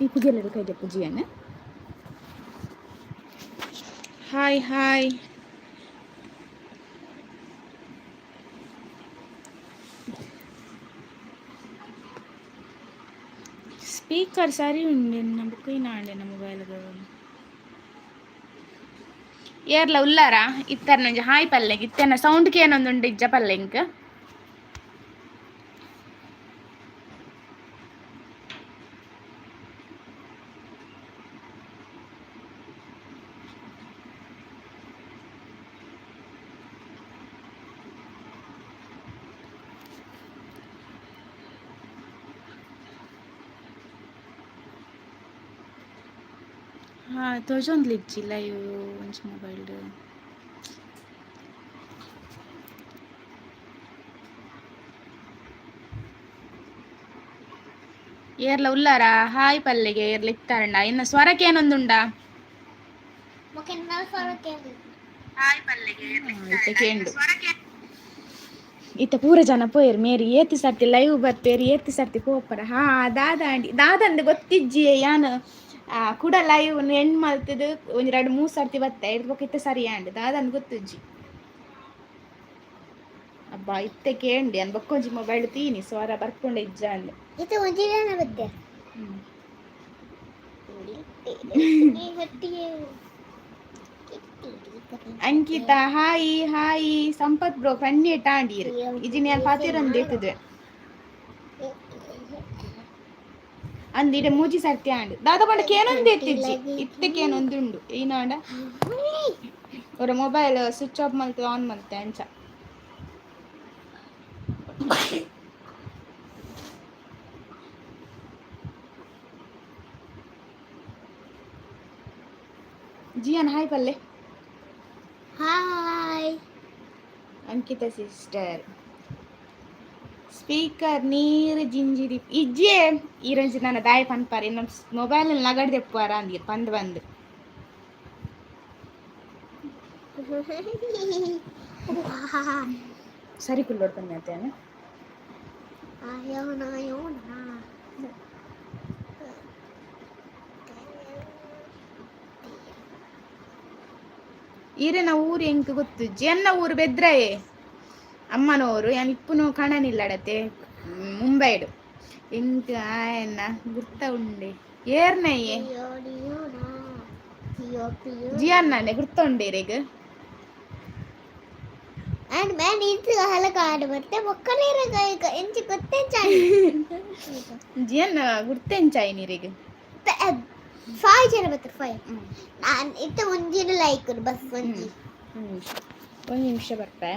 ಈ ಪುಗೆಲ್ಲ ಕೈಗೆ ಪೂಜಿಯನ್ನ. Hi hi. Speaker ಸರಿ ಉಂಡು ಎನ್ನ ಬುಕ್ಕ ಇನ್ನಾಂಡೆ ಮೊಬೈಲ್. ಏರ್ಲ ಉಲ್ಲಾರ ಇತ್ತರ್ನೊಂಜಿ ಹಾಯ್ ಪಲ್ಲೆಗ್. ಇತ್ತೆನ ಸೌಂಡ್ ಕೇನೊಂದುಂಡು ಇಜ್ಜ ಪಲ್ಲೆಂಕ್. ಹಾ, ತೋಜೊಂದ್ಲಿಜ್ಜಿ ಲೈವ್ ಒಂಜಿ ಮೊಬೈಲ್ಡ್. ಏರ್ಲ ಉಲ್ಲಾರ ಹಾಯ್ ಪಲ್ಲೆಗೆ. ಏರ್ಲ ಇತ್ತಾರಂಡ ಇನ್ನ ಸ್ವರಕ್ಕೆ ಏನೊಂದುಂಡಾ? ಇತ್ತೆ ಕೇಂಡು. ಇತ್ತೆ ಪೂರ ಜನ ಪೋಯೆರ್. ಮೇರಿ ಏತಿ ಸರ್ತಿ ಲೈವ್ ಬರ್ಪೇರು, ಏತಿ ಸರ್ತಿ ಪೋಪರ. ಹಾ, ದಾದ ಆಂಡಿ ದಾದಂದು ಗೊತ್ತಿಜ್ಜಿ. ಯಾನ್ ಕುಡ ಲೈವ್ ಎಂಡ್ ಮಲ್ತದು ಒಂಜಿ ರಡ್ಡ್ ಮೂರು ಸರ್ತಿ ಬತ್ತೆ. ಇರ್ದ್ ಬೊಕ ಇತ್ತೆ ಸರಿ ಆಂಡ್. ದಾದಂದ್ ಗೊತ್ತುಜ್ಜಿ. ಅಬ್ಬಾ, ಇತ್ತೆ ಕೇಂಡಿ. ಅನ್ ಬೊಕ್ಕೊಂಜಿ ಮೊಬೈಲ್ ತೀನಿ ಸ್ವರ ಬರ್ಪುಂಡ ಇಜ್ಜ ಅಂದ್. ಇತ್ತೆ ಒಂಜಿ ಜನ ಬತ್ತೆ. Ankita hi hi. Sampath bro, ಪಣ್ಣೇಟ ಆಂಡೀರ್ ಇಜಿನಿ ಯಾನ್ ಪಾತೆರೊಂದು ಇತ್ತುವೆ ಅಂದ್. ಇಡೆ ಮೂಜಿ ಸರ್ತಿ ಆಂಡ್. ದಾದ ಪಂಡ ಕೇನೊಂದು ಇತ್ತಿಜ್ಜಿ. ಇತ್ತೆ ಕೇನೊಂದುಂಡು. ಈನಾಂಡ ಒರ mobile switch off ಮಲ್ತ್ ಆನ್ ಮಲ್ತೆ ಅಂಚ. ಜಿಯಾನ್ ಹಾಯ್ ಪಲ್ಲೆ. ಹಾಯ್. ಅಂಕಿತಾ ಸಿಸ್ಟರ್, ಸ್ಪೀಕರ್ ನೀರು ಜಿಂಜಿದಿ ಇಜ್ಜೆ. ಈರಂಜಿ ನನ್ನ ದಾಯ ಪನ್ಪಾರೆ, ನಮ್ಮ ಮೊಬೈಲ್ ಲಗಡ್ ದೆಪ್ಪುವಾರ ಅಂದಿರ್ ಪಂದ್ ಬಂದ್. ಸರಿ ಕುಲ್ಲೋಡ್ ಬನ್ನಿ ಅತ್ತೇನೆ. ಆಯೋಣ ಅಯೋಣ. ಈರೆನ ಊರು ಎಂಕ್ ಗೊತ್ತುಜ್ಜಿ. ಎನ್ನ ಊರು ಬೆದ್ರಯೆ, ಅಮ್ಮನವರು. ಯಾನ್ ಇಪ್ಪುನು ಕಣನಿಲ್ಲಡತೆ ಮುಂಬೈಡ್. ಎಂಕ್ ಆಯನ ಗುರ್ತ ಉಂಡೆ ಏರ್ನಯ್ಯೆ? ಜಿಯಣ್ಣನೆ ಗುರ್ತ ಉಂಡೇರೆಗ್? And man ಇದು ಹಲಗಾಡು ಮತ್ತೆ ಒಕ್ಕಲಿರ ಎಂಚಿ ಗೊತ್ತೆಂಚಾಡಿ. ಜಿಯನ್ನ ಗುರ್ತೆಂಚಾಯಿ ನೀರಿಗೆ? ಫೈವ್ ಜನ ಬರ್ತಾರೆ, ಫೈವ್. ನಾನು ಇತ್ತ ಒಂಜಿನ ಲೈಕ್ ಬಸ್ ಒಂಜಿ. ಹ್ಮ್, ಒಂದು ನಿಮಿಷ ಬರ್ತೆ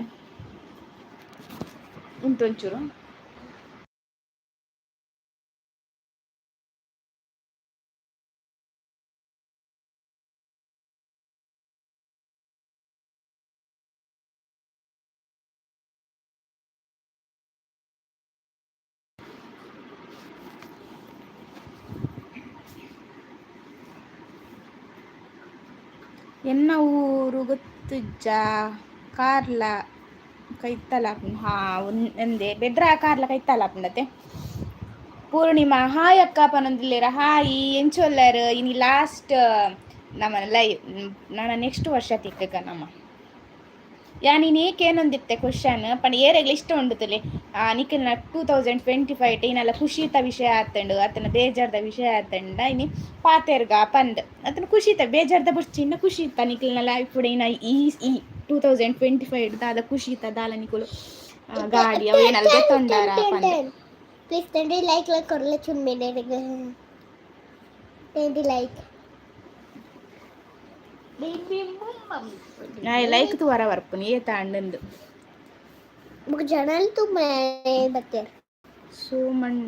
ಉಂಟು ಒಂಚೂರು. ಎನ್ನ ಊರು ಗೊತ್ತುಜ್ಜ? ಕಾರ್ಲ ಕೈತಲ. ಹಾ, ಒಂದೇ ಬೆದ್ರ ಕಾರ್ಲ ಕೈತಲ ಆಪುಂಡತೆ. ಪೂರ್ಣಿಮಾ ಹಾಯ್ ಅಕ್ಕ ಪನೊಂದಿಲ್ಲೇರ. ಹಾಯ್, ಎಂಚೊಲ್ಲರ್? ಇನಿ ಲಾಸ್ಟ್ ನಮ್ಮ ಲೈವ್. ನಾನು ನೆಕ್ಸ್ಟ್ ವರ್ಷ ತಿಕ್ಕಕ ನಮ್ಮ. ಯಾನ್ ಇನಿ ಏಕೇನೊಂದಿತ್ತೆ ಕ್ವಶನ್ ಪಂಡ ಏರೆಗ್ಲ ಇಷ್ಟ ಉಂಡುತ್ತಲೆ ನಿಖಲ್ನ 2025 ಏನಲ್ಲ ಖುಷಿತ ವಿಷಯ ಆತಂಡು ಆತನ ಬೇಜಾರ್ದ ವಿಷಯ ಆತಂಡ ಇನಿ ಪಾತೆರ್ಗ ಪಂದ್. ಆತನ ಖುಷಿತ ಬೇಜಾರ್ದ ಬುಡ್ಚಿನ್ನ ಖುಷಿ ಇತ್ತ ನಿಖಲ್ನ ಲೈಫ್ ಇನ್ನ ಈ ಈ 2025 ದಾದ ಖುಷಿತ ದಾಲ ನಿಕುಲು ಗಾಡಿ ಅವು ಏನಲ್ಲ ದೆತ್ತೊಂಡಾರ ಪಂದ್. Please twenty like like ಕೊರಲೆ ಚುನ್ ಮೇಲೆ 20 ಲೈಕ್. ನಾ ಲೈಕ್ ತುವರ ಬರ್ಪುನಿ ಏತ ಅಂಡಂದು. ಬುಕ್ ಜನಲ್ ತುಂಬ ಬರ್ತಾರೆ. ಸೋಮಣ್.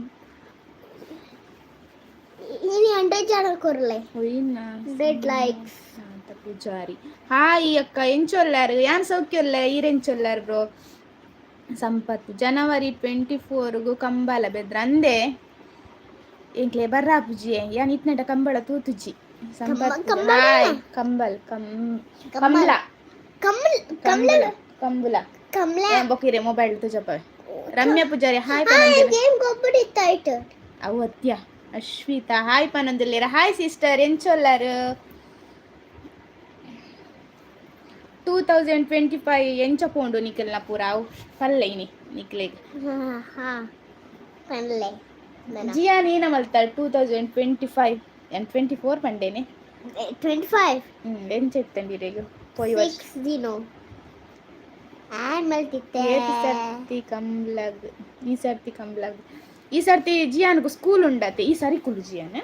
ಇನಿ 100 ಜನ ಕೊರಲೆ. ಒಯ್ಯಿನ. 100 ಲೈಕ್ಸ್. ಶಾಂತ ಪೂಜಾರಿ ಹಾಯ್ ಅಕ್ಕ, ಎಂಚೊಲ್ಲಾರು? ಯಾನ್ ಸೌಖ್ಯೊಲ್ಲ, ಈರೆಂಚೊಲ್ಲಾರು ಬ್ರೋ? ಸಂಪತ್, ಜನವರಿ 24ಗು ಕಂಬಳ ಬೆದ್ರ ಅಂದೆ. ಎಂಕ್ಲೆ ಬರ್ರಾ ಪೂಜಿಯೆ. ಯಾನ್ ಇತ್ನೆಟ ಕಂಬಳ ತೂತುಜಿ. ಸಂಪತ್. ಕಂಬಳ? ಹಾಯ್. ಕಂಬಲ್ ಕಂ ಕಮಲ. ಕಮಲ್ ಕಮಲ. ಕಂಬುಲ. ಕಮಲ. ಬೊಕಿರೆ ಮೊಬೈಲ್ ತುಜಪವೆ. ರಮ್ಯಾ ಪೂಜಾರಿ ಹಾಯ್. ಗೇಮ್ ಗೊಬ್ಬಡಿ ಇತ್ತಾಯ್ತು. ಅವು ಅತ್ಯ. Ashwitha hi ಪನೊಂದುಲ್ಲೆರ್. Hi sister, ಎಂಚೊಲ್ಲರ್? 2025 ಎಂಚ ಪೋಂಡು ನಿಕಲ್ನ ಪೂರ? ಅವು ಪಲ್ಲೆ ಇನಿ ನಿಕ್ಲೆಗ್. ಹಾ, ಪನ್ಲೆ. ಜಿಯಾನ್ ಏನ ಮಲ್ತ 2025 and 24 ಪಂಡೇನೆ? 25. ಎಂಚ ಇತ್ತಂಡಿ ಇರೆಗ್ ಪೋಯಿ ವರ್ಷ? 6 ದಿನೋ ಆನ್ ಮಲ್ತಿತ್ತೆ. ಏತ್ ಸರ್ತಿ ಕಂಬ್ಲಗ್? ಈ ಸರ್ತಿ ಕಂಬ್ಲಗ್, ಈ ಸರ್ತಿ ಜಿಯಾನ್ಗ್ ಸ್ಕೂಲ್ ಉಂಡತೆ. ಈ ಸರಿ ಕುಲು ಜಿಯಾನ್.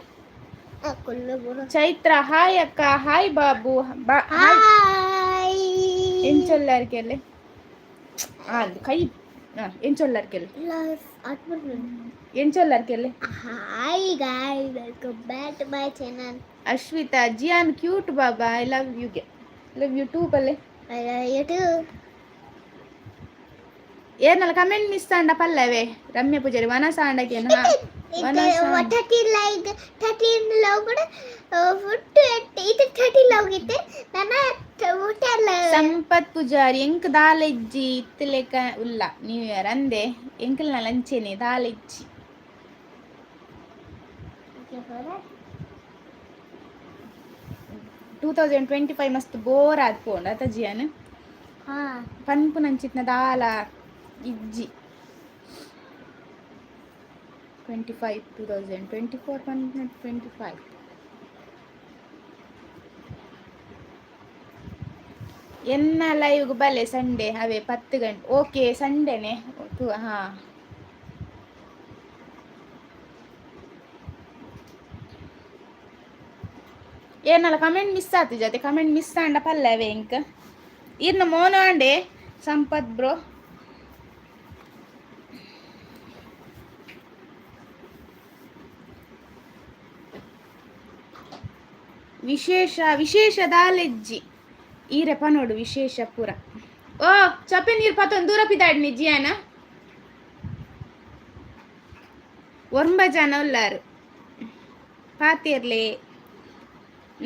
ಕುಲ್ಲು ಬುಡು. ಚೈತ್ರ ಹಾಯ್ ಅಕ್ಕ, ಹಾಯ್ ಬಾಬು ಬಾ ಹಾಯ್. ಹಾಯ್. ಎಂಚೊಲ್ಲರ್ಕೆಲ್ಲೆ ಅದು ಕೈ ಎಂಚೊಲ್ಲರ್ಕೆಲ್ಲೆ? ಎಂಚೊಲ್ಲರ್ಕೆಲ್ಲೆ? Hi guys, welcome back to my channel. Ashwitha Jian cute Baba, I love you ಗೆ, love you two ಪಲ್ಲೆ. I love you too. ಏನಲ್ಲ ಕಮೆಂಟ್ ಮಿಸ್ ಆಂಡ ಪಲ್ಲವೇ. ರಮ್ಯ ಪೂಜಾರಿ ವನಸ ಆಂಡಕೇನು? ವನಸ. 13 ಲೈಕ್, 13 ಲವ್ ಕೂಡ ಫುಡ್. ಇದು 13 ಲವ್ ಇತ್ತೆ ನನ್ನ ಊಟ. ಸಂಪತ್ ಪೂಜಾರಿ ಎಂಕ್ ದಾಲ ಇಜ್ಜಿ, ಇತ್ತಲೆಕ ಉಲ್ಲ ನ್ಯೂ ಇಯರ್ ಅಂದೆ. ಎಂಕಲ್ನ ಲಂಚೇನೆ ದಾಲ ಇಜ್ಜಿ. 2025 ಮಸ್ತ್ ಬೋರ್ ಆದ್ ಪೋಂಡು ಅತ ಜಿಯಾನ್? ಹಾ. ಪನ್ಪುನಂಚಿತ್ನ ದಾಲ ಇಜ್ಜಿ. 25, 2024 ಪನ್ಪುನ 25 ಎನ್ನ ಲೈವ್ಗೆ ಬಲೆ ಸಂಡೇ ಅವೇ 10 ಗಂಟೆ. ಓಕೆ, ಸಂಡೇನೆ. ಹಾ, ಏನಲ್ಲ ಕಮೆಂಟ್ ಮಿಸ್ ಆತು ಜೊತೆ. ಕಮೆಂಟ್ ಮಿಸ್ ಆಂಡ ಪಲ್ಲವೇ ಇಂಕ್. ಇರ್ನ ಮೋನ ಆಂಡೆ ಸಂಪತ್ ಬ್ರೋ. ವಿಶೇಷ ವಿಶೇಷ ದಾಲೆಜ್ಜಿ ಈರೆ ಪನೋಡು ವಿಶೇಷ ಪೂರ. ಓ ಚಪ್ಪೆ ನೀರು ಪತ್ತೊಂದು ದೂರ ಪಿದಾಡ್ನಿ ಜಿಯಾನ. ಒಂಬ ಜನ ಉಲ್ಲಾರು ಪಾತಿರ್ಲೆ.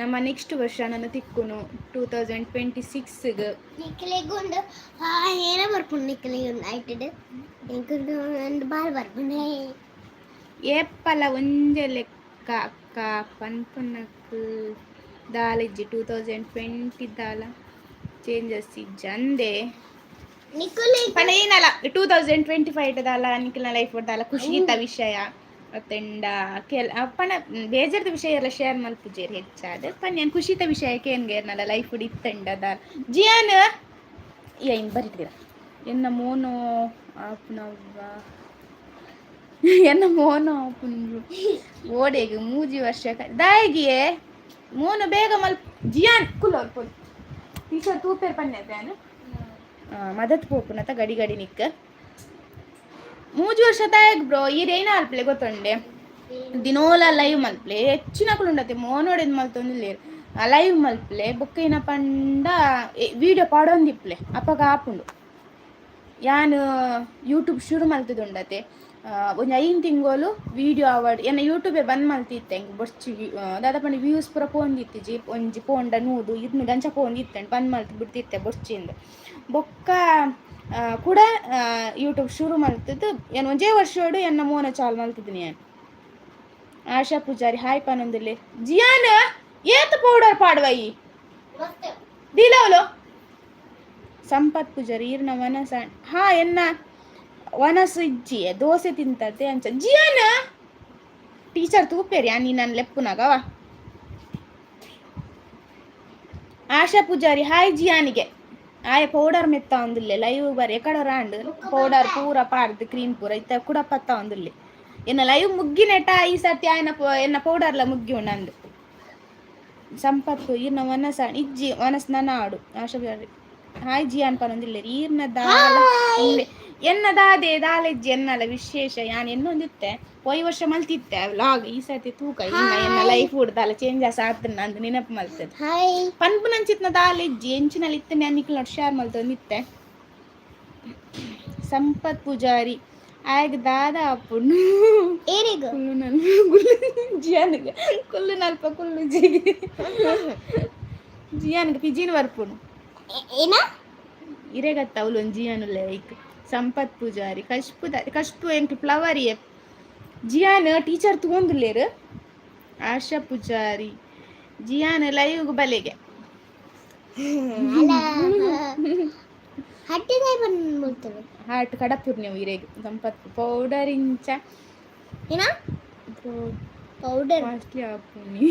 ನಮ್ಮ ನೆಕ್ಸ್ಟ್ ವರ್ಷ ನನ್ನ ತಿಕ್ಕುನು 2026ಗ್. ನಿಕ್ಲೆಗುಂಡು. ಹಾ, ಏನ ಬರ್ಪುಂಡು ನಿಕ್ಲೆಗುಂಡು ಐಟೆಡ್ ಎಂಕುಂಡು ಒಂದು ಬಾಲ್ ಬರ್ಪುಂಡು. ಏಪಲ ಒಂಜೆ ಲೆಕ್ಕ ಅಕ್ಕ, ಪನ್ಪುನಕ್ ದಾಲಿಜ್ಜಿ. 2020 ದಾಲ ಚೇಂಜಸ್ ಇಜ್ಜಿ ಅಂದೆ. ನಿಕುಲೆ ಪಂಡ ಏನಲ್ಲ 2025 ದಾಲ ನಿಖಿಲ್ನ ಲೈಫ್ ದಾಲ ಖುಷಿತ ವಿಷಯ ಅತ್ತೆಂಡ ಕೆಲ ಪಂಡ ಬೇಜಾರ್ದ ವಿಷಯ ಎಲ್ಲ ಶೇರ್ ಮಲ್ಪುಜೇರ್ ಹೆಚ್ಚಾದ್. ಪಂಡ ಯಾನ್ ಖುಷಿತ ವಿಷಯಕ್ಕೆ ಏನ್ಗೆ ಏರ್ನಲ್ಲ ಲೈಫ್ ಇತ್ತಂಡ ದಾಲ. ಜಿಯಾನ್ ಇನ್ ಬರಿತೀರ ಎನ್ನ ಮೋನೋ ಆಪುನವ್ವ, ಎನ್ನ ಮೋನೋ ಆಪುನು ಓಡೆಗ್ ಮೂಜಿ ವರ್ಷ ದಾಯಿಗಿಯೇ ಮೋನು ಬೇಗ ಮಲ್ ಜಿಯಾನ್ ಕುಲ್ಲ ಪೋದು. ಟೀಚರ್ ತೂಪೇರ್ ಪನ್ನೆ ಯಾನ್ ಮದತ್ ಪೋಪುನತ ಗಡಿ ಗಡಿ ನಿಕ್. ಮೂಜಿ ವರ್ಷ ದಾಯಗ್ ಬ್ರೋ, ಈರೇನ ಅಲ್ಪ್ಲೆ ಗೊತ್ತುಂಡೆ? ದಿನೋಲ ಲೈವ್ ಮಲ್ಪ್ಲೆ. ಹೆಚ್ಚಿನಕುಲು ಉಂಡತೆ ಮೋನೋಡೆದ್ ಮಲ್ತೊಂದಿಲ್ಲೇರ್. ಲೈವ್ ಮಲ್ಪ್ಲೆ ಬೊಕ್ಕ ಏನ ಪಂಡ ವಿಡಿಯೋ ಪಾಡೊಂದಿಪ್ಲೆ ಅಪಗ ಆಪುಂಡು. ಯಾನ್ ಯೂಟ್ಯೂಬ್ ಶುರು ಮಲ್ತದುಂಡತೆ ಒಂಜಿ 5 ತಿಂಗಳು ವಿಡಿಯೋ ಅವಾರ್ಡ್ ಎನ್ನ ಯೂಟ್ಯೂಬೇ ಬಂದ್ ಮಲ್ತಿತ್ತೆ. ಎಂಕ್ ಬೊರ್ಚಿ ದಾದ ಪಂಡ ವ್ಯೂಸ್ ಪೂರ ಪೋಂದಿತ್ತಿಜಿ. ಒಂಜಿ ಪೋಂಡ 100 200 ಅಂಚ ಪೋಂದಿತ್ತೆ. ಬಂದ್ ಮಲ್ತ್ ಬಿಡ್ತಿತ್ತೆ ಬೊರ್ಚಿಂದ್. ಬೊಕ್ಕ ಕೂಡ ಯೂಟ್ಯೂಬ್ ಶುರು ಮಲ್ತದ್ದು ಯಾನ್ ಒಂಜೇ ವರ್ಷೋಡು ಎನ್ನ ಮೋನ ಚಾಲು ಮಲ್ತಿದ್ದೀನಿ ಯಾನ್. ಆಶಾ ಪೂಜಾರಿ ಹಾಯ್ ಪನೊಂದುಲ್ಲೆ. ಜಿಯಾನ್ ಏತ್ ಪೌಡರ್ ಪಾಡ್ವಯಿ ದೀಲವಲು. ಸಂಪತ್ ಪೂಜಾರಿ ಈರ್ನ ವನಸ? ಹಾ, ಎನ್ನ ವನಸು ಇಜ್ಜಿ, ದೋಸೆ ತಿಂತತೆ ಅಂಚ. ಜಿಯಾನ್ ಟೀಚರ್ ತೂಪೇರಿ ನೀ ನನ್ನ ಲೆಪ್ಪುನಾಗವ. ಆಶಾ ಪೂಜಾರಿ ಹಾಯ್ ಜಿಯಾನಿಗೆ. ಆಯ ಪೌಡರ್ ಮೆತ್ತ ಒಂದುಲ್ಲೆ ಲೈವ್ ಬರ್ ಎಕಡ ರಾಂಡ್ ಪೌಡರ್ ಪೂರ ಪಾಡ್ದು ಕ್ರೀಮ್ ಪೂರ ಇತ್ತ ಕುಡ ಪತ್ತ ಒಂದುಲ್ಲೆ. ಎನ್ನ ಲೈವ್ ಮುಗ್ಗಿನೆಟ ಈ ಸರ್ತಿ ಆಯನ ಎನ್ನ ಪೌಡರ್ಲ ಮುಗ್ಗಿ ಉಂಡು. ಸಂಪತ್ತು ಈರ್ನ ವನಸ ಇಜ್ಜಿ, ವನಸ್ ನನ ಆಡು. ಆಶಾ ಪೂಜಾರಿ ಹಾಯ್ ಜಿಯಾನ್ ಪನೊಂದಿಲ್ಲ. ಈರ್ನ ದಾಲ ಉಂಡೆ ಎನ್ನ ದಾದೆ ದಾಲೆಜ್ಜಿ ಎನ್ನಲ ವಿಶೇಷ. ಯಾನ್ ಎನ್ನೊಂದಿತ್ತೆ ಪೋಯಿ ವರ್ಷ ಮಲ್ತಿತ್ತೆ ವ್ಲಾಗ್. ಈ ಸರ್ತಿ ತೂಕ ಇನ್ನ ಎನ್ನ ಲೈಫ್ ದಾಲ ಚೇಂಜಸ್ ಆತನ ಅಂದ್ ನೆನಪು ಮಲ್ತದೆ. ಹಾಯ್. ಪನ್ಪುನಂಚಿತ್ನ ದಾಲೆಜ್ಜಿ ಎಂಚಿನಲ್ಲಿ ಇತ್ತನೆ ನಿಕ್ಲ್ ನೋಡ್ ಶೇರ್ ಮಲ್ತೊಂದಿತ್ತೆ. ಸಂಪತ್ ಪೂಜಾರಿ ಆಯಗ್ ದಾದ ಅಪ್ಪುಂಡು? ಏರಿಗು? ಕುಲ್ಲು ನಲ್ಪ ಕುಲ್ಲು ಜಿಯಾನ್ಗೆ, ಕುಲ್ಲು ನಲ್ಪ ಕುಲ್ಲು ಜಿ ಜಿಯಾನ್ಗೆ ಪಿಜಿನ್ ಬರ್ಪುಂಡು. ಏನ? ಇರೆಗತ್ತ ಅವಳು ಒಂದು ಜಿಯಾನುಲ್ಲ. ಲೈಕ್ ಸಂಪತ್ ಪೂಜಾರಿ ಕಶ್ಪು ಕಶ್ಪು ಎಂಕ್ ಫ್ಲವರ್. ಜಿಯಾನ್ ಟೀಚರ್ ತೂವೊಂದುಲ್ಲೆರ್. ಆಶಾ ಪೂಜಾರಿ, ಜಿಯಾನ್ ಲೈವ್ ಬಲೆಗೆ. ಅಲ್ಲ, ಹಟ್ಟಿದಾಯ್ ಬಂದ್ಬಿಡ್ತಾರೆ. ಹಾರ್ಟ್ ಕಡಪುರ್ನೆವು ಇರೆಗ್. ಸಂಪತ್ ಪೌಡರ್ ಇಂಚ. ಏನ ಪೌಡರ್? ಕಾಸ್ಟ್ಲಿ ಆಪುನಿ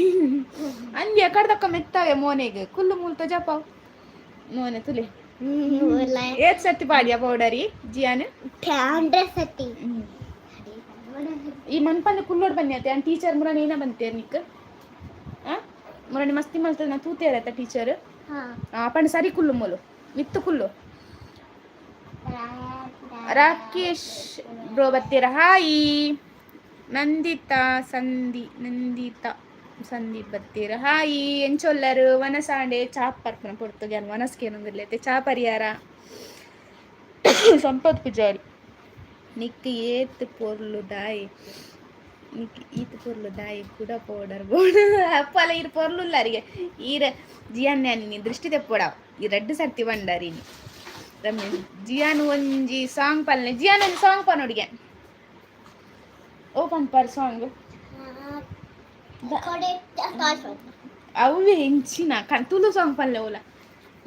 ಅಂದ್ಯ ಕಡ್ದಕ್ಕ ಮೆತ್ತವೆ ಮೋನೆಗ್ ಕುಲ್ಲು ಮೂಲ್ ತೊಜಪಾವ್ ಮೋನೆ ತುಲೆ. ಏತ್ ಸರ್ತಿ ಪಾಡಿಯ ಪೌಡರಿ ಜಿಯಾನ್? 100 ಸತಿ. ಈ ಮನ್ಪಂದೆ ಕುಲ್ಲೋಡ್ ಬನ್ನಿ ಅತ್ತೆ. ಟೀಚರ್ ಮುರಾನಿ ಏನ ಬಂತೇರ್ ನಿಕ್? ಆ ಮುರಾನಿ ಮಸ್ತಿ ಮಲ್ತದ ನಾ ತೂತೇರತ್ತ ಟೀಚರ್. ಹಾ. ಪಂಡ ಸರಿ ಕುಲ್ಲು, ಮೂಲು ಮಿತ್ತು ಕುಲ್ಲು. ರಾಕೇಶ್ ಬ್ರೋ ಬತ್ತೀರ? ಹಾಯ್. ನಂದಿತಾ ಸಂಧಿ, ನಂದಿತಾ ಸಂದೀಪ್ ಬತ್ತೀರ? ಹಾಯ್. ಎಂಚೊಲ್ಲರು? ವನಸಾಂಡೆ ಚಾಪ್ ಪರ್ಪನ ಪೊರ್ತುಗೆ ವನಸ್ಕೇನೊಂದಿರ್ಲೈತೆ. ಚಾ ಪರಿಯಾರ? ಸಂಪತ್ ಪೂಜಾರಿ, ನಿಕ್ ಏತ್ ಪೊರ್ಲು ದಾಯಿ, ನಿಕ್ ಈತ್ ಪೊರ್ಲು ದಾಯಿ ಕುಡ ಪೌಡರ್ ಬೋಡು? ಅಪ್ಪಲ ಈರ್ ಪೊರ್ಲುಲ್ಲರಿಗೆ. ಈರ ಜಿಯಾನ್ ನೀ ದೃಷ್ಟಿ ತೆಪ್ಪೊಡಾವ್. ಈ ರಡ್ಡ್ ಸರ್ತಿ ಬಂಡಾರಿನಿ. ರಮೇಶ್, ಜಿಯಾನ್ ಒಂಜಿ ಸಾಂಗ್ ಪಲ್ನೆ. ಜಿಯಾನ್, ಒಂಜಿ ಸಾಂಗ್ ಪನೊಡಿಗೆ. ಓ ಪನ್ಪರ್ ಸಾಂಗ್? ಅವೇ ಎಂಚಿನ ತುಳು ಸಾಂಗ್ ಪಲ್ಲೆ ಓಲ.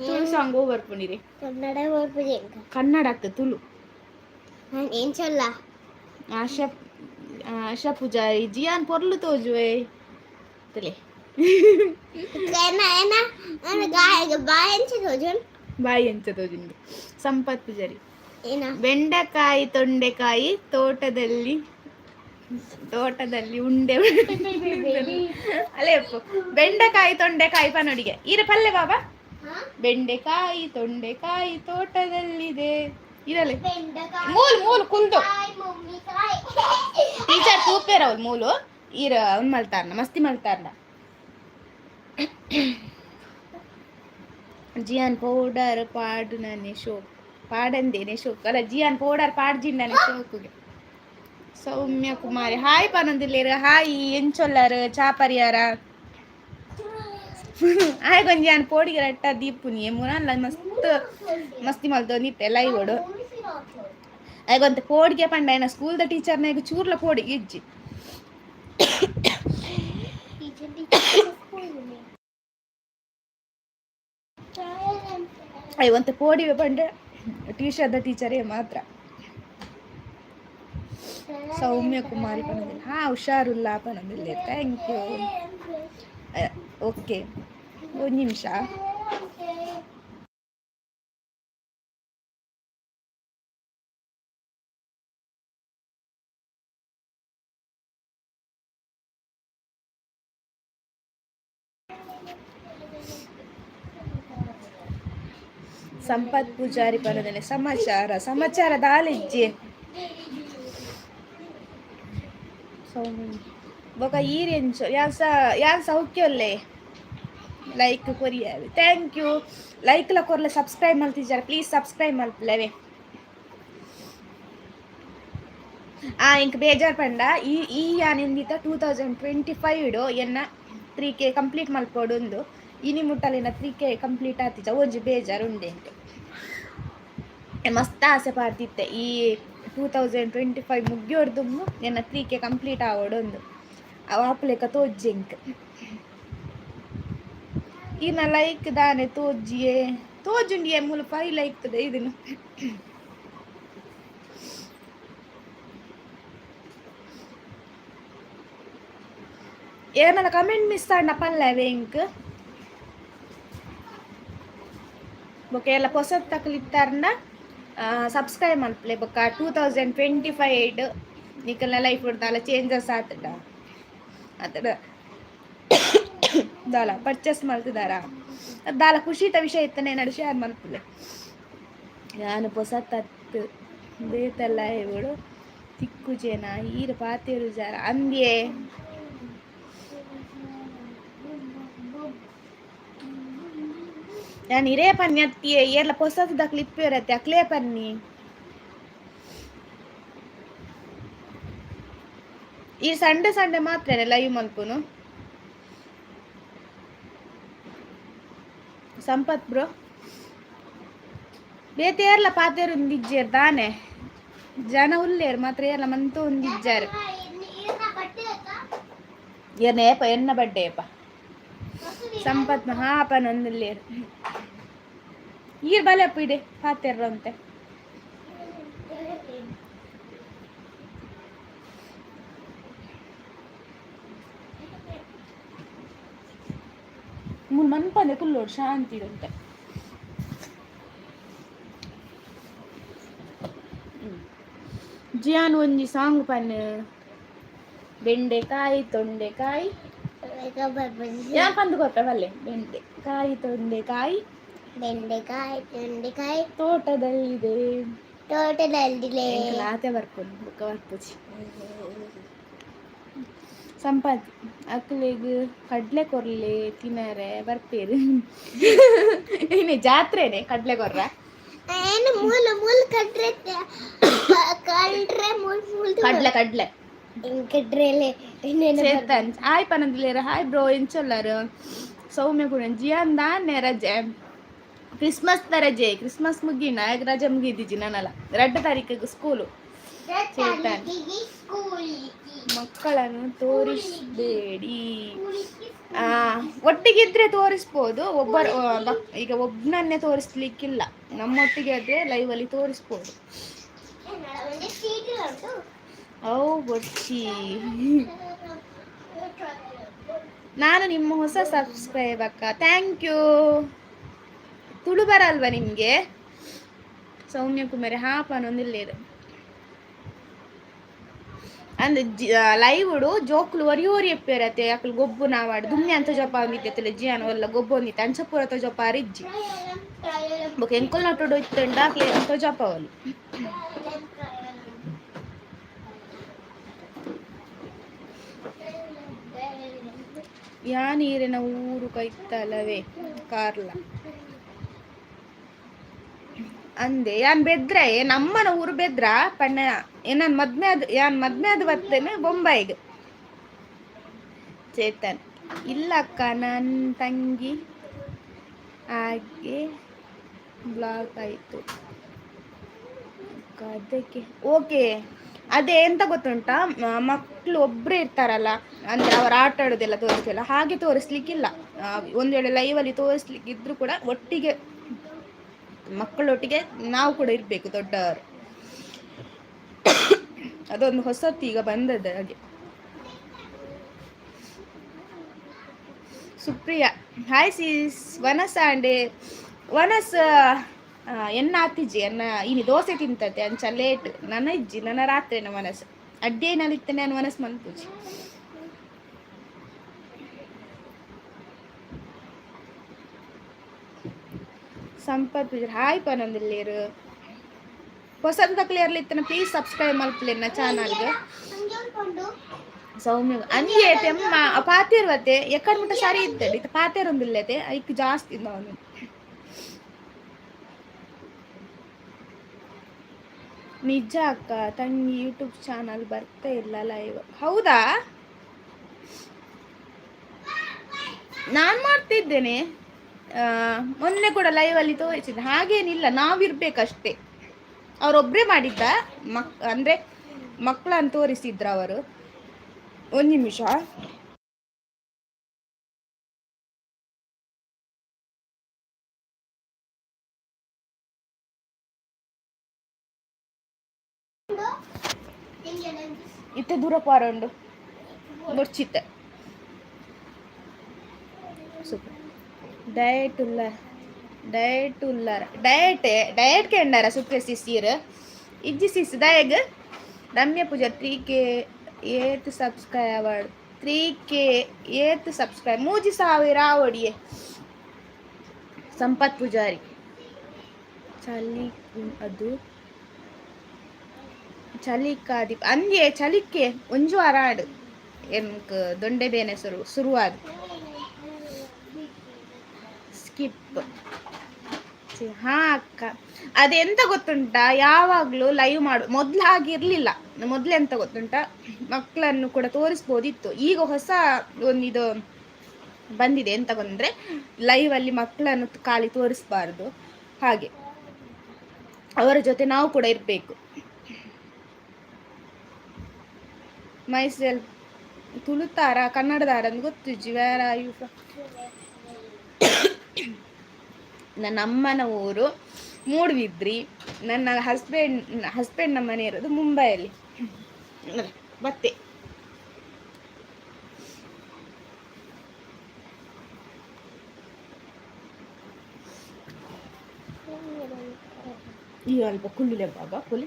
ತುಳು ಸಾಂಗ್ ಓ ಬರ್ಪುನಿರಿ? ಕನ್ನಡ ಬರ್ಪುಜಿ. ಕನ್ನಡ ಅತ್ತ, ತುಳು. ಏನ್ ಚೊಲ್ಲ? ಆಶಾ, ಆಶಾ ಪೂಜಾರಿ, ಜಿಯಾನ್ ಪೊರ್ಲು ತೋಜುವೆ ತಲೆ. ಏನ ಏನ ಗಾಯ ಬಾಯ್ ಎಂಚ ತೋಜುನ್? ಬಾಯಿ ಎಂಚ ತೋಜುಂಡು? ಸಂಪತ್ ಪೂಜಾರಿ. ಏನ? ಬೆಂಡೆಕಾಯಿ ತೊಂಡೆಕಾಯಿ ತೋಟದಲ್ಲಿ ತೋಟದಲ್ಲಿ ಉಂಡೆ ಅಲ್ಲೇ. ಬೆಂಡೆಕಾಯಿ ತೊಂಡೆಕಾಯಿ ಪನೊಡಿಗೆ ಈರ ಪಲ್ಲೆ ಬಾಬಾ. ಬೆಂಡೆಕಾಯಿ ತೊಂಡೆಕಾಯಿ ತೋಟದಲ್ಲಿದೆ ಇರಲೆ. ಮೂಲು ಮೂಲು ಕುಲ್ದು. ಟೀಚರ್ ತೂಪೇರ ಅವ್ರು ಮೂಲು. ಈರ ಅವ್ನು ಮಲ್ತಾರ್ನ, ಮಸ್ತಿ ಮಲ್ತಾರ್ನ. ಜಿಯಾನ್ ಪೌಡರ್ ಪಾಡು ನಾನೆ ಶೋಕ್ ಪಾಡಂದೇನೆ ಶೋಕ್ ಅಲ್ಲ. ಜಿಯಾನ್ ಪೌಡರ್ ಪಾಡ್ಜಿಂಡನೆ ಶೋಕುಗೆ. ಸೌಮ್ಯ ಕುಮಾರಿ ಹಾಯ್ ಪನೊಂದಿಲ್ಲೇರು. ಹಾಯ್. ಎಂಚೊಲ್ಲರು? ಚಾ ಪರಿಯಾರ? ಆಯ್ ಕೊಂಜಿ ಯಾನ್ ಪೋಡಿಗೆ ರಟ್ಟ ದೀಪುನಿ. ಮುರಾನ್ಲ ಮಸ್ತ್ ಮಸ್ತಿ ಮಲ್ತೊಂದಿತ್ತೆ ಲೈವ್ ಓಡು. ಆಯ್ಗೊಂತೆ ಪೋಡಿಗೆ ಪಂಡ ಏನ ಸ್ಕೂಲ್ದ ಟೀಚರ್ನ ಈಗ ಚೂರ್ಲ ಪೋಡಿಗೆ ಇಜ್ಜಿ. ಅಯ್ಯ ಒಂತೆ ಪೋಡಿಗೆ ಪಂಡ ಟೀಚರ್ದ ಟೀಚರೇ ಮಾತ್ರ. ಸೌಮ್ಯ ಕುಮಾರಿ ಪನೊಂದಿಲ್ಲ. ಹಾ, ಹುಷಾರುಲ್ಲ ಪನೊಂದಿಲ್ಲ. Thank you. Okay, ಒಂದು ನಿಮಿಷ. ಸಂಪತ್ ಪೂಜಾರಿ ಪನೊಂದಿಲ್ಲ. ಸಮಾಚಾರ ಸಮಾಚಾರ ದಾಲಿಜ್ಜಿ ಸೌಮ್ಯ. ಬೊಕ ಈರೆಂಚ? ಯಾನ್ ಸ ಯಾನ್ ಸೌಖ್ಯೊಲ್ಲೆ. ಲೈಕ್ ಕೊರಿಯರ್, thank you. ಲೈಕ್ಲ ಕೊರ್ಲೆ. ಸಬ್ಸ್ಕ್ರೈಬ್ ಮಲ್ತಿಜಾರ ಪ್ಲೀಸ್ ಸಬ್ಸ್ಕ್ರೈಬ್ ಮಲ್ಪುಲವೆ. ಆ ಇಂಕ್ ಬೇಜಾರ್ ಪಂಡ ಈ ಈ ಯಾನ್ ಎಂದಿತ್ತ 2025 ಎನ್ನ 3K complete ಮಲ್ಪೊಡುಂದು. ಇನಿ ಮುಟ್ಟಲಿನ 3K complete ಆತಿಜ. ಒಂಜಿ ಬೇಜಾರ್ ಉಂಡೆ ಎಂಕ್. ಮಸ್ತ್ ಆಸೆ ಪಾಡ್ದಿತ್ತೆ ಈ 2025 ಮುಗಿಯೋರ್ದುಮ್ಮು ಎನ್ನ 3K complete ಆವೊಡೊಂದು. ಅವು ಆಪುಲೆಕ ತೋಜ್ಜಿ ಎಂಕ್. ಈನ ಲೈಕ್ ದಾನೆ ತೋಜ್ಜಿಯೇ? ತೋಜುಂಡಿಯೇ ಮೂಲು 5 ಲೈಕ್ ತದೆ ಇದನ್ನು. ಏರ್ನಲ ಕಮೆಂಟ್ ಮಿಸ್ ಆಂಡ ಪನ್ಲೆ ಎಂಕ್. ಬೊಕ ಎಲ್ಲ ಪೊಸತ್ ತಕಲಿತ್ತಾರ್ನ ಸಬ್ಸ್ಕ್ರೈಬ್ ಮಲ್ಪುಲೆ. ಬೊಕ 2025 ನಿಕಲ್ನ ಲೈಫ್ ದಾಲ ಚೇಂಜಸ್ ಆತುಂಡ ಆತಡ ದಾಲ ಪರ್ಚೇಸ್ ಮಲ್ತುದಾರ ದಾಲ ಖುಷಿತ ವಿಷಯ ಇತ್ತನೆ ನಡು ಶೇರ್ ಮಲ್ಪುಲೆ. ಯಾನ್ ಪೊಸತ್ ಅತ್ತ್, ಬೇತೆಲ್ಲ ಇವಳು ತಿಕ್ಕುಜೇನ ಈರ್ ಪಾತೆರುಜಾರ ಅಂದ್ಯೆ. ಯಾನ್ ಇರೇ ಪನ್ನಿ ಅತ್ತಿಯೇ. ಏರ್ಲ ಪೊಸತ್ ದಕ್ಲು ಇಪ್ಪುವೆರತ್ತೆ, ಅಕ್ಲೇ ಪನ್ನಿ. ಈ ಸಂಡೆ ಸಂಡೆ ಮಾತ್ರನೇ ಲೈವ್ ಮಲ್ಪುನು ಸಂಪತ್ ಬ್ರೋ. ಬೇತೆ ಏರ್ಲ ಪಾತೆರ್ ಒಂದಿಜ್ಜೆರ್ ದಾನೆ? ಜನ ಉಲ್ಲೇರ್ ಮಾತ್ರ ಏರ್ಲ ಮಂತ ಒಂದಿಜ್ಜಾರ್. ಏಪ ಎನ್ನ ಬಡ್ಡೆ ಏಪ ಸಂಪತ್ ಹಾಪ ನೊಂದಿಲ್ಲೇರು ಈರ್ ಬಲೆ ಅಪ್ಪ ಇದೆ ಪಾತೆರ್ರಂತೆ. ಮೂರು ಮನ್ಪಂದೆ ಕುಲ್ಲೋಡು ಶಾಂತಿ ಇಡುಂತೆ. ಜಿಯಾನ್ ಒಂಜಿ ಸಾಂಗ್ ಪನ್. ಬೆಂಡೆಕಾಯಿ ತೊಂಡೆಕಾಯಿ. ಯಾನ್ ಪಂದ್ ಕೊರ್ಪೆ ಬಲ್ಲೆ. ಬೆಂಡೆಕಾಯಿ ತೊಂಡೆಕಾಯಿ. ಬೆಂಡೆಕಾಯಿ ತೊಂಡೆಕಾಯಿ. ತೋಟದಲ್ಲಿದೆ. ತೋಟದಲ್ಲಿದೆ. ಎಂಕುಲು ಆತೆ ಬರ್ಪುನು ಬೊಕ್ಕ ಬರ್ಪುಜಿ. ಸಂಪಾತಿ ಅಕ್ಲೆಗ್ ಕಡ್ಲೆ ಕೊರ್ಲೆ ತಿನರೆ ಬರ್ಪೇರು. ಇನಿ ಜಾತ್ರೆನೆ ಕಡ್ಲೆ ಕೊರ್ರ. ಏನು ಮೂಲ ಮೂಲ ಕಟ್ರೆ ಕಲ್ಟ್ರೆ ಮೂಲ ಮೂಲ. ಕಡ್ಲೆ ಕಡ್ಲೆ. ಕಟ್ರೆಲೆ. ಚೇತನ್ ಹಾಯ್ ಪನಂದಿಲ್ಲೇರು. ಹಾಯ್ ಬ್ರೋ, ಎಂಚೊಲ್ಲರು? ಸೌಮ್ಯ ಕೂಡ. ಜಿಯಾನ್ ದಾನೆ ರಜೆ? ಕ್ರಿಸ್ಮಸ್ ದ ರಜೆ. ಕ್ರಿಸ್ಮಸ್ ಮುಗಿನ ರಜೆ ಮುಗಿದಿಜ್ಜಿ ನನಲ. ರಡ್ಡ ತಾರೀಕಿಗೆ ಸ್ಕೂಲು. ಚೇತನ್. ಮಕ್ಕಳನ್ನು ತೋರಿಸಬೇಡಿ. ಒಟ್ಟಿಗಿದ್ರೆ ತೋರಿಸ್ಬೋದು. ಒಬ್ಬರು ಈಗ ಒಬ್ಬನನ್ನೇ ತೋರಿಸ್ಲಿಕ್ಕಿಲ್ಲ. ನಮ್ಮೊಟ್ಟಿಗೆ ಆದ್ರೆ ಲೈವ್ ಅಲ್ಲಿ ತೋರಿಸ್ಬೋದು. ಓ ಬೊಚ್ಚಿ. ನಾನು ನಿಮ್ಮ ಹೊಸ ಸಬ್ಸ್ಕ್ರೈಬ್ ಅಕ್ಕ. Thank you. Tulu ಬರಲ್ವಾ ನಿಮಗೆ? ಸೌಮ್ಯ ಕುಮಾರಿ ಹಾಪ ಒಂದಿಲ್ಲೇರು. ಅಂದ್ ಲೈವ್ ಜೋಕ್ಲು ಒರಿ ಒರಿ ಎಪ್ಪೇರತೆ. ಅಕ್ಲು ಗೊಬ್ಬು ನಾವಾಡು ದುಮ್ಮೆ ಅಂತ ಜಪ ಒಂದಿತ್ತೆ. ಜಿಯಾನ್ ಒಲ್ಲ ಗೊಬ್ಬು ಒಂದಿತ್ತೆ. ಅಂಚ ಪೂರ ತೋಜಪ ಇಜ್ಜಿ. ಬೊಕ ಎಂಕುಲ್ ನಟೋಡು ಇತ್ತಂಡ ಅಕ್ಲೆ ತೋಜಪ ಅವಲು. ಯಾ ನೀರಿನ ಊರು ಕೈತಲವೇ? ಕಾರ್ಲ ಅಂದೆ. ಯಾನ್ ಬೆದ್ರ ನಮ್ಮನ ಊರು ಬೆದ್ರ ಪಣ್ಣ. ಏನಾನ್ ಮದ್ಮೆ ಅದು ಯಾನ್ ಮದ್ಮೆ ಅದು ಬರ್ತೇನೆ ಬೊಂಬಾಯಿಗೆ. ಚೇತನ್ ಇಲ್ಲ ಅಕ್ಕ, ನನ್ನ ತಂಗಿ ಹಾಗೆ ಬ್ಲಾಕ್ ಆಯಿತು ಅಕ್ಕ, ಅದಕ್ಕೆ. ಓಕೆ. ಅದೇ ಎಂತ ಗೊತ್ತುಂಟಾ, ಮಕ್ಕಳು ಒಬ್ಬರೇ ಇರ್ತಾರಲ್ಲ, ಅಂದ್ರೆ ಅವರು ಆಟ ಆಡೋದೆಲ್ಲ ತೋರಿಸ್ತಿಲ್ಲ, ಹಾಗೆ ತೋರಿಸ್ಲಿಕ್ಕಿಲ್ಲ. ಒಂದು ವೇಳೆ ಲೈವಲ್ಲಿ ತೋರಿಸ್ಲಿಕ್ಕೆ ಇದ್ರು ಕೂಡ ಒಟ್ಟಿಗೆ ಮಕ್ಕಳೊಟ್ಟಿಗೆ ನಾವು ಕೂಡ ಇರಬೇಕು ದೊಡ್ಡವರು. ಅದೊಂದು ಹೊಸತು ಈಗ ಬಂದದ್ದು ಹಾಗೆ. ಸುಪ್ರಿಯಾ ಹಾಯ್ ಸಿಸ್. ವನಸ ಅಂಡೆ ವನಸ್ ಎನ್ನ ಆತಿಜ್ಜಿ ಎನ್ನ ಇನಿ ದೋಸೆ ತಿಂತತೆ ಅಂಚ ಲೇಟ್. ನನ್ನ ಇಜ್ಜಿ ನನ್ನ ರಾತ್ರಿನ ವನಸ್ ಅಡ್ಡಿ ಇತ್ತೆ ನಾನು ವನಸ್ ಮನ್ಪುಜಿ. ಸಂಪತ್ ಪೂಜಾರಿ ಹಾಯ್ ಪನೊಂದಿಲ್ಲೇರು. ಹೊಸದ ತಕ್ಲಿಯರ್ಲಿ ಇತ್ತನ ಪ್ಲೀಸ್ ಸಬ್ಸ್ಕ್ರೈಬ್ ಮಲ್ಪುಲೆನ್ನ ಚಾನಲ್ಗೆ. ಸೌಮ್ಯ ಅಂಜೆ ತೆಮ್ಮ ಪಾತೆರ್ವತೆ ಎಕ್ಕಡ್ ಮುಟ್ಟ ಸರಿ ಇತ್ತಡಿ. ಇತ್ತ ಪಾತೆರೊಂದಿಲ್ಲತೆ ಐಕ್ ಜಾಸ್ತಿ ಅವನು. ನಿಜ ಅಕ್ಕ, ತಂಗಿ ಯೂಟ್ಯೂಬ್ ಚಾನಲ್ ಬರ್ತಾ ಇಲ್ಲ ಲೈವ್. ಹೌದಾ? ನಾನು ಮಾಡ್ತಿದ್ದೇನೆ. ಮೊನ್ನೆ ಕೂಡ ಲೈವ್ ಅಲ್ಲಿ ತೋರಿಸಿದ್ದೆ. ಹಾಗೇನಿಲ್ಲ, ನಾವಿರ್ಬೇಕಷ್ಟೇ. ಅವರೊಬ್ಬರೇ ಮಾಡಿದ್ದ ಮಕ್ ಅಂದ್ರೆ ಮಕ್ಕಳನ್ನು ತೋರಿಸಿದ್ರು ಅವರು. ಒಂದು ನಿಮಿಷ. ಇತ್ತೆ ದೂರ ಪಾರುಂಡು ಬೊರ್ಚಿತ್ತೆ. ಸೂಪರ್. ಡಯಟ್ ಉಲ್ಲ, ಡಯಟ್ ಉಲ್ಲಾರ? ಡಯಟ್ ಡಯಟ್ ಕೆಂಡಾರ ಸುಪ್ರಿಯ ಸಿಸ್? ಈರ್ ಇಜ್ಜಿ ಸಿಸ್ ದಯಗ್. ರಮ್ಯ ಪೂಜಾ 3K ಏತ್ ಸಬ್ಸ್ಕ್ರೈಬ್? 3K ಏತ್ ಸಬ್ಸ್ಕ್ರೈಬ್? 3000 ಆವಡಿಯೆ. ಸಂಪತ್ ಪೂಜಾರಿ ಚಲಿ ಅದು ಚಲಿಕಾದಿ ಅಂಜೆ ಚಲಿಕ್ಕೆ ಒಂಜು ವಾರ ಆಡು ಎಂಕ್ ದೊಂಡೆ ಬೇನೆ ಶುರು ಶುರುವಾದ. ಸ್ಕಿಪ್. ಹಾ ಅಕ್ಕ, ಅದೆಂತ ಗೊತ್ತುಂಟಾ, ಯಾವಾಗಲೂ ಲೈವ್ ಮಾಡು ಮೊದಲು ಹಾಗಿರ್ಲಿಲ್ಲ. ಮೊದಲು ಎಂತ ಗೊತ್ತುಂಟಾ, ಮಕ್ಕಳನ್ನು ಕೂಡ ತೋರಿಸ್ಬೋದಿತ್ತು. ಈಗ ಹೊಸ ಒಂದು ಇದು ಬಂದಿದೆ. ಎಂತ ಅಂದ್ರೆ ಲೈವ್ ಅಲ್ಲಿ ಮಕ್ಕಳನ್ನು ಖಾಲಿ ತೋರಿಸ್ಬಾರ್ದು, ಹಾಗೆ ಅವರ ಜೊತೆ ನಾವು ಕೂಡ ಇರಬೇಕು. Myself ತುಳುತಾರ ಕನ್ನಡದಾರ ಅಂತ ಗೊತ್ತುಜ್ಜಿ. Where are you? ನನ್ನ ಅಮ್ಮನ ಊರು ಮೂಡುಬಿದ್ರಿ. ನನ್ನ ಹಸ್ಬೆಂಡ್ ಹಸ್ಬೆಂಡ್ನ ಮನೆ ಇರೋದು ಮುಂಬೈಯಲ್ಲಿ. ಬತ್ತೆ. ಈ ಅಲ್ಪ ಕುಳ್ಳಿಲೆ ಬಾಬಾ ಕುಲಿ.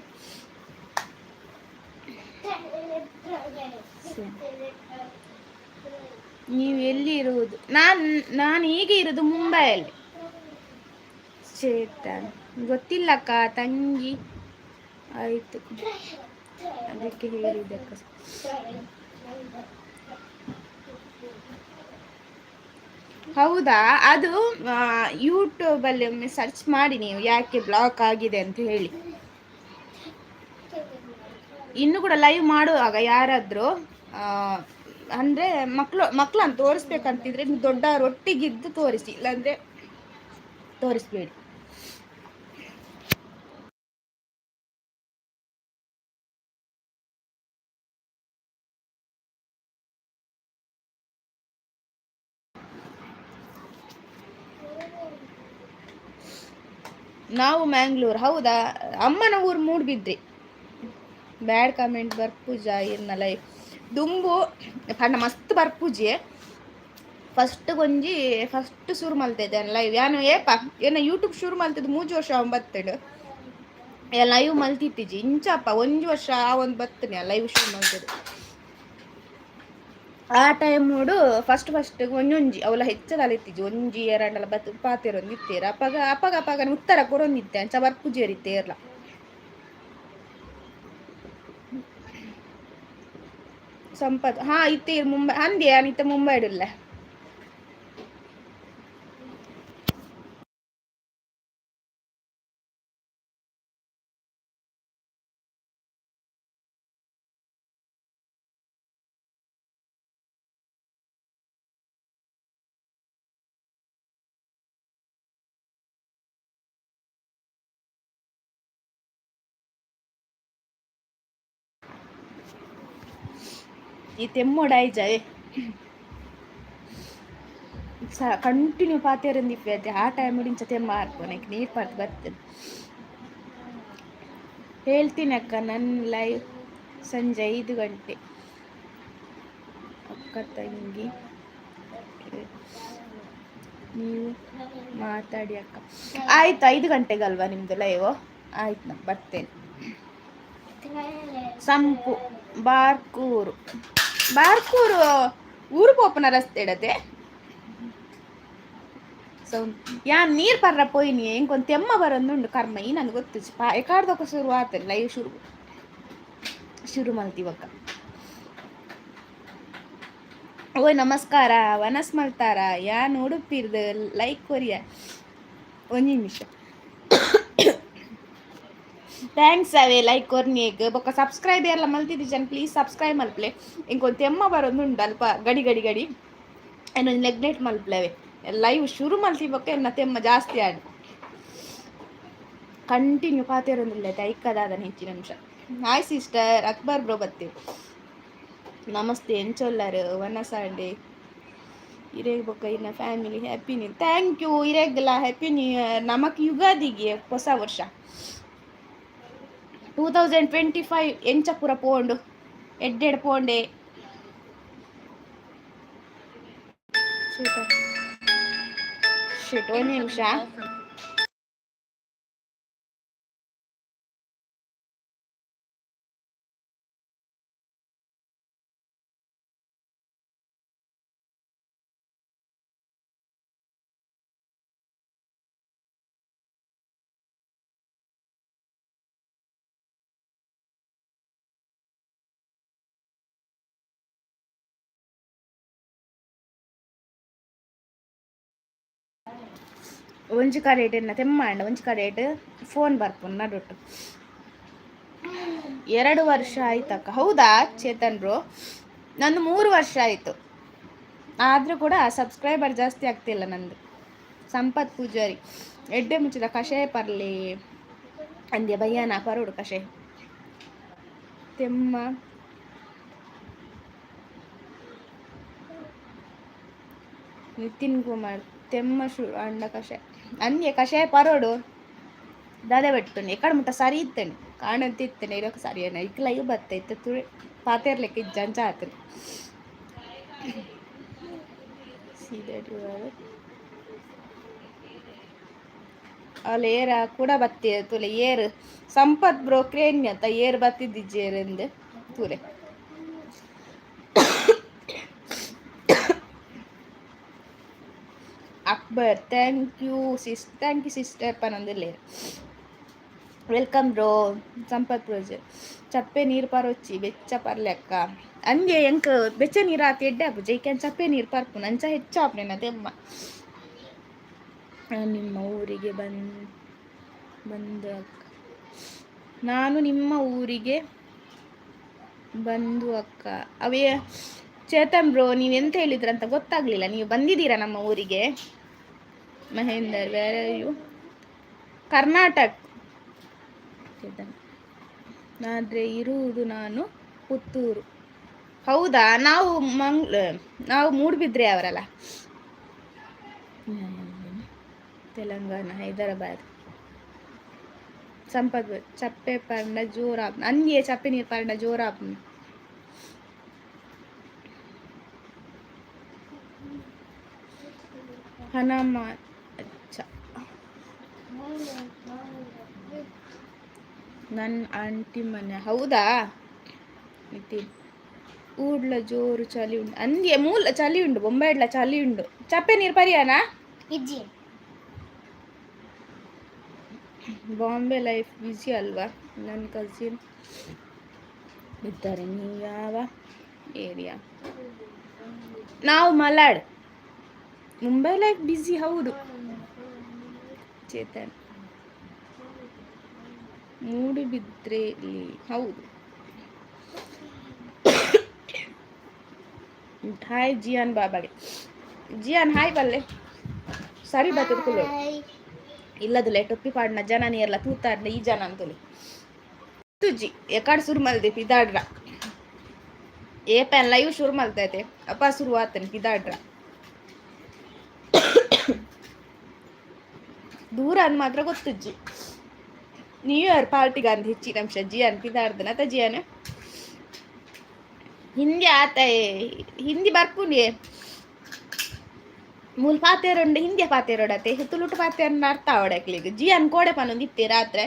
ನೀವು ಎಲ್ಲಿ ಇರುವುದು? ನಾನು ನಾನು ಈಗ ಇರೋದು ಮುಂಬೈಯಲ್ಲಿ. ಚೇತನ್, ಗೊತ್ತಿಲ್ಲಕ್ಕ. ತಂಗಿ ಆಯಿತು, ಅದಕ್ಕೆ ಹೇಳಿದ್ದಕ್ಕ. ಹೌದಾ? ಅದು ಯೂಟ್ಯೂಬಲ್ಲಿ ಒಮ್ಮೆ ಸರ್ಚ್ ಮಾಡಿ ನೀವು, ಯಾಕೆ ಬ್ಲಾಕ್ ಆಗಿದೆ ಅಂತ ಹೇಳಿ. ಇನ್ನು ಕೂಡ ಲೈವ್ ಮಾಡುವಾಗ ಯಾರಾದರೂ ಅಂದರೆ ಮಕ್ಕಳು ಮಕ್ಕಳನ್ನು ತೋರಿಸ್ಬೇಕಂತಿದ್ರೆ ನೀವು ದೊಡ್ಡ ರೊಟ್ಟಿಗಿದ್ದು ತೋರಿಸಿ, ಇಲ್ಲಾಂದರೆ ತೋರಿಸ್ಬೇಡಿ. ನಾವು ಮ್ಯಾಂಗ್ಳೂರ್. ಹೌದಾ? ಅಮ್ಮನ ಊರು ಮೂಡ್ಬಿದ್ರಿ. ಬ್ಯಾಡ್ ಕಮೆಂಟ್ ಬರ್ಪೂಜ ಇರ್ನ ಲೈಫ್ ದುಂಬು ಪಂಡ ಮಸ್ತ್ ಬರ್ಪೂಜೆ. ಫಸ್ಟ್ ಒಂಜಿ ಫಸ್ಟ್ ಶುರು ಮಲ್ತಿದ್ದೆ ಲೈವ್ ಯಾನು. ಏಪ ಏನ ಯೂಟ್ಯೂಬ್ ಶುರು ಮಲ್ತಿದ್ದು 3 ವರ್ಷ ಒಂಬತ್ತೇಳು ಲೈವ್ ಮಲ್ತಿತ್ತಿಜಿ. ಇಂಚಪ್ಪ ಒಂಜಿ ವರ್ಷ ಆ ಒಂದು ಬತ್ತನೆ ಲೈವ್ ಶುರು ಮಲ್ತಿದ್ದು. ಆ ಟೈಮ್ ನೋಡು, ಫಸ್ಟ್ ಫಸ್ಟ್ ಒಂಜೊಂಜಿ ಅವಲ ಹೆಚ್ಚದ ಇತ್ತಿಜಿ. ಒಂಜಿ ಎರಡಲ್ಲ ಬತ್ತು ಪಾತೆರೊಂದು ಇತ್ತೇರ. ಅಪಗ ಅಪಗ ಅಪಗ ಉತ್ತರ ಕೊರೊಂದಿತ್ತೆ. ಅಂಚ ಬರ್ಪುಜೇರಿತ್ತೆ ಏರ್ಲ. ಸಂಪತ್, ಹಾ, ಇತ್ತೆ ಮುಂಬೈ ಅಂದೆ. ಇತ್ತೆ ಮುಂಬೈ ಇಡಲ್ಲ. ಈ ತೆಮ್ಮೊಡಾಯ್ಜಾಯೆ ಸ ಕಂಟಿನ್ಯೂ ಪಾತೆರೊಂದಿಪ್ಪೆ. ಆ ಟೈಮ್ ಇಂಚ ತೆಮ್ಮ ಆರ್ಪೊನೆಕ್ ನೀರು ಪಾರ್ದ್ ಬರ್ತದೆ. ಹೇಳ್ತೀನಿ ಅಕ್ಕ, ನನ್ನ ಲೈವ್ ಸಂಜೆ 5 ಗಂಟೆ. ಅಕ್ಕ ತಂಗಿ ನೀವು ಮಾತಾಡಿ ಅಕ್ಕ. ಆಯ್ತು, 5 ಗಂಟೆಗಲ್ವಾ ನಿಮ್ಮದು ಲೈವ್? ಆಯ್ತು, ನಾನು ಬರ್ತೇನೆ. ಸಂಪು ಬಾರ್ಕೂರು, ಬಾರ್ಕೂರು ಊರು ಪೋಪನ ರಸ್ತೆ ಇಡತೆ. ಸೊ ಯಾನ್ ನೀರು ಪರ್ರ ಪೋಯಿನಿ. ಎಂಕೊಂದು ತೆಮ್ಮ ಬರೊಂದುಂಡು ಕರ್ಮ. ಈ ನನ್ಗೆ ಗೊತ್ತು ಎಕಾಡ್ದೊಕ ಶುರು ಆತಲ್ಲ ಲೈವ್. ಶುರು ಶುರು ಮಲ್ತಿವಕ್ಕ. ಓಯ್, ನಮಸ್ಕಾರ. ವನಸ್ ಮಲ್ತಾರ? ಯಾನ್ ಉಡುಪಿರ್ದು. ಲೈಕ್ ಕೊರಿಯ. ಒಂಜಿ ನಿಮಿಷ. Thanks ಅವೇ ಲೈಕ್ ಕೊರ್ನಿಗ್. ಬೊಕ್ಕ ಸಬ್ಸ್ಕ್ರೈಬ್ ಎಲ್ಲ ಮಲ್ತಿದ್ದಿ ಜನ, ಪ್ಲೀಸ್ ಸಬ್ಸ್ಕ್ರೈಬ್ ಮಲ್ಪ್ಲೆ. ಇಂಕೊಂದು ತೆಮ್ಮ ಬರೋದುಂಡು ಅಲ್ಪ ಗಡಿ ಗಡಿ ಗಡಿ. ಏನೊಂದು ನೆಗ್ಲೆಕ್ಟ್ ಮಲ್ಪ್ಲೆವೆ. ಲೈವ್ ಶುರು ಮಲ್ತಿ ಬೊಕ್ಕ ಎನ್ನ ತೆಮ್ಮ ಜಾಸ್ತಿ ಆಡ್. ಕಂಟಿನ್ಯೂ ಪಾತೆರೊಂದಿಲ್ಲ ಐಕ್ಕದಾದ ಹೆಚ್ಚಿನ ನಿಮಿಷ. Hi sister. ಅಕ್ಬರ್ ಬ್ರೋ ಬತ್ತಿ. ನಮಸ್ತೆ. ಎಂಚೊಲ್ಲರು? ವನಸಾಂಡೆ ಇರೇಗ್ ಬೊಕ್ಕ ಇನ್ನ family happy new. Thank you. ಇರೇಗ್ಲ happy new year. ನಮಕ್ ಯುಗಾದಿಗೆ ಹೊಸ ವರ್ಷ. 2025 ಎಂಚ ಪೂರ ಪೋಂಡು? ಎಡ್ಡೆಡ್ ಪೋಂಡೆ? ಶಿಟ್, ಒಂದು ನಿಮಿಷ. ಒಂಜಿ ಕಡೆಟ್ ಎನ್ನ ತೆಮ್ಮಾಂಡ, ಒಂಜಿ ಕಡೆಟ್ ಫೋನ್ ಬರ್ಪುಂಡು ನಡುಟ್ಟು. 2 ವರ್ಷ ಆಯ್ತಕ್ಕ. ಹೌದಾ ಚೇತನ್ ಬ್ರೋ? ನಂದು 3 ವರ್ಷ ಆಯಿತು. ಆದರೂ ಕೂಡ ಸಬ್ಸ್ಕ್ರೈಬರ್ ಜಾಸ್ತಿ ಆಗ್ತಿಲ್ಲ ನಂದು. ಸಂಪತ್ ಪೂಜಾರಿ, ಎಡ್ಡೆ ಮುಚ್ಚಿದ ಕಷಾಯ ಪರ್ಲಿ ಅಂದ್ಯ. ಬಯ್ಯಾನ ಪರೋಡು ಕಷಾಯ. ತೆಮ್ಮ. ನಿತಿನ್ ಕುಮಾರ್ ತೆಮ್ಮ ಶುರು ಅಂಡ ಕಷಾಯ ಅಂದೆ ಕಷಾಯ ಪರೋಡು ದಾದೆ ಬೆಟ್ಟುಂಡು ಎಕಡೆ ಮುಟ್ಟ ಸರಿ ಇತ್ತೇನೆ ಕಾಣಂತ ಇತ್ತೇನೆ ಇರೋಕೆ ಸರಿ ಏನ ಇಕ್ಲೈಯು ಬತ್ತ ಇತ್ತು ತುಳಿ ಪಾತೆರ್ಲೆಕ್ಕ ಇಜ್ಜಂಚ ಆತನೆ. See that you are ಅಲ್ಲಿ ಏರ ಕೂಡ ಬತ್ತಿ ತುಲೆ ಏರು ಸಂಪತ್ ಬ್ರೋ ಕ್ರೇನ್ ಅಂತ ಏರ್ ಬತ್ತಿದ್ದಿಜ್ಜೇರೆಂದು ತೂಲೆ. Akbar thank you sis, thank you sister ಪನೊಂದುಲ್ಲೆರ್. Welcome bro Sampath ಬ್ರೋಜ್. ಚಪ್ಪೆ ನೀರು ಪರೊಚ್ಚಿ ಬೆಚ್ಚ ಪರ್ಲೆಕ್ಕ ಅಂದೆ ಎಂಕ್ ಬೆಚ್ಚ ನೀರು ಆತ ಎಡ್ಡೆ ಆಪುಜಿ ಐಕೆ ಚಪ್ಪೆ ನೀರು ಪರ್ಪುನು ಅಂಚ ಹೆಚ್ಚಾಪುನೆ ತೆಮ್ಮ. ನಿಮ್ಮ ಊರಿಗೆ ಬಂದು ಅಕ್ಕ, ನಾನು ನಿಮ್ಮ ಊರಿಗೆ ಬಂದು ಅಕ್ಕ. ಅವೇ ಚೇತನ್ ಬ್ರೋ, ನೀವು ಎಂತ ಹೇಳಿದ್ರಂತ ಗೊತ್ತಾಗ್ಲಿಲ್ಲ. ನೀವು ಬಂದಿದ್ದೀರಾ ನಮ್ಮ ಊರಿಗೆ? ಮಹೇಂದರ್, ವೇರ್ you? Karnataka. Chetan, ಆದರೆ ಇರುವುದು ನಾನು ಪುತ್ತೂರು. ಹೌದಾ? ನಾವು ನಾವು ಮೂಡುಬಿದ್ರೆ ಅವರಲ್ಲ. ತೆಲಂಗಾಣ ಹೈದರಾಬಾದ್. ಸಂಪತ್ ಚಪ್ಪೆ ಪಂಡ ಜೋರಾಪ್ ಅಂದ್ಯೆ ಚಪ್ಪೆ ನೀರು ಪಂಡ ಜೋರಾಪ್. ಹನಮ ಅಚ್ಚ ನನ್ನ ಆಂಟಿ ಮನೆ. ಹೌದಾ ನಿತಿನ್? ಊಡ್ಲ ಜೋರು ಚಳಿ ಉಂಡು ಅಂದ್ಯೆ ಮೂಲ ಚಳಿ ಉಂಡು ಬೊಂಬೈಡ್ಲ ಚಳಿ ಉಂಡು. ಚಪ್ಪೆ ನೀರು ಪರಿಯಾನಾ? ಇಜ್ಜಿ. ಬಾಂಬೆ ಲೈಫ್ ಬ್ಯುಸಿ ಅಲ್ವಾ? ನನ್ನ ಕಸಿನ್ ಇದ್ದಾರೆ. ನೀವು ಯಾವ ಏರಿಯಾ? ನಾವು ಮಲಾಡ್. ಮುಂಬೈ ಲೈಫ್ ಬ್ಯುಸಿ ಹೌದು. ಚೇತನ್ ಮೂಡುಬಿದ್ರೆಲಿ ಹೌದು. ಹಾಯ್ ಜಿಯಾನ್ ಬಾಬಾಗೆ. ಜಿಯಾನ್ ಹಾಯ್ ಬಲ್ಲೆ ಸರಿ ಬರ್ತದೆ ಕುಲ್ಲು. ಹಾಯ್. ಇಲ್ಲದುಲೆ ಟೊಪ್ಪಿ ಪಾಡ್ನ ಜನ ನೀರ್ಲ ತೂತಾಡ್ನ ಈ ಜನ ಅಂತುಲಿ ತುಜ್ಜಿ ಎಕಾಡ್ ಶುರು ಮಲ್ದೆ ಪಿದಾಡ್ರ ಏ ಪ್ಯಾನ್ ಲೈವ್ ಶುರು ಮಲ್ತೈತೆ ಅಪ್ಪ ಶುರು ಆತನ ಪಿದಾಡ್ರ ದೂರ ಅಂದ್ ಮಾತ್ರ ಗೊತ್ತುಜ್ಜಿ. ನ್ಯೂ ಇಯರ್ ಪಾರ್ಟಿಗೆ ಅಂದ್ ಹೆಚ್ಚಿನ ಅಂಶ ಜಿಯಾನ್ ಪಿದಾಡ್ದನ ಅತ ಜಿಯಾನ್ ಹಿಂದಿ ಆತ ಹಿಂದಿ ಬರ್ಪುಂಡಿ ಮೂಲ ಪಾತೆರುಂಡು ಹಿಂದಿಯ ಪಾತೆರೊಡತೆ ತುಳುಟು ಪಾತೆರ್ನ ಅರ್ಥ ಆವಡಕ್ಲಿಗ್ ಜಿಯಾನ್ ಕೋಡೆ ಪನೊಂದಿತ್ತೆ ರಾತ್ರೆ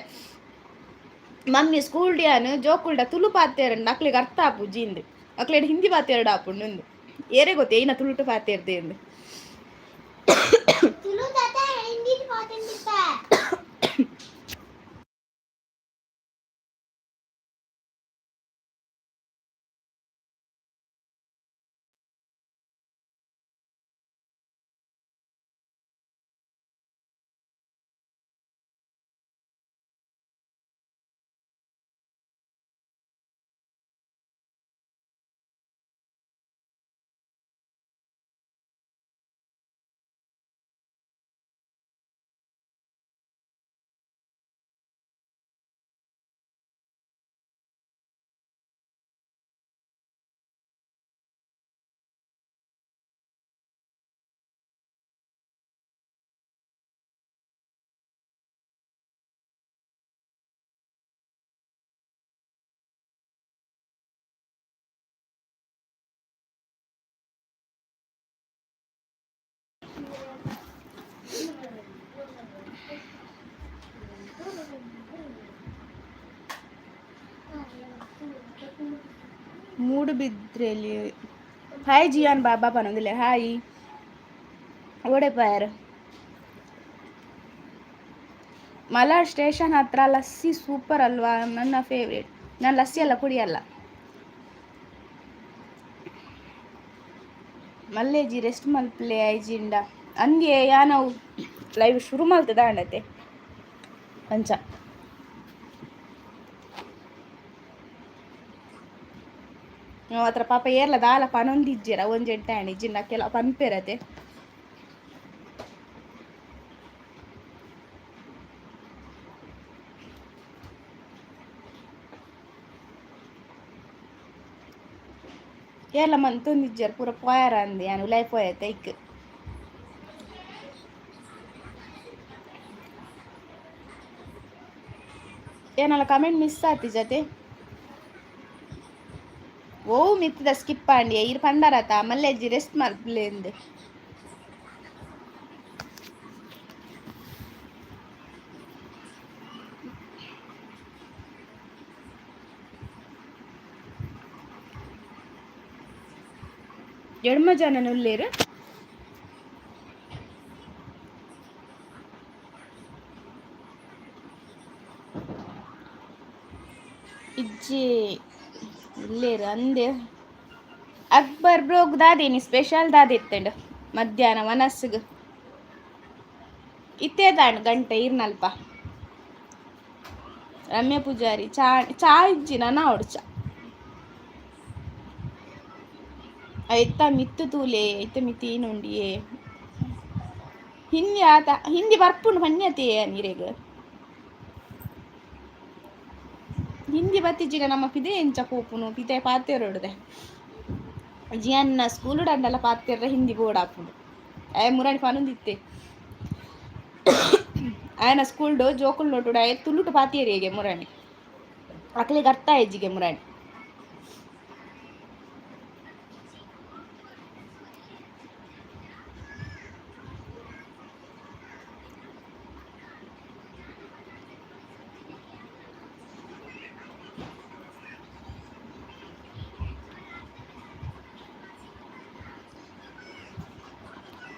ಮಮ್ಮಿ ಸ್ಕೂಲ್ ಡಿಯಾನ್ ಜೋಕುಲ್ಡ ತುಳು ಪಾತೆರಂಡ ಅಕ್ಲಿಗೆ ಅರ್ಥ ಆಪುಜಿ ಇಂದು ಅಕ್ಲೆಡ್ ಹಿಂದಿ ಪಾತೆರಡ ಆಪುಂಡು ಇಂದು ಏರೆ ಗೊತ್ತೇ ಏನ ತುಳುಟು ಪಾತೆರ್ದೆ ಇಂದು. ತುಳು ತಾತ ಹಿಂದಿ ಮಾತಾಡ್ತಿದ್ದ. ಮೂಡುಬಿದ್ರೆಲಿ ಹಾಯ್ ಜಿಯಾನ್ ಬಾಬಾ ಪನೊಂದಿಲ್ಲ ಹಾಯ್ ಓಡೆಪಾಯರ್. ಮಲಾಡ್ ಸ್ಟೇಷನ್ ಹತ್ರ ಲಸ್ಸಿ ಸೂಪರ್ ಅಲ್ವಾ? ನನ್ನ ಫೇವ್ರೇಟ್. ನಾನು ಲಸ್ಸಿ ಎಲ್ಲ ಕುಡಿಯಲ್ಲ. ಮಲ್ಲೇಜಿ ರೆಸ್ಟ್ ಮಲ್ಪಲೆ ಐಜಿಂಡ ಅಂದ್ಯೆ ಯಾನವು ಲೈವ್ ಶುರು ಮಲ್ತದ ಅಂಡತೆ ಅಂಚ. ಅತ್ರ ಪಾಪ ಏರ್ಲ ದಾಲ ಪನೊಂದಿಜ್ಜೆರ ಒಂಜೆಡ್ಡೆ ಆಂಡ್ ಇಜ್ಜಿಂಡ ಕೆಲ ಪನ್ಪೆರತೆ. ಏರ್ಲ ಮಂತೊಂದಿಜ್ಜೆರ್ ಪೂರ ಪೋಯರ ಅಂದ್ ಯಾನ್ ಉಲಾಯಿ ಪೋಯತೆ ಐಕ್. ಏನಲ್ಲ ಕಮೆಂಟ್ ಮಿಸ್ ಆತಿ ಜೊತೆ. ಓ ಮಿತ್ತದ ಸ್ಕಿಪ್ ಆಂಡಿಯ ಇರ್ ಪಂಡರತ ಮಲ್ಲೆಜ್ಜಿ ರೆಸ್ಟ್ ಮಲ್ಪಲೇಂದು. ಎಡ್ಮ ಜನ ಉಲ್ಲೇರು. ಇಜ್ಜಿ ಉಲ್ಲೇರು ಅಂದೆ. ಅಕ್ಬರ್ ಬ್ರೋಗ್ ದಾದೇನಿ ಸ್ಪೆಷಲ್ ದಾದಿತ್ತಂಡು ಮಧ್ಯಾಹ್ನ ಮನಸ್ಸಿಗೆ? ಇತ್ತೇದಾಂಡ್ ಗಂಟೆ ಇರ್ನಲ್ಪ. ರಮ್ಯ ಪೂಜಾರಿ ಚಾ ಚಾ ಇಜ್ಜಿ ನನ ಅವಡು ಚಾ ಐತ ಮಿತ್ತು ತೂಲೆ ಐತ ಮಿತ್ತಿ ಏನುಂಡಿಯೇ. ಹಿಂದಿ ಆತ ಹಿಂದಿ ಬರ್ಪುಂಡು ಪನ್ಯತೆ ನೀರೆಗ್. ಹಿಂದಿ ಬತ್ತಿಜ್ಜಿಡ ನಮ್ಮ ಪಿದೆ ಎಂಚ ಪೋಪುನು ಪಿದೆ ಪಾತೆರೊಡುದೆ ಜಿಯನ್ನ ಸ್ಕೂಲ್ ದಂಡಲ ಪಾತೆರ್ರ ಹಿಂದಿ ಬೋಡಾಪುಂಡು. ಆಯ ಮುರಾಣಿ ಪನೊಂದಿತ್ತೆ ಆಯನ ಸ್ಕೂಲ್ಡು ಜೋಕುಲ್ ನೋಟುಡು ಆಯೆ ತುಳುಟು ಪಾತಿಯರಿಗೆ ಮುರಾಣಿ ಅಕ್ಲೆಗ್ ಅರ್ಥ ಆಯ್ಜಿಗೆ ಮುರಾಣಿ.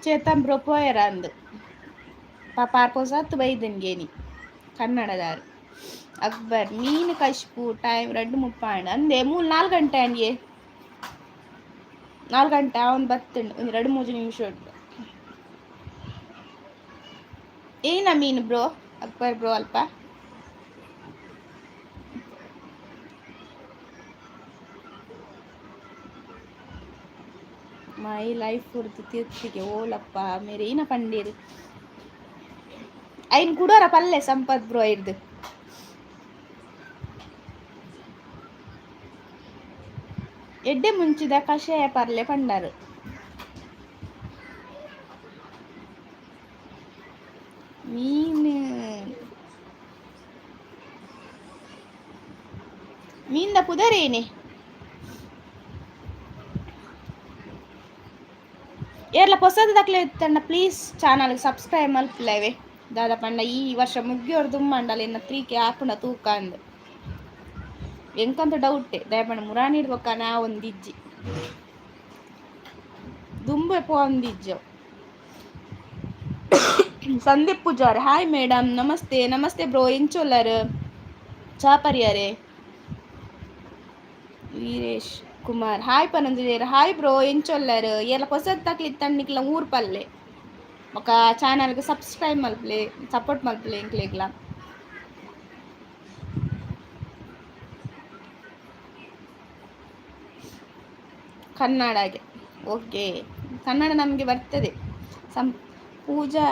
ಚೇತನ್ ಬ್ರೋ ಪೋಯರ ಅಂದು ಪಾಪ ಪೊಸತ್ ಬೈದನ್ಗೇನಿ ಕನ್ನಡದಾರು. ಅಕ್ಬರ್ ಮೀನು ಕಶ್ಪು ಟೈಮ್ 2:30 ಆಂಡ್ ಅಂದೆ ಮೂಲು 4 ಗಂಟೆ ಅಂಡಿಯೇ. 4 ಗಂಟೆ ಅವನು ಬತ್ತುಂಡು ಒಂದು 2-3 ನಿಮಿಷ ಉಂಟು. ಏನ ಮೀನು ಬ್ರೋ ಅಕ್ಬರ್ ಬ್ರೋ ಅಲ್ಪ? My life ಪೂರ್ತಿ ತಿರ್ತಿಗೆ ಓಲಪ್ಪ ಮೇರೆ ಏನ ಪಂಡೀರು ಐನ್ ಕುಡೋರ ಪಲ್ಲೆ ಸಂಪತ್ ಬ್ರೋ ಐರ್ದು. ಎಡ್ಡೆ ಮುಂಚಿದ ಕಷಾಯ ಪರ್ಲೆ ಪಂಡರು. ಮೀನು ಮೀನ್ದ ಪುದರೇನೆ? ಏರ್ಲ ಪೊಸದ ಇತ್ತಂಡ ಪ್ಲೀಸ್ ಚಾನಲ್ ಸಬ್ಸ್ಕ್ರೈಬ್ ಮಲ್ಪುಲವೆ. ದಾದ ಪಂಡ ಈ ವರ್ಷ ಮುಗ್ಗಿಯೋರು ದುಮ್ಮಂಡಲ ಇನ್ನ 3K ಆಪುಂಡ ತೂಕ ಅಂದ್ ಎಂಕಂತ ಡೌಟೆ. ದಯಪಂಡ ಮುರಾನಿಡ್ ಬೊಕ್ಕ ನಾ ಒಂದಿಜ್ಜಿ ದುಂಬೆ ಪೋಂದಿಜ್ಜೋ. ಸಂದೀಪ್ ಪೂಜಾರಿ ಹಾಯ್ ಮೇಡಮ್ ನಮಸ್ತೆ. ನಮಸ್ತೆ ಬ್ರೋ ಎಂಚೊಲ್ಲರ್ ಚಾಪರಿಯರೆ. ವೀರೇಶ್ ಕುಮಾರ್ ಹಾಯ್ ಪನೊಂದಿದ್ದೇರು. ಹಾಯ್ ಬ್ರೋ ಎಂಚೊಲ್ಲರ್ ಏರ್ಲ ಪೊಸತ್ ತಕ್ಲಿತ್ತಂಡ ನಿಕ್ಲ ಊರು ಪಲ್ಲೆ ಬೊಕ ಚಾನಲ್ಗೆ ಸಬ್ಸ್ಕ್ರೈಬ್ ಮಲ್ಪಲೆ ಸಪೋರ್ಟ್ ಮಲ್ಪಲೆ ಎಂಕ್ಲೆಗ್ಲ. ಕನ್ನಡಗೆ ಓಕೆ ಕನ್ನಡ ನಮಗೆ ಬರ್ತದೆ. ಸಂ ಪೂಜಾ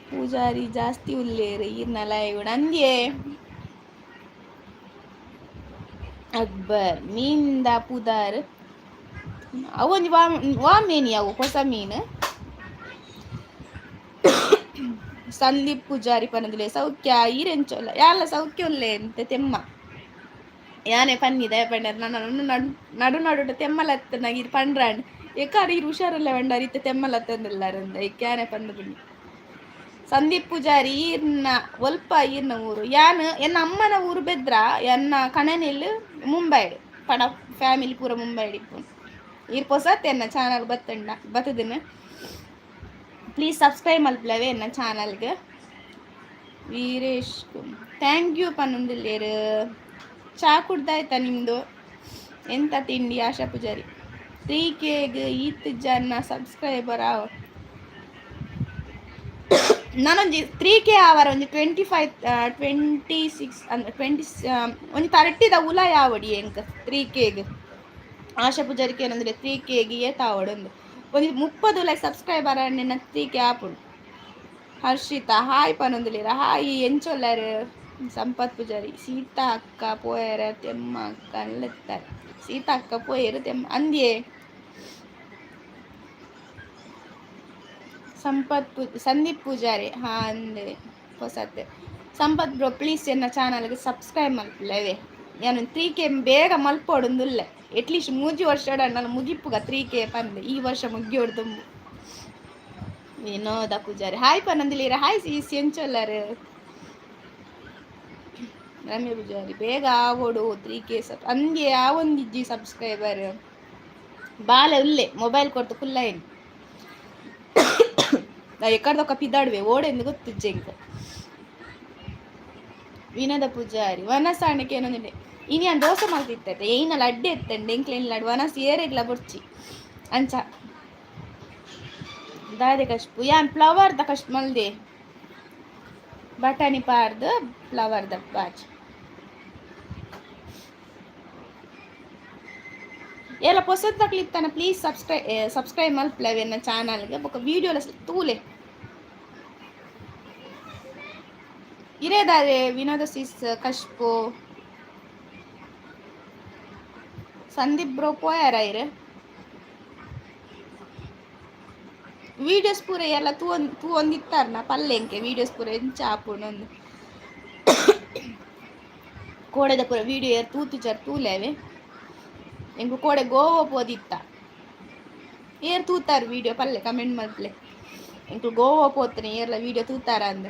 ಪೂಜಾರಿ ಜಾಸ್ತಿ ಉಲ್ಲೇರು ಈರ್ನಲ ಇವುಡು ಅಂದ್ಯೆ. ಅಕ್ಬರ್ ಮೀನ್ದ ಪುದರ್ ಅವೊಂಜಿ ವಾ ವಾ ಮೀನ್ ಅವು ಹೊಸ ಮೀನು. ಸಂದೀಪ್ ಪೂಜಾರಿ ಪನೊಂದುಲ್ಲೆ ಸೌಖ್ಯ ಈರೆಂಚೊಲ್ಲ ಯಾಲ ಸೌಖ್ಯ ಉಲ್ಲೆ ಅಂತ ತೆಮ್ಮ ಯಾನೆ ಪನ್ನಿ ದಯ ಪಂಡರ್ ನನ್ನ ನಡು ನಡು ನಡುಟ ತೆಮ್ಮಲತ್ತನಾಗ ಇರ್ ಪಂಡ್ರಾಂಡ್ ಎಕ್ಕಾರ ಇರು ಹುಷಾರಲ್ಲ ಪಂಡಾರ್ ಇತ್ತೆ ತೆಮ್ಮಲತ್ತಂದಿಲ್ಲಾರಂದ ಯಾನೆ ಪಂದು ಪುಣ್ಣಿ. ಸಂದೀಪ್ ಪೂಜಾರಿ ಈರ್ನ ಒಲ್ಪ ಈರ್ನ ಊರು ಯಾನ್ ಎನ್ನ ಅಮ್ಮನ ಊರು ಬೆದ್ರ ಎನ್ನ ಕಣನಿಲ್ ಮುಂಬೈ ಪಡ ಫ್ಯಾಮಿಲಿ ಪೂರ ಮುಂಬೈ ಇಪ್ಪು. ಈರ್ ಪೊಸತ್ ಎನ್ನ ಚಾನಲ್ ಬತ್ತಂಡ ಬತ್ತದಿನ ಪ್ಲೀಸ್ ಸಬ್ಸ್ಕ್ರೈಬ್ ಮಲ್ಪಲವೆ ಎನ್ನ ಚಾನಲ್ಗೆ. Veeresh thank you ಪನ್ನೊಂದಿಲ್ಲೇರು. ಚಾ ಕುಡ್ದಾಯ್ತಾ ನಿಮ್ಮದು? ಎಂತ ತಿಂಡಿ? ಆಶಾ ಪೂಜಾರಿ 3Kಗ್ ಈತ್ ಜನ ಸಬ್ಸ್ಕ್ರೈಬರ್ ಆವ ನಾನೊಂಜಿ 3K ಆವರ ಒಂಜಿ 25 26 ಅಂದ್ರೆ 20 ಒಂಜಿ 30ದ ಉಲಾಯಿ ಆವಡಿ ಎಂಕ್ 3Kಗ್. ಆಶಾ ಪೂಜಾರಿ ಏನಂದ್ರೆ 3Kಗ್ ಏತ್ ಆವಡ್ ಒಂದು ಒಂಜಿ 30 ಉಲಾಯಿ ಸಬ್ಸ್ಕ್ರೈಬರ್ ನಿನ್ನ 3K ಆಪುಂಡು. ಹರ್ಷಿತಾ ಹಾಯ್ ಪನೊಂದುಲ್ಲೆರ್ ಹಾಯ್ ಎಂಚೊಲ್ಲರ್. ಸಂಪತ್ ಪೂಜಾರಿ ಸೀತಾ ಅಕ್ಕ ಪೋಯೆರ ತೆಮ್ಮ ಅಕ್ಕ ಅಲ್ಲೆತ್ತಾರೆ ಸೀತಾ ಅಕ್ಕ ಪೋಯೆರ್ ತೆಮ್ಮ ಅಂದ್ಯೆ. ಸಂಪತ್ ಪೂ ಸಂದೀಪ್ ಪೂಜಾರಿ ಹಾ ಅಂದೆ ಪೊಸತ್. ಸಂಪತ್ ಬ್ರೋ, ಪ್ಲೀಸ್ ಎನ್ನ ಚಾನಲ್ಗೆ ಸಬ್ಸ್ಕ್ರೈಬ್ ಮಲ್ಪುಲವೆ. ಯಾನು 3K ಬೇಗ ಮಲ್ಪೊಡುಂದುಲ್ಲೆ. ಎಟ್ಲೀಸ್ಟ್ 3 ವರ್ಷ ನನ್ನ ಮುಗಿಪುಗ 3K ಪಂದ್. ಈ ವರ್ಷ ಮುಗಿಯೋಡು ತುಂಬು. ವಿನೋದ ಪೂಜಾರಿ ಹಾಯ್ ಪನಂದಿಲೀರ. ಹಾಯ್ ಸೀಸ್, ಎಂಚೊಲ್ಲರ್? ರಮ್ಯ ಪೂಜಾರಿ, ಬೇಗ ಆವೋಡು 3K ಸಬ್ ಅಂದೆ. ಆವೊಂದಿಜ್ಜಿ ಸಬ್ಸ್ಕ್ರೈಬರ್. ಬಾಲೆ ಉಲ್ಲೆ, ಮೊಬೈಲ್ ಕೊಡ್ತು ಕುಲ್ಲೈನ್. ಎಕ್ಕಡ್ದೊಕ್ಕ ಪಿದಾಡುವೆ, ಓಡೆಂದು ಗೊತ್ತಿಜ್ಜೆ ಇಂಕ. ವಿನೋದ ಪೂಜಾರಿ, ವನಸಾಣಕ್ಕೆ ಏನೊಂದಿದೆ. ಇನಿ ಯಾನ್ ದೋಸೆ ಮಲ್ತಿತ್ತೆ. ಏನ ಲಡ್ಡೆ ಎತ್ತಂಡೆ ಎಂಕ್ಲೆನ್ ಲಡ್ಡು ವನಸ್ ಏರೆಗ್ಲ ಬೊರ್ಚಿ ಅಂಚ. ದಾದೆ ಕಶ್ಪು? ಯಾನ್ ಫ್ಲವರ್ದ ಕಶ್ ಮಲ್ದೆ, ಬಟಾಣಿ ಪಾರ್ದು ಫ್ಲವರ್ದ ಬಾಜಿ. ಎಲ್ಲ ಪೊಸತ್ತಾಕ್ಲಿತ್ತಾನ, ಪ್ಲೀಸ್ ಸಬ್ಸ್ಕ್ರೈ ಸಬ್ಸ್ಕ್ರೈಬ್ ಮಲ್ಪುಲವೆ ಎನ್ನ ಚಾನಲ್ಗೆ. ಬೊಕ ವೀಡಿಯೋಲ ತೂಲೆ. ಇರೇದಾರೆ ವಿನೋದ ಸಿಸ್ ಕಶ್ಪು? ಸಂದೀಪ್ ಬ್ರೋ ಪೋಯಾರ ಇರು? ವೀಡಿಯೋಸ್ ಪೂರ ಎಲ್ಲ ತೂವೊಂದು ತೂವೊಂದಿತ್ತಾರ್ನ ಪಲ್ಲೆಂಕೆ. ವೀಡಿಯೋಸ್ ಪೂರ ಎಂಚ ಆಪುಂಡು ಕೋಡೆದ ಪೂರ ವೀಡಿಯೋ ಏರ್ ತೂತುಜಾರ್ ತೂಲೇವೆ. ಎಂಕು ಕೋಡೆ ಗೋವಾ ಪೋದಿತ್ತ. ಏರ್ ತೂತಾರ ವೀಡಿಯೋ ಪಲ್ಲೆ, ಕಮೆಂಟ್ ಮಲ್ಪಲೆ. ಎಂಕು ಗೋವಾ ಪೋತನೆ, ಏರ್ಲ ವೀಡಿಯೋ ತೂತಾರ ಅಂದ.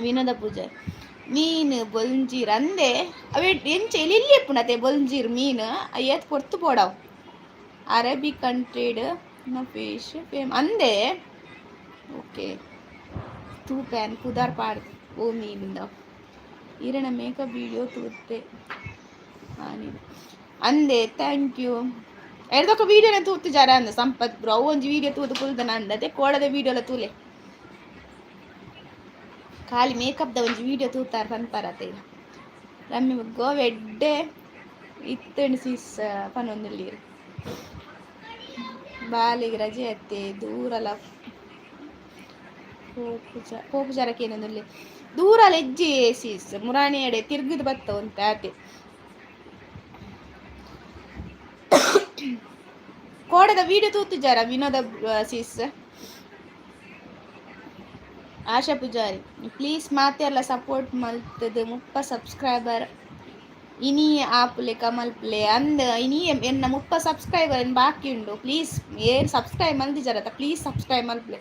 ವಿನೋದ ಪೂಜಾರಿ, ಮೀನು ಬೊಲ್ಂಜೀರ್ ಅಂದೆ. ಅವೆ ಎಂಚ ಎಲ್ಲಿ ಎಪ್ಪುಂಡತೆ ಬೊಲ್ಂಜೀರ್ ಮೀನು? ಏತ್ ಪೊರ್ತು ಪೋಡವು. ಅರೇಬಿಕ್ ಕಂಟ್ರಿಡ್ ಫಿಶ್ ಫೇಮ್ ಅಂದೆ. ಓಕೆ, ತೂಪ್ಯಾನ್ ಪುದಾರ್ ಪಾಡ್ ಓ ಮೀನಿಂದ. ಈರೆನ ಮೇಕಪ್ ವೀಡಿಯೋ ತೂತೆ ಅಂದೆ. Thank you. ಎರ್ದೊಕ್ಕ ವೀಡಿಯೋನ ತೂತು ಜರ ಅಂದ ಸಂಪತ್ ಬ್ರೋ. ಅವು ಒಂಜಿ ವೀಡಿಯೋ ತೂದು ಕುಲ್ದನ ಅಂದತೆ. ಕೋಡದ ವೀಡಿಯೋಲ ತೂಲೆ. ಖಾಲಿ ಮೇಕಪ್ದ ಒಂಜಿ ವೀಡಿಯೋ ತೂತಾರ ಪನ್ಪರತೆ. ರಮ್ಯ, ಗೋವಾ ಎಡ್ಡೆ ಇತ್ತಂಡ್ ಸೀಸ್ ಪನೊಂದುಲ್ಲೀರ್. ಬಾಲೆಗ್ ರಜೆ ಅತ್ತೆ, ದೂರಲ ಪೋಪುಜ ಪೋಪುಜಾರಕ್ಕೆ ಏನೊಂದುಲ್ಲೆ. ದೂರಲ ಎಜ್ಜಿ ಸೀಸ್, ಮುರಾಣಿ ಎಡೆ ತಿರ್ಗುದು ಬತ್ತ ಉಂತೆ ಆತೆ. ಕೋಡೆದ ವೀಡಿಯೋ ತೂತುಜಾರ ವಿನೋದ ಸೀಸ್? ಆಶಾ ಪೂಜಾರಿ, ಪ್ಲೀಸ್ ಮಾತೆರ್ಲ ಸಪೋರ್ಟ್ ಮಲ್ತದು 30 ಸಬ್ಸ್ಕ್ರೈಬರ್ ಇನಿ ಆಪುಲೆ ಕಮಲ್ಪ್ಲೆ ಅಂದ್. ಇನಿ ಎನ್ನ 30 ಸಬ್ಸ್ಕ್ರೈಬರ್ ಬಾಕಿ ಉಂಡು. ಪ್ಲೀಸ್, ಏರ್ ಸಬ್ಸ್ಕ್ರೈಬ್ ಮಲ್ದಿಜಾರತ, ಪ್ಲೀಸ್ ಸಬ್ಸ್ಕ್ರೈಬ್ ಮಲ್ಪ್ಲೆ.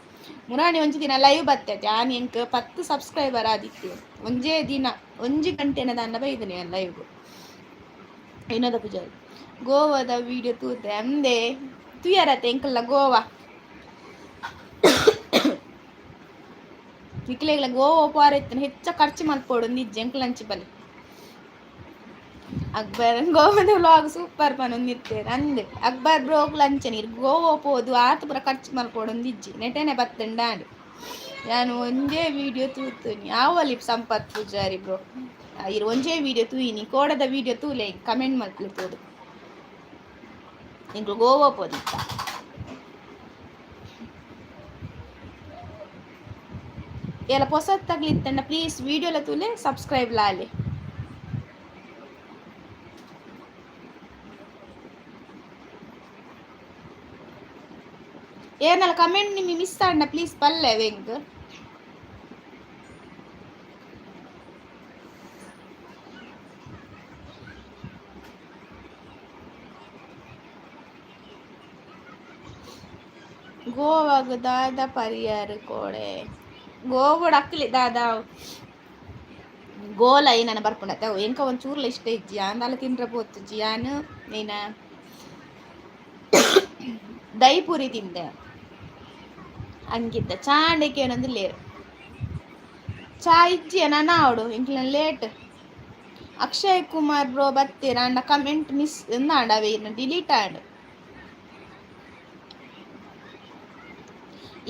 ಮುರಾಣಿ ಒಂಜಿ ದಿನ ಲೈವ್ ಬತ್ತೈತೆ ಆನ್ ಎಂಕ್ 10 ಸಬ್ಸ್ಕ್ರೈಬರ್ ಆದಿತ್ತು. ಒಂಜೇ ದಿನ ಒಂಜಿ ಗಂಟೆನ ದಾನ್ನ ಬೈದನೆ ಲೈವ್. ವಿನೋದ ಪೂಜಾರಿ, ಗೋವಾದ ವೀಡಿಯೋ ತೂತೆ ಅಂದೆ. ತುಯರತೆ ಎಂಕಲ್ಲ ಗೋವಾ? ನಿಕ್ಲೆಗ್ಲ ಗೋವಾ ಪೋರೆ ಇತ್ತನ ಹೆಚ್ಚ ಖರ್ಚು ಮಲ್ಪೊಡು ನಿಜ್ಜೆ ಎಂಕ್ಲಂಚಿ ಬಲೆ. ಅಕ್ಬರ್, ಗೋವಾದ ವ್ಲಾಗ್ ಸೂಪರ್ ಪನೊಂದಿತ್ತೇರ್ ಅಂದ್. ಅಕ್ಬರ್ ಬ್ರೋಗ್ಲ ಅಂಚನೆ, ಇರ್ ಗೋವಾ ಪೋದು ಆತ್ ಪೂರ ಖರ್ಚು ಮಲ್ಪೊಡೊಂದಿಜ್ಜಿ, ನೆಟೆನೆ ಬತ್ತುಂಡಾಂಡ್. ಯಾನ್ ಒಂಜೇ ವೀಡಿಯೋ ತೂತುನಿ ಆವಲಿ. ಸಂಪತ್ ಪೂಜಾರಿ ಬ್ರೋ, ಇರ್ ಒಂಜೇ ವೀಡಿಯೋ ತೂಯಿನಿ. ಕೋಡದ ವೀಡಿಯೋ ತೂಲೆ, ಕಮೆಂಟ್ ಮಲ್ಪಲೆ ತೂದು. ಎಂಕ್ಲು ಗೋವಾ ಪೋದಿತ್ತ. ಎಲ್ಲ ಪೊಸತ್ತಾಗ್ಲಿತ್ತಂಡ ಪ್ಲೀಸ್ ವೀಡಿಯೋಲ ತೂಲೆ, ಸಬ್ಸ್ಕ್ರೈಬ್ ಲಾಲೆ. ಏರ್ನಲ ಕಮೆಂಟ್ ನಿಮ್ಮಿ ಮಿಸ್ ಆಂಡ ಪ್ಲೀಸ್ ಪಲ್ಲೆ ವೆಂಕ್. ಗೋವಾಗ್ ದಾದ ಪರಿಯಾರ್ ಕೋಡೆ? ಗೋವಾಡ್ ಅಕ್ಲಿ ದಾದ ಗೋಲ ಏನನ ಬರ್ಪುಂಡತ್ತೆ ಅವು. ಎಂಕ ಒಂಚೂರ್ಲ ಇಷ್ಟ ಇಜ್ಜಿ. ಆಂದಾಲ ತಿನ್ರೆ ಪೋತುಜಿ ಯಾನ್. ಏನ ದೈಪುರಿ ತಿಂದೆ ಅಂಗಿತ್ತ ಚಾಂಡಕ್ಕೆ ಏನೊಂದು ಚಾ ಇಜ್ಜಿ ನನ ಆವಡು ಎಂಕ್ಲೆನ ಲೇಟ್. ಅಕ್ಷಯ್ ಕುಮಾರ್ ಬ್ರೋ ಬತ್ತೀರ ಅಂಡ ಕಮೆಂಟ್ ಮಿಸ್ ಎಂದಾಂಡ ಅವೆ ಡಿಲೀಟ್ ಆಂಡ್.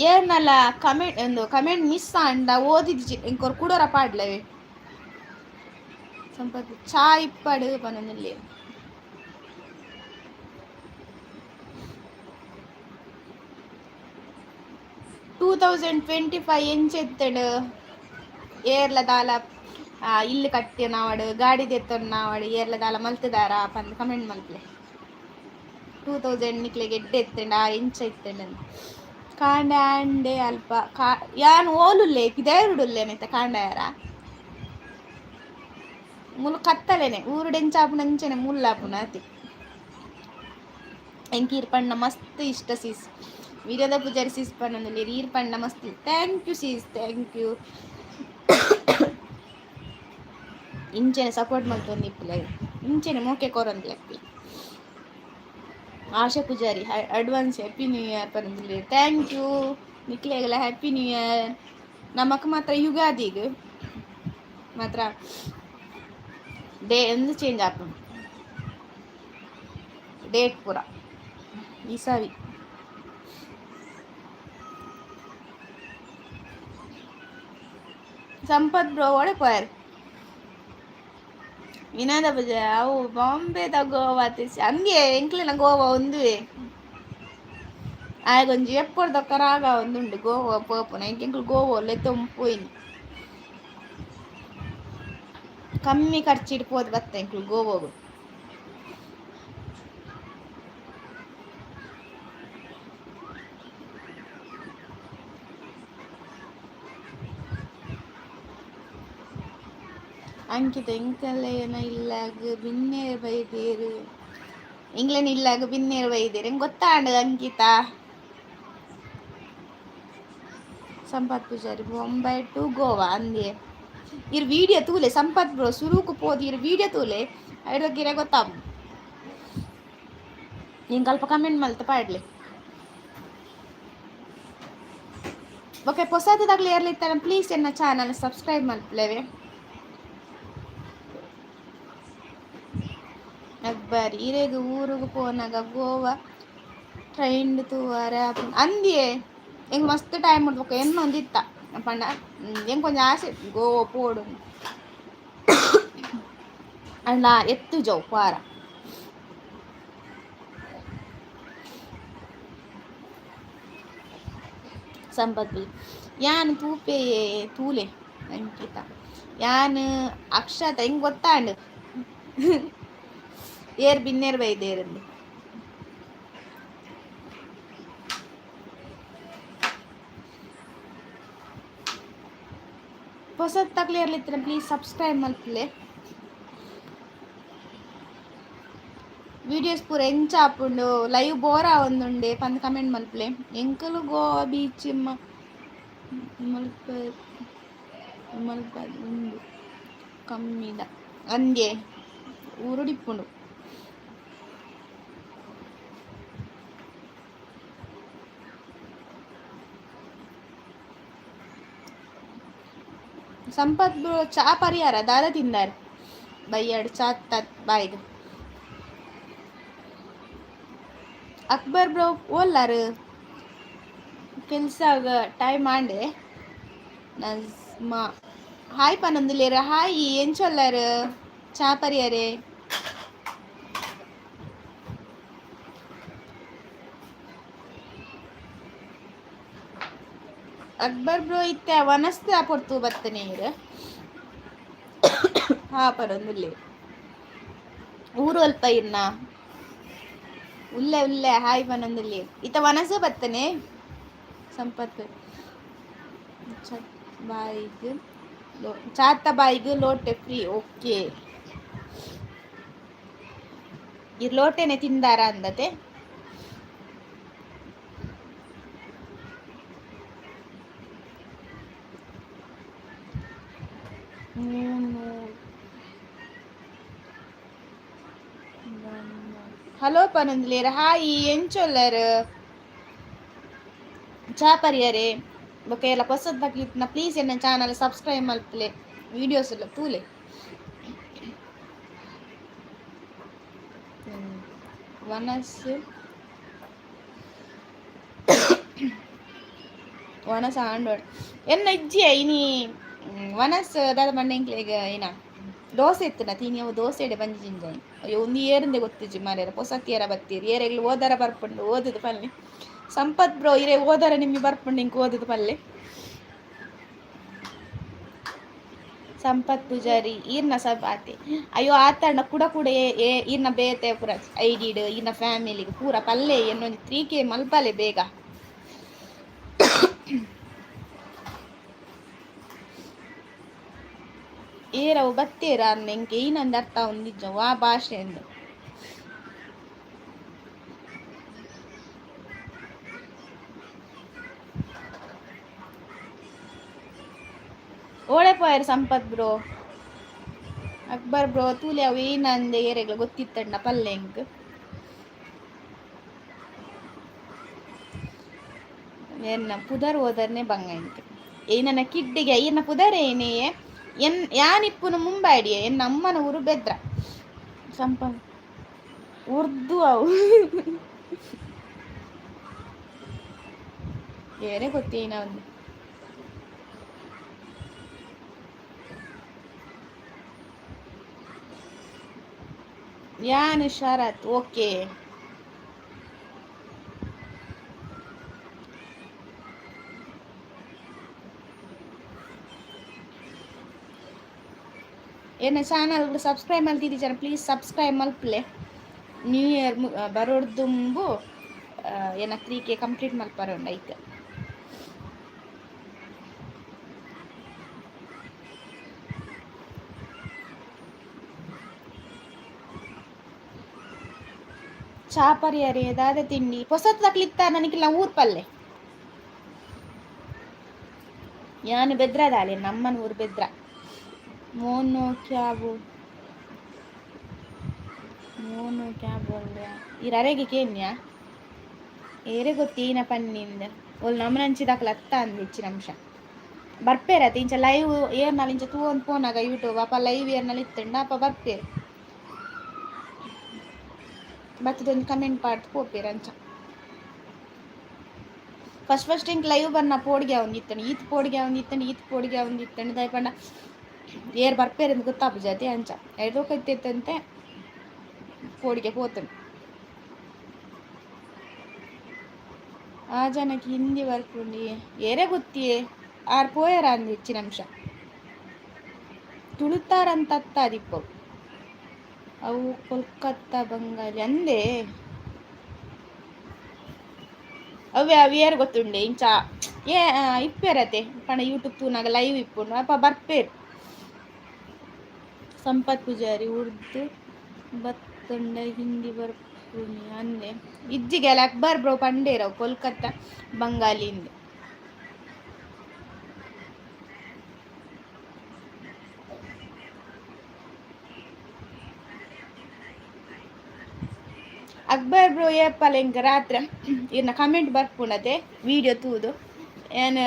ಏರ್ನಲ ಕಮೆಂಟ್ ಒಂದು ಕಮೆಂಟ್ ಮಿಸ್ ಆಂಡ ಓದಿಜ್ಜಿ, ಎಂಕೊರ್ ಕುಡೋರ ಪಾಡ್ಲವೆ. ಸಂಪತ್, ಚಾ ಇಪ್ಪಡು ಪನೊಂದುಲ್ಲೆರ್. 2025 ಎಂಚೆತ್ತಡ್? ಏರ್ಲ ದಾಲ ಇಲ್ಲು ಕಟ್ಟಿನಾವಡ್, ಗಾಡಿ ದೆತ್ತೊನ್ನಾವಡ್, ಏರ್ಲ ದಾಲ ಮಲ್ತುದಾರ ಪಂದ್ ಕಮೆಂಟ್ ಮಲ್ಪುಲೆ. 2000 ನಿಕ್ಲೆಗ್ ಎಡ್ಡೆ ಇತ್ತುಂಡ, ಎಂಚ ಇತ್ತುಂಡ್? ಕಾಂಡೆ ಆಂಡೆ ಅಲ್ಪ ಕಾ ಯಾನ್ ಓಲುಲ್ಲೆ ಪಿದಾಯಿಡುಲ್ಲೇನೆ ಕಾಂಡಾಯರ ಮುಲು ಕತ್ತಲೆನೆ ಊರುಡು ಎಂಚಾಪುನ ಅಂಚನೆ ಮುಲ್ಲಾಪುನ ಅತಿ. ಎಂಕ್ ಈರ್ ಪಂಡ ಮಸ್ತ್ ಇಷ್ಟ ಸೀಸ್. ವೀರ್ಯದ ಪೂಜಾರಿ ಸೀಸ್ ಪನ್ನೊಂದುಲ್ಲೆರ್ ಈರ್ ಪಂಡ ಮಸ್ತ್. Thank you sis, thank you. ಇಂಚೆನೆ ಸಪೋರ್ಟ್ ಮಲ್ತೊಂದಿಪ್ಪುಲೆ, ಇಂಚೆನೆ ಮೋಕೆ ಕೊರೊಂದುಲ್ಲೆ. Asha Pujari advance happy new year ಪನೊಂದುಲ್ಲೆರ್. Thank you. ನಿಕ್ಲೆಗ್ಲ happy new year. ನಮಕ್ ಮಾತ್ರ ಯುಗಾದಿಗ್ ಮಾತ್ರ ಡೇ ಒಂದು ಚೇಂಜ್ ಆಪುಂಡು ಡೇಟ್ ಪೂರ ಈ ಸಾರಿ. ಸಂಪತ್ ಬ್ರೋ ಓಡೆ ಪೋಯರ್? ವಿನೋದ ಪೂಜಾರಿ ಅವು ಬಾಂಬೆದ ಗೋವಾ ಹಂಗೆ ಎಂಕ್ಲೆನ ಗೋವಾ ಒಂದುವೆ. ಆಯಗೊಂಜಿ ಎಪ್ಪೊಡ್ದೊಕ್ಕ ರಾಗ ಒಂದುಂಡು ಗೋವಾ ಪೋಪುನ. ಎಂಕ್ ಎಂಕುಲು ಗೋವಾ ಲೆತ್ತೊಂದು ಪೋಯಿನಿ. ಕಮ್ಮಿ ಖರ್ಚಿಡ್ ಪೋದು ಬತ್ತ ಎಂಕುಲು ಗೋವಾಗು. ಅಂಕಿತ ಎಂಕಲೆನ ಇಲ್ಲಾಗ್ ಬಿನ್ನೆರ್ ಬೈದೆರ್. ಎಂಕ್ಲೆನ ಇಲ್ಲಾಗ್ ಬಿನ್ನೆರ್ ಬೈದೆರ್ ಎಂಕ್ ಗೊತ್ತಾಂಡ್ ಅಂಕಿತಾ. ಸಂಪತ್ ಪೂಜಾರಿ ಬೊಂಬೈ ಟು ಗೋವಾ ಅಂದೆ. ಇರ್ ವಿಡಿಯೋ ತೂಲೆ ಸಂಪತ್ ಬ್ರೋ, ಸುರುಕು ಪೋದು ಇರ್ ವಿಡಿಯೋ ತೂಲೆ, ಐಡ್ದ್ ಇರೆಗ್ ಗೊತ್ತಾಪುಂಡು. ಎಂಕ್ ಅಲ್ಪ ಕಮೆಂಟ್ ಮಲ್ತ್ ಪಾಡ್ಲೆ. ಓಕೆ, ಪೊಸತದಕ್ಲು ಏರ್ಲ ಇತ್ತೆರ್ಡ ಪ್ಲೀಸ್ ಎನ್ನ ಚಾನಲ್ ಸಬ್ಸ್ಕ್ರೈಬ್ ಮಲ್ಪುಲೆವೆ. ಅಕ್ಬರ್ ಇರೆಗ್ ಊರುಗು ಪೋನಗ ಗೋವಾ ಟ್ರೈನ್ ತೂವರೆ ಆಪುಂಡು ಅಂದ್ಯೆ. ಎಂಕ್ ಮಸ್ತ್ ಟೈಮ್ ಉಂಡು ಬೊಕ ಎನ್ನೊಂದಿತ್ತ ಪಂಡ ಎಂಕ್ ಒಂಜಿ ಆಸೆ ಗೋವಾ ಪೋಡು. ಆಂಡ ಎತ್ತುಜವು ಪಾರ. ಸಂಪತ್ ಯಾನ್ ತೂಪೆಯೇ ತೂಲೆ ಅಂಕಿತ. ಯಾನ್ ಅಕ್ಷತ ಎಂಕ್ ಗೊತ್ತಾಂಡ್ ಏರ್ ಬಿನ್ನೆರ್ ಬೈದೇರಂದು. ಪೊಸತ್ತಕ್ಲು ಏರ್ಲ ಪ್ಲೀಸ್ ಸಬ್ಸ್ಕ್ರೈಬ್ ಮಲ್ಪುಲೆ. ವೀಡಿಯೋಸ್ ಪೂರ ಎಂಚ ಆಪುಂಡು, ಲೈವ್ ಬೋರ್ ಆವೊಂದುಂಡೆ ಪಂದ್ ಕಮೆಂಟ್ ಮಲ್ಪುಲೆ. ಎಂಕುಲು ಗೋವಾ ಬೀಚ್ ಮಲ್ಪ ಮಲ್ಪ ಉಂಡು ಕಮ್ಮಿದ ಅಂದ್ಯೆ ಊರುಡಿಪ್ಪುಂಡು. ಸಂಪತ್ ಬ್ರೋ ಚಾ ಪರಿಹಾರ ದಾದ ತಿಂದಾರ್ ಬಯ್ಯಡ್ ಚಾ ತತ್ ಬಾಯ್ಗ್. ಅಕ್ಬರ್ ಬ್ರೋ ಓಲ್ಲಾರು? ಕೆಲ್ಸಾಗ ಟೈಮ್ ಆಂಡೆ. ನಜ್ಮಾ ಹಾಯ್ ಪನೊಂದುಲ್ಲೆರ್. ಹಾಯ್, ಎಂಚೊಲ್ಲರ್? ಚಾ ಪರಿಯರೆ? ಅಕ್ಬರ್ ಬ್ರೋ ಇತ್ತೆ ವನಸ್ದ ಪೊರ್ತು ಬತ್ತನೆ ಇರ್ ಹಾ ಪನೊಂದುಲ್ಲೆರ್. ಊರು ಅಲ್ಪ ಇರ್ನ ಉಲ್ಲೆ ಉಲ್ಲೆ ಹಾಯ್ ಪನೊಂದುಲ್ಲೆರ್. ಇತ್ತ ವನಸ ಬತ್ತನೆ ಸಂಪತ್. ಬಾಯಿಗ್ ಚಾತ್ತ ಬಾಯಿಗ್ ಲೋಟೆ ಫ್ರೀ. ಓಕೆ, ಇರ್ ಲೋಟೆನೆ ತಿಂದಾರ ಅಂದತೆ. ಹಲೋ ಪನೊಂದುಲ್ಲೆರ್. ಹಾಯ್, ಎಂಚೊಲ್ಲರ್? ಚಾ ಪರಿಯರೆ? ಬೊಕ ಏರ್ಲ ಪೊಸತ್ ಇತ್ತ್ಂಡ ಪ್ಲೀಸ್ ಎನ್ನ ಚಾನಲ್ ಸಬ್ಸ್ಕ್ರೈಬ್ ಮಲ್ಪುಲೆ, ವೀಡಿಯೋಸ್ ಎಲ್ಲ ತೂಲೆ. ವನಸ್ ವನಸ್ ಆಂಡೋಡ್ ಎನ್ನ ಇಜ್ಜಿಯ ಇನಿ ವನಸ್ ದಾದ ಪಂಡ ಎಂಕ್ಲೆಗ್ ಏನ ದೋಸೆ ಇತ್ತುಂಡ ತಿನಿ. ಅವು ದೋಸೆ ಎಡೆ ಬಂಜಿ ಜಿಂಜಾಯಿ. ಅಯ್ಯೋ, ಒಂದು ಏರಿಂದೆ ಗೊತ್ತಿಜ್ಜಿ ಮಾರ್ಯಾರ. ಪೊಸತ್ ಏರ ಬತ್ತೀರಿ ಏರೆಗ್ಲು ಓದರ ಬರ್ಪುಂಡು ಓದುದು ಪಲ್ಲೆ. ಸಂಪತ್ ಬ್ರೋ, ಇರೆ ಓದರ ನಿಮಗೆ ಬರ್ಪುಂಡು ಇಂಕ್ ಓದುದು ಪಲ್ಲೆ. ಸಂಪತ್ ಪೂಜಾರಿ ಈರ್ನ ಸಬ್ ಆತೆ. ಅಯ್ಯೋ ಆತಂಡ ಕುಡ ಕುಡ ಏ ಈರ್ನ ಬೇತೆ ಪೂರ ಐಡಿಡ್ ಈರ್ನ ಫ್ಯಾಮಿಲಿಗ್ ಪೂರ ಪಲ್ಲೆ. ಎನ್ನೊಂಜಿ 3K ಮಲ್ಪಲೆ ಬೇಗ. ಏರವು ಬತ್ತೇರ ಅಂದ್ ಎಂಕೆ ಈನಂದು ಅರ್ಥ ಒಂದಿಜ್ಜ ವಾ ಭಾಷೆ ಅಂದು. ಓಳೆ ಪೋಯರ್ ಸಂಪತ್ ಬ್ರೋ, ಅಕ್ಬರ್ ಬ್ರೋ, ತೂಲೆ ಅವು ಏನಂದೆ ಏರೆಗ್ಲ ಗೊತ್ತಿತ್ತಣ್ಣ ಪಲ್ಲೆ ಎಂಕ್. ಎನ್ನ ಪುದರ್ ಓದರ್ನೆ ಬಂಗ ಎಂಕ್. ಏನನ್ನ ಕಿಡ್ಡಿಗೆ ಈರ್ನ ಪುದರ್ ಏನೆಯೇ? ಎನ್ ಯಾನಿಪ್ಪುನು ಮುಂಬಾಡಿಯೇ, ಎನ್ನ ಅಮ್ಮನ ಊರು ಬೆದ್ರ. ಸಂಪ ಉರ್ದು ಅವು ಏರೇ ಗೊತ್ತೇನ ಒಂದು. ಯಾನ್ ಶರತ್, ಓಕೆ. ಎನ್ನ ಚಾನಲ್ ಸಬ್ಸ್ಕ್ರೈಬ್ ಮಲ್ತಿದ್ದೀರ, ಪ್ಲೀಸ್ ಸಬ್ಸ್ಕ್ರೈಬ್ ಮಲ್ಪಲೆ. ನ್ಯೂ ಇಯರ್ ಬರೋಡ್ದುಂಬು ಏನ 3K complete ಮಲ್ಪರ ಉಂಡು ಐಕ್. ಚಾ ಪರಿಯರೆ ದಾದ ತಿಂಡಿ ಪೊಸತ್ ತಕ್ಲಿತ್ತ ನನಗಿಲ್ಲ ಊರ್ ಪಲ್ಲೆ. ಯಾನು ಬೆದ್ರದಾಲೆ, ನಮ್ಮನ ಊರು ಬೆದ್ರ. ಮೋನು ಕ್ಯಾಬು ಮೋನು ಕ್ಯಾಬ್ ಬೋಲ್ದೆ ಈರ್ ಅರೆಗೆ ಕೇನ್ಯಾ ಏರೆ ಗೊತ್ತೀನ ಪನ್ನಿಂದ ಒಲ್ ನಮ್ಮನಂಚಿ ದಾಕಲ ಅತ್ತ ಅಂದ್ ಹೆಚ್ಚಿನ ಅಂಶ ಬರ್ಪೇರತ್ತೆ. ಇಂಚ ಲೈವ್ ಏರ್ನಾಲ್ ಇಂಚ ತೂವೊಂದು ಪೋನಾಗ ಯೂಟ್ಯೂಬ್ ಅಪ್ಪ ಲೈವ್ ಏರ್ನಲ್ಲಿ ಇತ್ತಂಡ ಅಪ್ಪ ಬರ್ಪೇರು, ಬತ್ತದೊಂದು ಕಮೆಂಟ್ ಪಾಡ್ದು ಪೋಪೇರು ಅಂಚ. ಫಸ್ಟ್ ಫಸ್ಟ್ ಇಂಕ್ ಲೈವ್ ಬನ್ನ ಪೋಡಿಗೆ ಒಂದಿತ್ತಂಡು, ಈತ್ ಪೋಡಿಗೆ ಒಂದಿತ್ತಂಡು, ಈತ್ ಪೋಡಿಗೆ ಒಂದಿತ್ತಂಡು. ದಯಪಂಡ ಏರ್ ಬರ್ಪೇರಂದು ಗೊತ್ತಾಪುಜಾತಿ ಅಂಚ ಎಡ್ದೋಕೈತಂತೆ ಪೋಡಿಗೆ ಪೋತುಂಡು. ಆ ಜನಕ್ಕೆ ಹಿಂದಿ ಬರ್ಪುಂಡಿ ಏರೇ ಗೊತ್ತಿಯೇ ಆರ್ ಪೋಯರ ಅಂದ್ ಹೆಚ್ಚಿನ ಅಂಶ ತುಳುತಾರಂತ ಅದಿಪ್ಪು. ಅವು ಕೊಲ್ಕತ್ತಾ ಬಂಗಾಲಿ ಅಂದೇ. ಅವೇ ಅವು ಏರ್ ಗೊತ್ತುಂಡೆ ಇಂಚ ಏ ಇಪ್ಪೇರತೆ ಪಂಡ ಯೂಟ್ಯೂಬ್ ತೂನಾಗ ಲೈವ್ ಇಪ್ಪುಂಡು ಅಪ್ಪ ಬರ್ಪೇರು. ಸಂಪತ್ ಪೂಜಾರಿ ಉರ್ದು ಬತ್ತುಂಡ ಹಿಂದಿ ಬರ್ಪುನಿ ಅಂದೆ. ಇಜ್ಜಿಗೆಲ್ಲ ಅಕ್ಬರ್ ಬ್ರೋ ಪಂಡೇರವು ಕೊಲ್ಕತ್ತಾ ಬಂಗಾಲಿಂದ. ಅಕ್ಬರ್ ಬ್ರೋ ಏಪಲ ಎಂಕ್ ರಾತ್ರೆ ಇರ್ನ ಕಮೆಂಟ್ ಬರ್ಪುಂಡತೆ ವಿಡಿಯೋ ತೂದು ಏನ್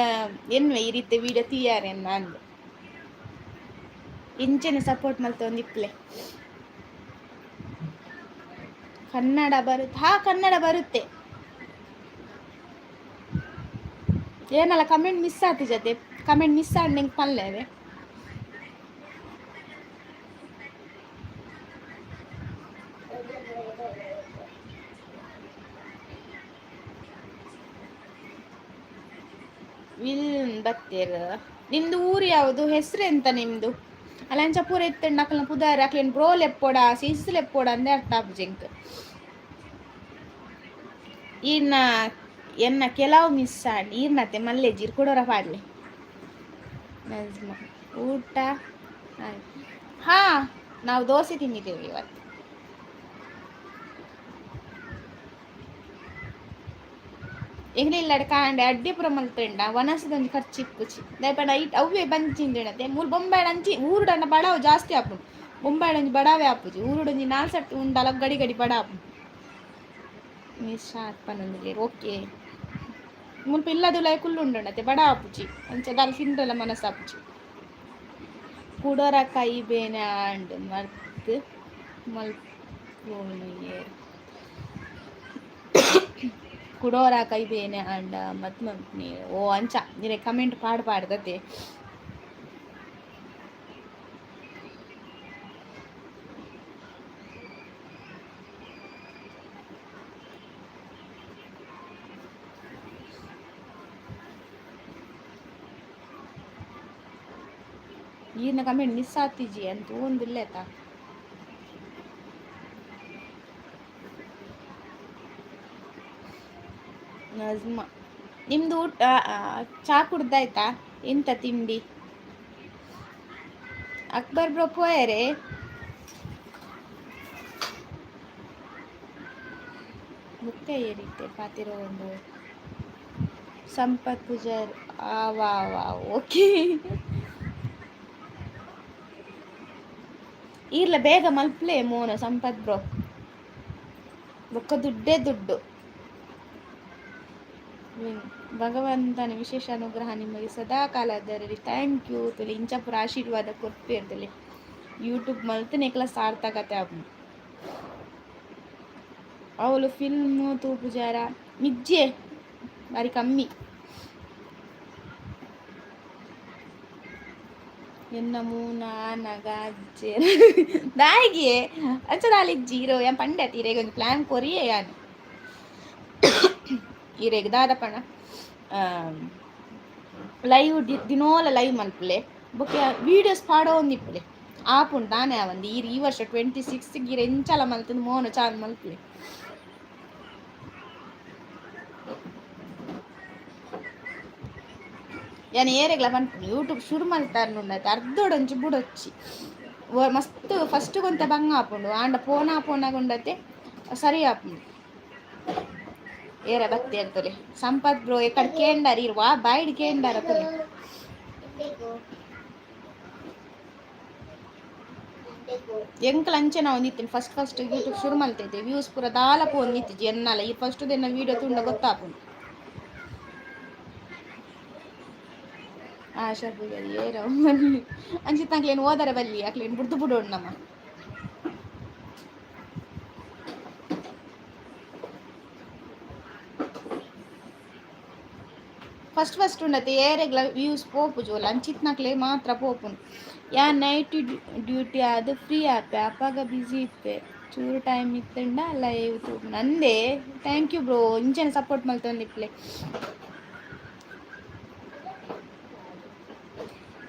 ಎನ್ವೆ ಈ ರೀತಿ ವಿಡಿಯೋ തീಯಾರೆ ಅಂದ್. ಇಂಚೆನೆ ಸಪೋರ್ಟ್ ಮಲ್ತೊಂದಿಪ್ಪಲೆ. ಕನ್ನಡ ಬರುತ್ತೆ? ಹಾ, ಕನ್ನಡ ಬರುತ್ತೆ. ಏನಲ್ಲ ಕಮೆಂಟ್ ಮಿಸ್ ಆತಿ ಜೊತೆ ಕಮೆಂಟ್ ಮಿಸ್ ಆಡ್ ನಿಂಗೆ ಪಲ್ಲೇವೆ. Will ಬತ್ತೀರ್. ನಿಮ್ದು ಊರು ಯಾವುದು, ಹೆಸರು ಎಂತ ನಿಮ್ದು? ಅಲ್ಲ ಪೂರ ಇತ್ತಂಡ ಅಕ್ಲನ ಪುದಾರ್ ಅಕ್ಲೇನ್ ಬ್ರೋ ಲೆಪ್ಪೋಡ ಸಿಸ್ ಲೆಪ್ಪೋಡ ಅಂದೆ ಅರ್ಥ ಆಪುಜಿ ಎಂಕ್. ಈರ್ನ ಎನ್ನ ಕೆಲವು ಮಿಸ್ ಆಂಡ್ ಈರ್ನತೆ ಮಲ್ಲೆಜ್ಜಿ ಕೊಡೋರ ಪಾಡ್ಲೆ. ನಜ್ಮಾ ಊಟ ಆಯ್ತು? ಹಾ, ನಾವು ದೋಸೆ ತಿಂದಿದ್ದೇವೆ ಇವತ್ತು. ಎಂಗ್ಲಿಲ್ಲಡ್ ಕಾಂಡೆ ಅಡ್ಡೆ ಪೂರ ಮಲ್ತುಂಡ ವನಸದೊಂಜಿ ಖರ್ಚು ಇಪ್ಪುಜಿ. ದಾಯೆ ಪಂಡ ಐಟ್ ಅವ್ವೇ ಬಂಚಿಂದಿಣತೆ ಮೂಲು ಬೊಂಬಾಯ್ಡ್ ಅಂಚಿ ಊರುಡಂಡ ಬಡವು ಜಾಸ್ತಿ ಆಪುಂಡು. ಬೊಂಬಾಯ್ಡ್ ಒಂಜಿ ಬಡಾವೇ ಆಪುಜಿ. ಊರುಡೊಂಜಿ ನಾಲ್ ಸರ್ತಿ ಉಂಡಲ ಗಡಿ ಗಡಿ ಬಡ ಆಪುಂಡು. ಮಿಸ್ ಪನೊಂದುಲ್ಲೆರ್, ಓಕೆ. ಮುಲ್ಪ ಇಲ್ಲದುಲಾಯಿ ಕುಲ್ಲುಂಡುಂಡತೆ ಬಡ ಆಪುಜಿ. ಅಂಚ ದಾಲ ತಿಂಡಲ ಮನಸ್ಸಾಪುಜಿ. ಕುಡೊರ ಕೈ ಬೇನೆ ಆಂಡ್ ಮರ್ತ್ ಮಲ್ಪುನಿಯೆರ್. ಕುಡೋರ ಕೈ ಬೇನೆ ಆಂಡ ಮತ್ ಮಲ್ಪುನಿ. ಓ ಅಂಚ ಇರೆ ಕಮೆಂಟ್ ಪಾಡ್ ಪಾಡ್ದತೆ. ಈರ್ನ ಕಮೆಂಟ್ ಮಿಸ್ ಆತಿಜಿ ಅಂತ ಒಂದಿಲ್ಲೇತ. ನಜ್ಮಾ ನಿಮ್ದು ಊಟ ಚಾ ಕುಡ್ದಾಯ್ತಾ? ಎಂತ ತಿಂಡಿ? ಅಕ್ಬರ್ ಬ್ರೋ ಪೋಯರೆ. ಬುಕ್ಕ ಏರಿತ್ತೆ ಪಾತಿರೋ ಒಂದು. ಸಂಪತ್ ಪೂಜಾರ್, ಆ ವಾ ವಾ, ಓಕೆ. ಈರ್ಲ ಬೇಗ ಮಲ್ಪ್ಲೆ ಮೋನ ಸಂಪತ್ ಬ್ರೋ. ಬೊಕ್ಕ ದುಡ್ಡೇ ದುಡ್ಡು. ಭಗವಂತನ ವಿಶೇಷ ಅನುಗ್ರಹ ನಿಮಗೆ ಸದಾ ಕಾಲದಲ್ಲಿ. Thank you ತುಲಿ. ಇಂಚಪುರ ಆಶೀರ್ವಾದ ಕೊರ್ಪೇರ್ತಲೆ. ಯೂಟ್ಯೂಬ್ ಮಲ್ತನೆಕ್ಲ ಸಾರ್ಥಕತೆ ಆಪುಂಡು. ಅವಳು ಫಿಲ್ಮ್ ತೂಪುಜಾರ? ನಿಜ್ಜೆ, ಬಾರಿ ಕಮ್ಮಿ. ಎನ್ನ ಮೂನ ನಗ ಅಜ್ಜೆ ದಾಯಿಗೆ ಅಂಚ ದಾಲಿ ಜೀರೋ. ಯಾನ್ ಪಂಡೆ ಇರೆಗ್ ಒಂಜಿ ಪ್ಲಾನ್ ಕೊರಿಯೆ ಯಾನ್ ಇರೆಗ್. ದಾದ ಪಂಡ, ಲೈವ್ ದಿನೋಲ ಲೈವ್ ಮಲ್ಪುಲೆ, ಬೊಕ್ಕ ವೀಡಿಯೋಸ್ ಪಾಡೊಂದಿಪ್ಪುಲೆ. ಆಪುಂಡು ದಾನೆ ಆವಂದ್. ಈರ್ ಈ ವರ್ಷ 26 ಈರ್ ಎಂಚಲ ಮಲ್ತುದು ಮೋನ ಚಾಲು ಮಲ್ಪುಲೆ. ಯಾನ್ ಏರೆಗ್ಲ ಪನ್ಪುನಿ, ಯೂಟ್ಯೂಬ್ ಶುರು ಮಲ್ತಾರ್ನುಂಡತೆ ಅರ್ಧೊಡೊಂಜಿ ಬುಡೊಚ್ಚಿ. ಮಸ್ತ್ ಫಸ್ಟ್ ಒಂತೆ ಬಂಗ ಆಪುಂಡು, ಆಂಡ ಪೋನಾ ಪೋನಾಗುಂಡತೆ ಸರಿ ಆಪುಂಡು. ಏರ ಬತ್ತಿ ಅಂತಲೆ ಸಂಪತ್ ಬ್ರೋ. ಎಕಡೆ ಕೇಂಡಾರ ಇರ್ ವಾ ಬಾಯ್ಡ್ ಕೇಂಡಾರ ತುಲೆ. ಎಂಕಲ್ ಅಂಚೆ ನಾವು ಒಂದಿತ್ತಿನಿ. ಫಸ್ಟ್ ಫಸ್ಟ್ ಯೂಟ್ಯೂಬ್ ಶುರು ಮಲ್ತೈತೆ, ವ್ಯೂಸ್ ಪೂರ ದಾಲ ಪೋಂದಿತ್ತಿಜಿ ಎನ್ನಲ. ಈ ಫಸ್ಟ್ ದೆನ್ನ ವೀಡಿಯೋ ತೂಂಡ ಗೊತ್ತಾಪುಂಡು. ಆಶಾ ಪೂಜಾರಿ ಏರ ಬಲ್ಲಿ ಅಂಚಿತ್ತ ಅಕ್ಲೇನು ಓದರ ಬಲ್ಲಿ, ಅಕ್ಲೇನು ಬುಡ್ದು ಬುಡೋಣ ನಮ್ಮ. ಫಸ್ಟ್ ಫಸ್ಟ್ ಉಂಡತೆ ಏರೆಗ್ಲ ವ್ಯೂಸ್ ಪೋಪುಜೋಲ, ಅಂಚಿತ್ನಕ್ಲೆ ಮಾತ್ರ ಪೋಪುಂಡು. ಯಾ ನೈಟ್ ಡ್ಯೂಟಿ ಆದ್ ಫ್ರೀ ಆಪೆ, ಅಪಗ ಬ್ಯುಸಿ ಇಪ್ಪೆ. ಚೂರು ಟೈಮ್ ಇತ್ತಂಡ ಲೈವ್ ತೂಪುನು ಅಂದೆ. Thank you bro, ಇಂಚನೆ ಸಪೋರ್ಟ್ ಮಲ್ತೊಂದಿಪ್ಲೆ.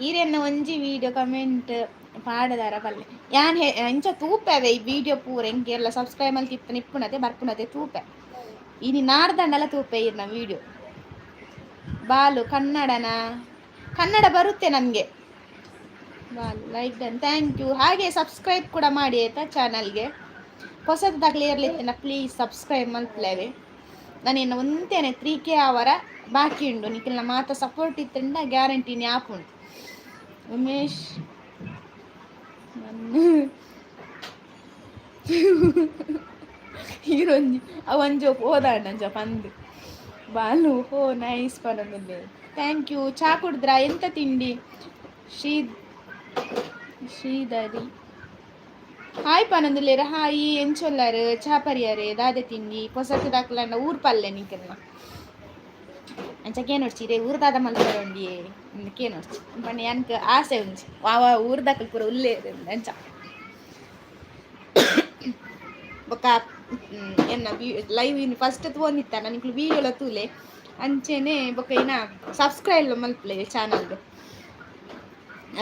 ಈರೆನ್ನ ಒಂಜಿ ವೀಡಿಯೋ ಕಮೆಂಟ್ ಪಾಡದಾರ ಪಲ್ಲೆ. ಯಾನ್ ಇಂಚ ತೂಪೆವೆ ಈ ವಿಡಿಯೋ ಪೂರ. ಎಂಕ್ ಸಬ್ಸ್ಕ್ರೈಬ್ ಮಲ್ತಿತ್ತನ ಇಪ್ಪುನತೆ ಬರ್ಪುನತೆ ತೂಪೆ. ಇನಿ ನಾಡ್ದಂಡಲ ತೂಪೆ ಈರ್ನ ವಿಡಿಯೋ. ಬಾಲು ಕನ್ನಡನ? ಕನ್ನಡ ಬರುತ್ತೆ ನನಗೆ. ಬಾಲು ಲೈಕ್ ಡನ್, thank you. ಹಾಗೆ ಸಬ್ಸ್ಕ್ರೈಬ್ ಕೂಡ ಮಾಡಿ ಆಯ್ತಾ ಚಾನಲ್ಗೆ. ಹೊಸದಾಗಲಿ ಇರ್ಲಿತ್ತಿನ ಪ್ಲೀಸ್ ಸಬ್ಸ್ಕ್ರೈಬ್ ಮಲ್ಪಲೇವೆ. ನಾನು ಒಂತೇನೆ 3K ಅವರ ಬಾಕಿ ಉಂಡು. ನಿಖಿಲ್ನ ಮಾತ ಸಪೋರ್ಟ್ ಇತ್ತಂಡ ಗ್ಯಾರಂಟಿ ಆಪುಂಡು. ಉಮೇಶ್ ಹೀರೋಂಜಿ ಅವಂಜೋ ಹೋದಾಂಡ ಅಂಚ ಪಂದ್. ಬಾಲು ಹೋ ನೈಸ್ ಪನೊಂದುಲ್ಲೆ, thank you. ಚಾ ಕುಡಿದ್ರಾ? ಎಂತ ತಿಂಡಿ? ಶ್ರೀ ಶ್ರೀಧರಿ ಹಾಯ್ ಪನೊಂದುಲ್ಲೆರ್. ಹಾಯ್, ಎಂಚೊಲ್ಲಾರು? ಚಾ ಪರಿಯಾರೆ? ದಾದೆ ತಿಂಡಿ? ಪೊಸತ್ ದಾಕ್ಲಂಡ ಊರು ಪಲ್ಲೆ ನಿಕಲ್ನ. ಅಂಚ ಕೇನೊಡ್ಚಿ ಇರೆ ಊರು ದಾದ ಮಲ್ಪರೊಂಡಿಯೇ ಕೇನೊಡ್ಚಿ ಪಂಡ ಯಾನ್ಕ್ ಆಸೆ ಒಂಜಿ ವಾ ವಾ ಊರ್ದಕಲ್ ಪೂರ ಉಲ್ಲೇರ್ ಅಂಚ. ಬೊಕ್ಕ ಎನ್ನ ಲೈವ್ ಇನ್ ಫಸ್ಟ್ ತೂವೊಂದಿತ್ತ ನಿಕ್ಲು ವೀಡಿಯೋಲ ತೂಲೆ. ಅಂಚೆನೆ ಬೊಕ್ಕ ಇನ್ನ ಸಬ್ಸ್ಕ್ರೈಬ್ ಮಲ್ಪುಲೆ ಚಾನಲ್ಗ್.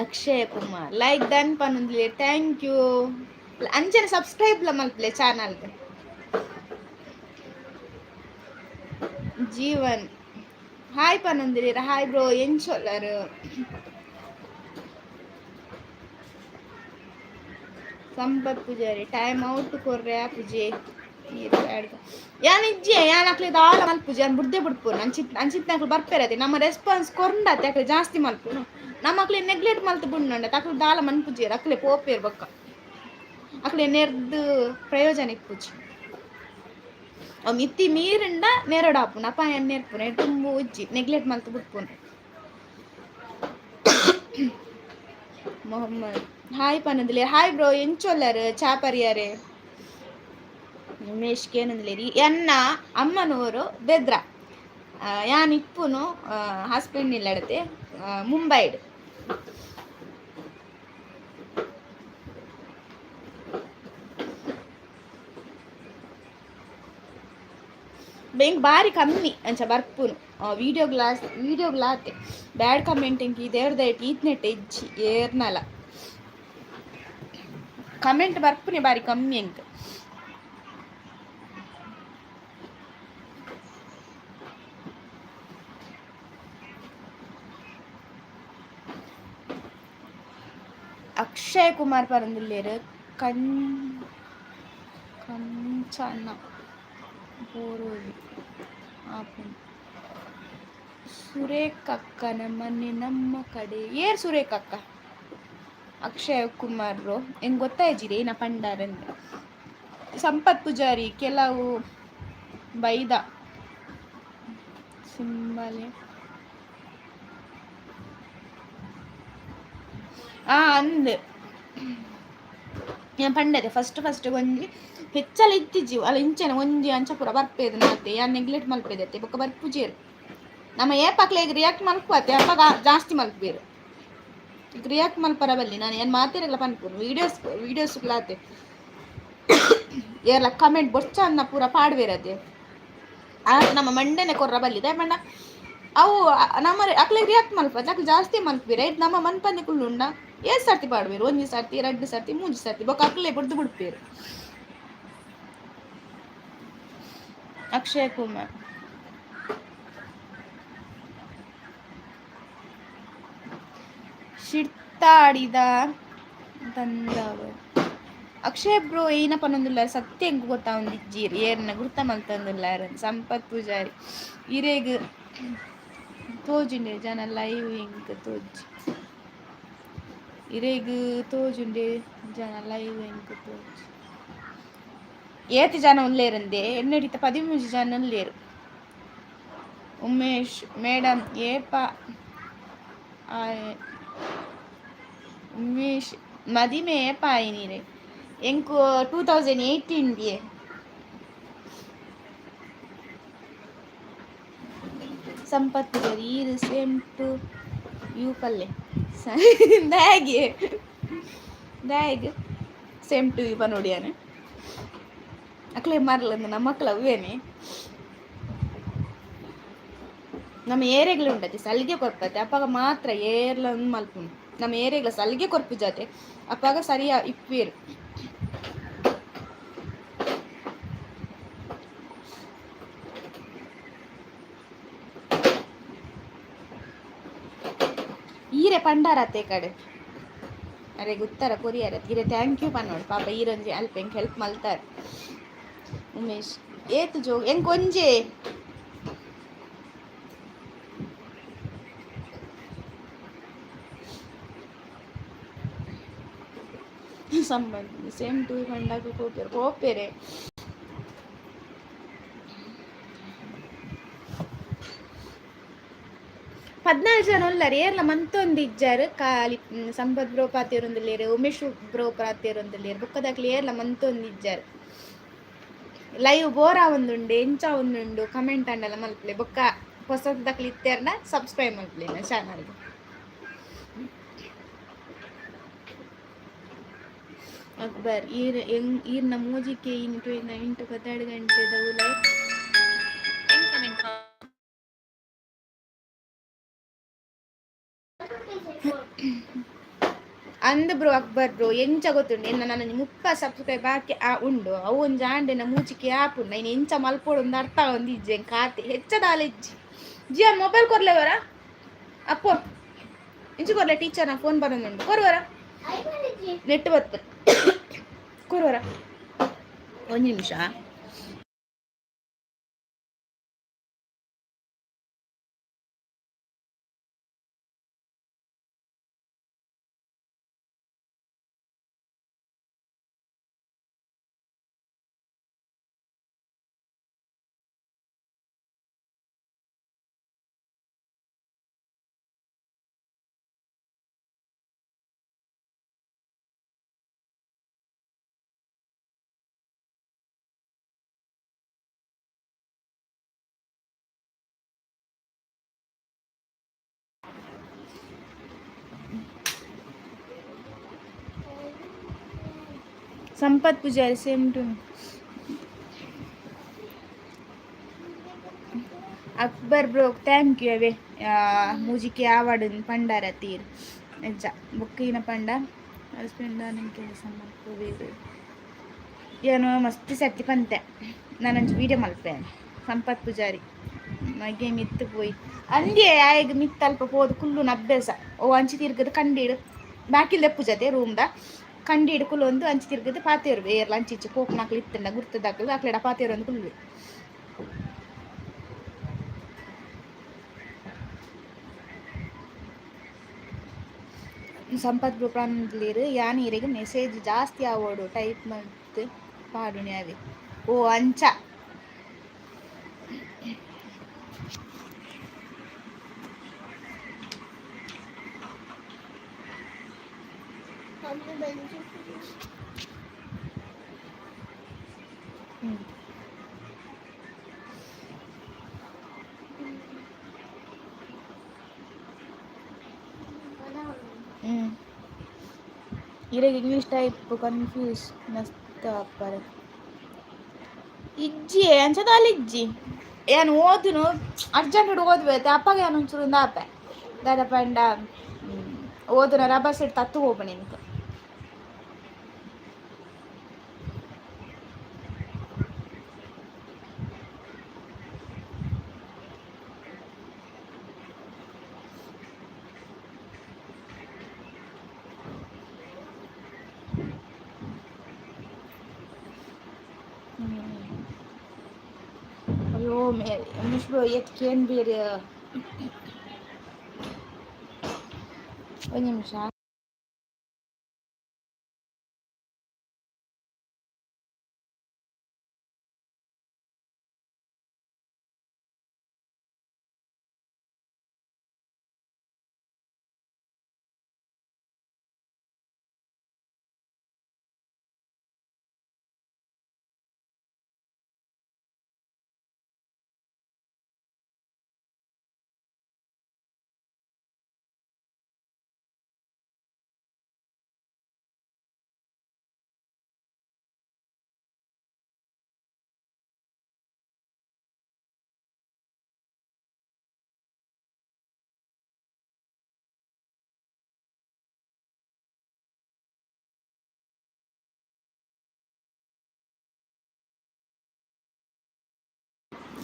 ಅಕ್ಷಯ್ ಕುಮಾರ್ ಲೈಕ್ ಡನ್ ಪನೊಂದುಲ್ಲೆ, thank you. ಅಂಚೆನೆ ಸಬ್ಸ್ಕ್ರೈಬ್ ಲ ಮಲ್ಪುಲೆ ಚಾನಲ್ಗ್. ಜೀವನ್ ಹಾಯ್ ಪನೊಂದುಲ್ಲೆರ್. ಹಾಯ್ ಬ್ರೋ, ಎಂಚೊಲ್ಲರ್? ಸಂಪತ್ ಪೂಜಾರಿ ಟೈಮ್ ಔಟ್ ಕೊರ್ರೆ ಪೂಜೆ. ಯಾನ್ ಇಜ್ಜೆ, ಯಾನ್ ಅಕ್ಲೆ ದಾಲ ಮಲ್ಪುಜಿ, ಯಾನ್ ಬುಡ್ದೆ ಬುಡ್ಪುನು. ಅಂಚಿತ್ ಅಂಚಿತ್ನಕ್ಲು ಬರ್ಪೆರತೆ ನಮ್ಮ ರೆಸ್ಪಾನ್ಸ್ ಕೊರ್ಂಡತೆ ಅಕ್ಲೆ ಜಾಸ್ತಿ ಮಲ್ಪುನು. ನಮ್ಮ ಅಕ್ಲೆ ನೆಗ್ಲೆಕ್ಟ್ ಮಲ್ತ್ ಬುಡ್ನಂಡ ಅಕ್ಲು ದಾಲ ಮನ್ಪುಜೆರ್, ಅಕ್ಲೆ ಪೋಪೇರ್. ಬೊಕ್ಕ ಅಕ್ಲೆ ನೆರ್ದ್ ಪ್ರಯೋಜನ ಇಪ್ಪುಜಿ. ಅವು ಮಿತ್ತಿ ಮೀರಿಂಡ ನೆರಡಾಪುಂಡು. ಅಪ್ಪ ಯಾನ್ ನೆರ್ಪುನು ತುಂಬು ಉಜ್ಜಿ, ನೆಗ್ಲೆಕ್ಟ್ ಮಲ್ತ್ ಬುಡ್ಪುನು. ಮೊಹಮ್ಮದ್ ಹಾಯ್ ಪನೊಂದುಲ್ಲೆರ್. ಹಾಯ್ ಬ್ರೋ, ಎಂಚೊಲ್ಲರ್? ಚಾ ಪರಿಯಾರೆ? ಉಮೇಶ್ ಕೇನೊಂದುಲ್ಲೆರ್. ಎನ್ನ ಅಮ್ಮನೂರು ಬೆದ್ರ. ಯಾನ್ ಇಪ್ಪುನು ಹಸ್ಬೆಂಡ್ ಇಲ್ಲಡತೆ ಮುಂಬೈಡ್. ಎಂಕ್ ಬಾರಿ ಕಮ್ಮಿ ಅಂಚ ಬರ್ಪುನು ವೀಡಿಯೋ ಗ್ಲಾಸ್ ವೀಡಿಯೋ ಗ್ಲಾತೆ. ಬ್ಯಾಡ್ ಕಮೆಂಟ್ ಎಂಕ್ ಈ ದೇವ್ರ ದಯಟ್ ಈತ್ನೆಟ್ ಇಜ್ಜಿ ಏರ್ನಲ. ಕಮೆಂಟ್ ಬರ್ಪುನೆ ಬಾರಿ ಕಮ್ಮಿ ಎಂಕ್. ಅಕ್ಷಯ್ ಕುಮಾರ್ ಪರಂದುಲ್ಲೇರು. ಕಣ್ ಕಂಚನ ಬೋರೋಲಿ ಆಪುಂಡು. ಸುರೇಖಕ್ಕನ ಮನೆ ನಮ್ಮ ಕಡೆ. ಏರ್ ಸುರೇಖಕ್ಕ? ಅಕ್ಷಯ್ ಕುಮಾರ್ ಬ್ರೋ, ಹೆಂಗೆ ಗೊತ್ತಾಯ್ಜಿರಿ ನಾ ಪಂಡಾರಂದು. ಸಂಪತ್ ಪೂಜಾರಿ ಕೆಲವು ಬೈದ ಸಿಂಬಲೆ. ಆ ಅಂದ್ ಯಾನ್ ಪಂಡದೆ ಫಸ್ಟ್ ಫಸ್ಟ್ ಒಂಜಿ ಹೆಚ್ಚಲ ಇತ್ತಿಜ್ಜಿ ಅಲ್ಲ ಇಂಚೆನೆ ಒಂಜಿ ಅಂಚ ಪೂರ ಬರ್ಪೇದು ನಾತೆ ಯಾನ್ ನೆಗ್ಲೆಕ್ಟ್ ಮಲ್ಪೇದತ್ತೆ ಬೊಕ್ಕ ಬರ್ಪುಜೆರ್. ನಮ್ಮ ಏಪಕ್ಲೆಗ್ ರಿಯಾಕ್ಟ್ ಮಲ್ಪುವತ್ತೆ ಅಪಗ ಜಾಸ್ತಿ ಮಲ್ಪುವೆರ್. ರಿಯಾಕ್ಟ್ ಮಲ್ಪರ ಬಲ್ಲಿ. ನಾನು ಏನು ಮಾತೆರೆಗ್ಲ ಪನ್ಪುನು ವೀಡಿಯೋಸ್ ವೀಡಿಯೋಸ್ ಆತೆ ಏರ್ಲ ಕಮೆಂಟ್ ಬೊರ್ಚ ಅನ್ನ ಪೂರ ಪಾಡ್ವೇರತೆ. ಆ ನಮ್ಮ ಮಂಡೆನೆ ಕೊರ್ರ ಬಲ್ಲಿ ದಾಯೆ ಅವು ನಮ್ಮ ಅಕ್ಲೆಗ್ ರಿಯಾಕ್ಟ್ ಮಲ್ಪತ್ತೆ ಅಕ್ಲು ಜಾಸ್ತಿ ಮಲ್ಪುವೆರ್. ಐಟ್ ನಮ್ಮ ಮನ್ಪಂದೆ ಕುಲ್ಲುಂಡ ಏತ್ ಸರ್ತಿ ಪಾಡ್ವೇರು? ಒಂಜಿ ಸರ್ತಿ, ರಡ್ಡ್ ಸರ್ತಿ, ಮೂಜಿ ಸರ್ತಿ, ಬೊಕ್ಕ ಅಕ್ಲೆ ಬುಡ್ದು ಬುಡ್ಪೇರು. ಅಕ್ಷಯ್ ಕುಮಾರ್ ಶಿರ್ತಾಡಿದ ತಂದವರು. ಅಕ್ಷಯ್ ಬ್ರೋ ಏನ ಪನೊಂದುಲ್ಲಾರ್ ಸತ್ಯ ಎಂಕ್ ಗೊತ್ತಾವೊಂದಿಜ್ಜಿರ್ ಏರ್ನ ಗುರ್ತ ಮಲ್ತೊಂದುಲ್ಲಾರ್. ಸಂಪತ್ ಪೂಜಾರಿ ಇರೆಗ್ ತೋಜುಂಡೆ ಜನ ಲೈವ್ ಎಂಕ್ ತೋಜಿ. ಇರೆಗ್ ತೋಜುಂಡೆ ಜನ ಲೈವ್ ಎಂಕ್ ತೋಜಿ. ಏತ್ ಜನ ಉಲ್ಲೇರಂದೆ? ಎನ್ನಡಿತ 13 ಜನ ಉಲ್ಲೇರು. ಉಮೇಶ್ ಮೇಡಮ್ ಏಪ ಆಯೆ? ಉಮೇಶ್ ಮದಿಮೆ ಏಪ ಆಯಿನಿರೆ? ಎಂಕು 2018 ಗೆ. ಸಂಪತ್ ಪೂಜಾರಿ ಈರ್ ಸೇಮ್ ಟು you ಪಲ್ಲೆ. ದಾಯೆಗ್ ದಾಯೆಗ್ ಸೇಮ್ ಟು you ಪನೊಡಿಯಾನೆ? ಅಕ್ಲೆ ಮರ್ಲಂದು ನಮ್ಮಕ್ಲ ಅವ್ವೇನೆ. ನಮ್ಮ ಏರಿಯಾಗ್ಲ ಉಂಡತೆ ಸಲಿಗೆ ಕೊರ್ಪತೆ ಅಪಗ ಮಾತ್ರ ಏರ್ಲ ಮಲ್ಪುನು. ನಮ್ಮ ಏರಿಯಾಗ್ಲ ಸಲಿಗೆ ಕೊರ್ಪು ಜಾತೆ ಅಪಗ ಸರಿಯ ಇಪ್ಪೇರು. ಈರೆ ಪಂಡಾರತ್ತೆ ಕಡೆ ಅರೆ ಉತ್ತರ ಕೊರಿಯರ ಈರೆ thank you ಪನ್ನೋಡು. ಪಾಪ ಈರೊಂಜಿ ಅಲ್ಪ ಎಂಕ್ ಹೆಲ್ಪ್ ಮಲ್ತಾರೆ. ಉಮೇಶ್ ಏತ್ ಜೋ ಎಂಕ್ ಒಂಜೆ ಸಂಬಂಧ ಸೇಮ್ ಟು ಪಂಡಾಗ ಪೋಪೆರ್ ಪೋಪೆರೆ. 14 ಜನ ಉಲ್ಲರ್. ಏರ್ಲ ಮಂತೊಂದಿಜ್ಜಾರ್. ಖಾಲಿ ಸಂಪತ್ ಬ್ರೋ ಪಾತೆರೊಂದುಲ್ಲೆರ್, ಉಮೇಶ್ ಬ್ರೋ ಪಾತೆರೊಂದುಲ್ಲೆರ್, ಬೊಕ್ಕದಕ್ಲು ಏರ್ಲ ಮಂತೊಂದಿಜ್ಜಾರ್. ಲೈವ್ ಬೋರ್ ಆವೊಂದುಂಡು ಎಂಚ ಆವೊಂದುಂಡು ಕಮೆಂಟ್ ಅಂಡಲ ಮಲ್ಪಲೆ. ಬೊಕ್ಕ ಪೊಸತ್ ಇತ್ತೆರ್ನ ಸಬ್ಸ್ಕ್ರೈಬ್ ಮಲ್ಪಲೆ ಚಾನಲ್ಗ್. ಅಕ್ಬರ್ ಈರ್ ಈರ್ನ ಮೂಜಿಕೆ ಇಂಟು ಇಂಟು 12 ಗಂಟೆದ ಉಲಾಯಿ. Incoming call. ಅಂದ್ ಬ್ರೋ ಅಕ್ಬರ್ ಬ್ರೋ ಎಂಚ ಗೊತ್ತುಂಡು ಎನ್ನ ನನ್ನ 30 ಸಬ್ಸ್ಕ್ರೈಬ್ ಬಾಕಿ ಆ ಉಂಡು. ಅವು ಒಂಜಿ ಆಂಡೆನ ಮೂಜಿಕೆ ಆಪುಂಡು. ಐನ್ ಎಂಚ ಮಲ್ಪೊಡು ಅಂದ್ ಅರ್ಥ ಆವೊಂದಿಜ್ಜಿ ಎಂಕ್. ಆತೆ ಹೆಚ್ಚ ದಾಲ ಇಜ್ಜಿ. ಜಿಯಾ ಮೊಬೈಲ್ ಕೊರ್ಲೆವರ ಅಪ್ಪೋ ಇಂಚ ಕೊರ್ಲೆ. ಟೀಚರ್ನ ಫೋನ್ ಬರೋದುಂಡು ಕೊರುವರ? ನೆಟ್ ಬತ್ತು ಕೊರುವರ? ಒಂದು ನಿಮಿಷ. Sampath Pujari same to. Akbar bro thank you ಅವೇ ಮೂಜಿಕೆ ಆವಡ್ ಪಂಡಾರ ತೀರ್ ನಿಜ. ಬೊಕ್ಕ ಪಂಡ ಹಸ್ಬೆಂಡ್ ಕೆಲಸ ಮಲ್ಪುವೆರ್. ಏನು ಮಸ್ತ್ ಸರ್ತಿ ಪಂತೆ ನಾನೊಂಜಿ ವೀಡಿಯೋ ಮಲ್ಪೆ. ಸಂಪತ್ ಪೂಜಾರಿ ಮಗೆ ಮಿತ್ತು ಪೋಯಿ ಅಂದೇ ಆಯಗ್ ಮಿತ್ತು ಅಲ್ಪ ಪೋದು ಕುಲ್ಲುನ ಅಭ್ಯಾಸ. ಓ ಅಂಚಿ ತಿರ್ಗದ ಕಂಡೀಡು. ಬಾಕಿಲ್ ದೆಪ್ಪುಜತೆ ರೂಮ್ದ ಕಂಡಿ ಹಿಡ್ಕುಲು ಒಂದು ಅಂಚಿ ತಿರ್ಗದು ಪಾತೇರು ಏರ್ಲ ಅಂಚಿಚ್ಚು ಪೋಪುನಕ್ಲು ಇತ್ತಂಡ ಗುರ್ತದಾಕ್ಲು ಅಕ್ಲೆಡ ಪಾತೇರು ಒಂದು ಕುಲ್ವೆ. ಸಂಪತ್ ಬ್ರೋ ಪಂದ್ಲಿರು ಯಾನ್ ಇರೆಗ್ ಮೆಸೇಜ್ ಜಾಸ್ತಿ ಆವೋಡು ಟೈಪ್ ಮಲ್ತ್ ಪಾಡುನಿ ಅವೆ. ಓ ಅಂಚ. ಮಮ್ಮಿ ಬಂದು. ಇರೆಗ್ ಇಂಗ್ಲೀಷ್ ಟೈಪ್ ಕನ್ಫ್ಯೂಸ್ ಮಸ್ತ್ ಆಪರ್. ಇಜ್ಜಿ ಅಂಚ ಇಜ್ಜಿ ಯಾನ್ ಓದುನು ಅರ್ಜೆಂಟ್ ಓದುವೆ ಅಪ್ಪಗ ಯಾನ್ ಒಂಚೂರು ಆಪೆ ದಾದ ಪಂಡ ಓದುನ ರಬ್ಬರ್ ಸೆಟ್ ತತ್ತು ಹೋಪುಂಡು ಎಂಕ್. ಅಯ್ಯೋ ಮೇ ಬ್ರೋ ಏತ್ ಕೇನ್ಬೀರ್. ಒಂದು ನಿಮಿಷ.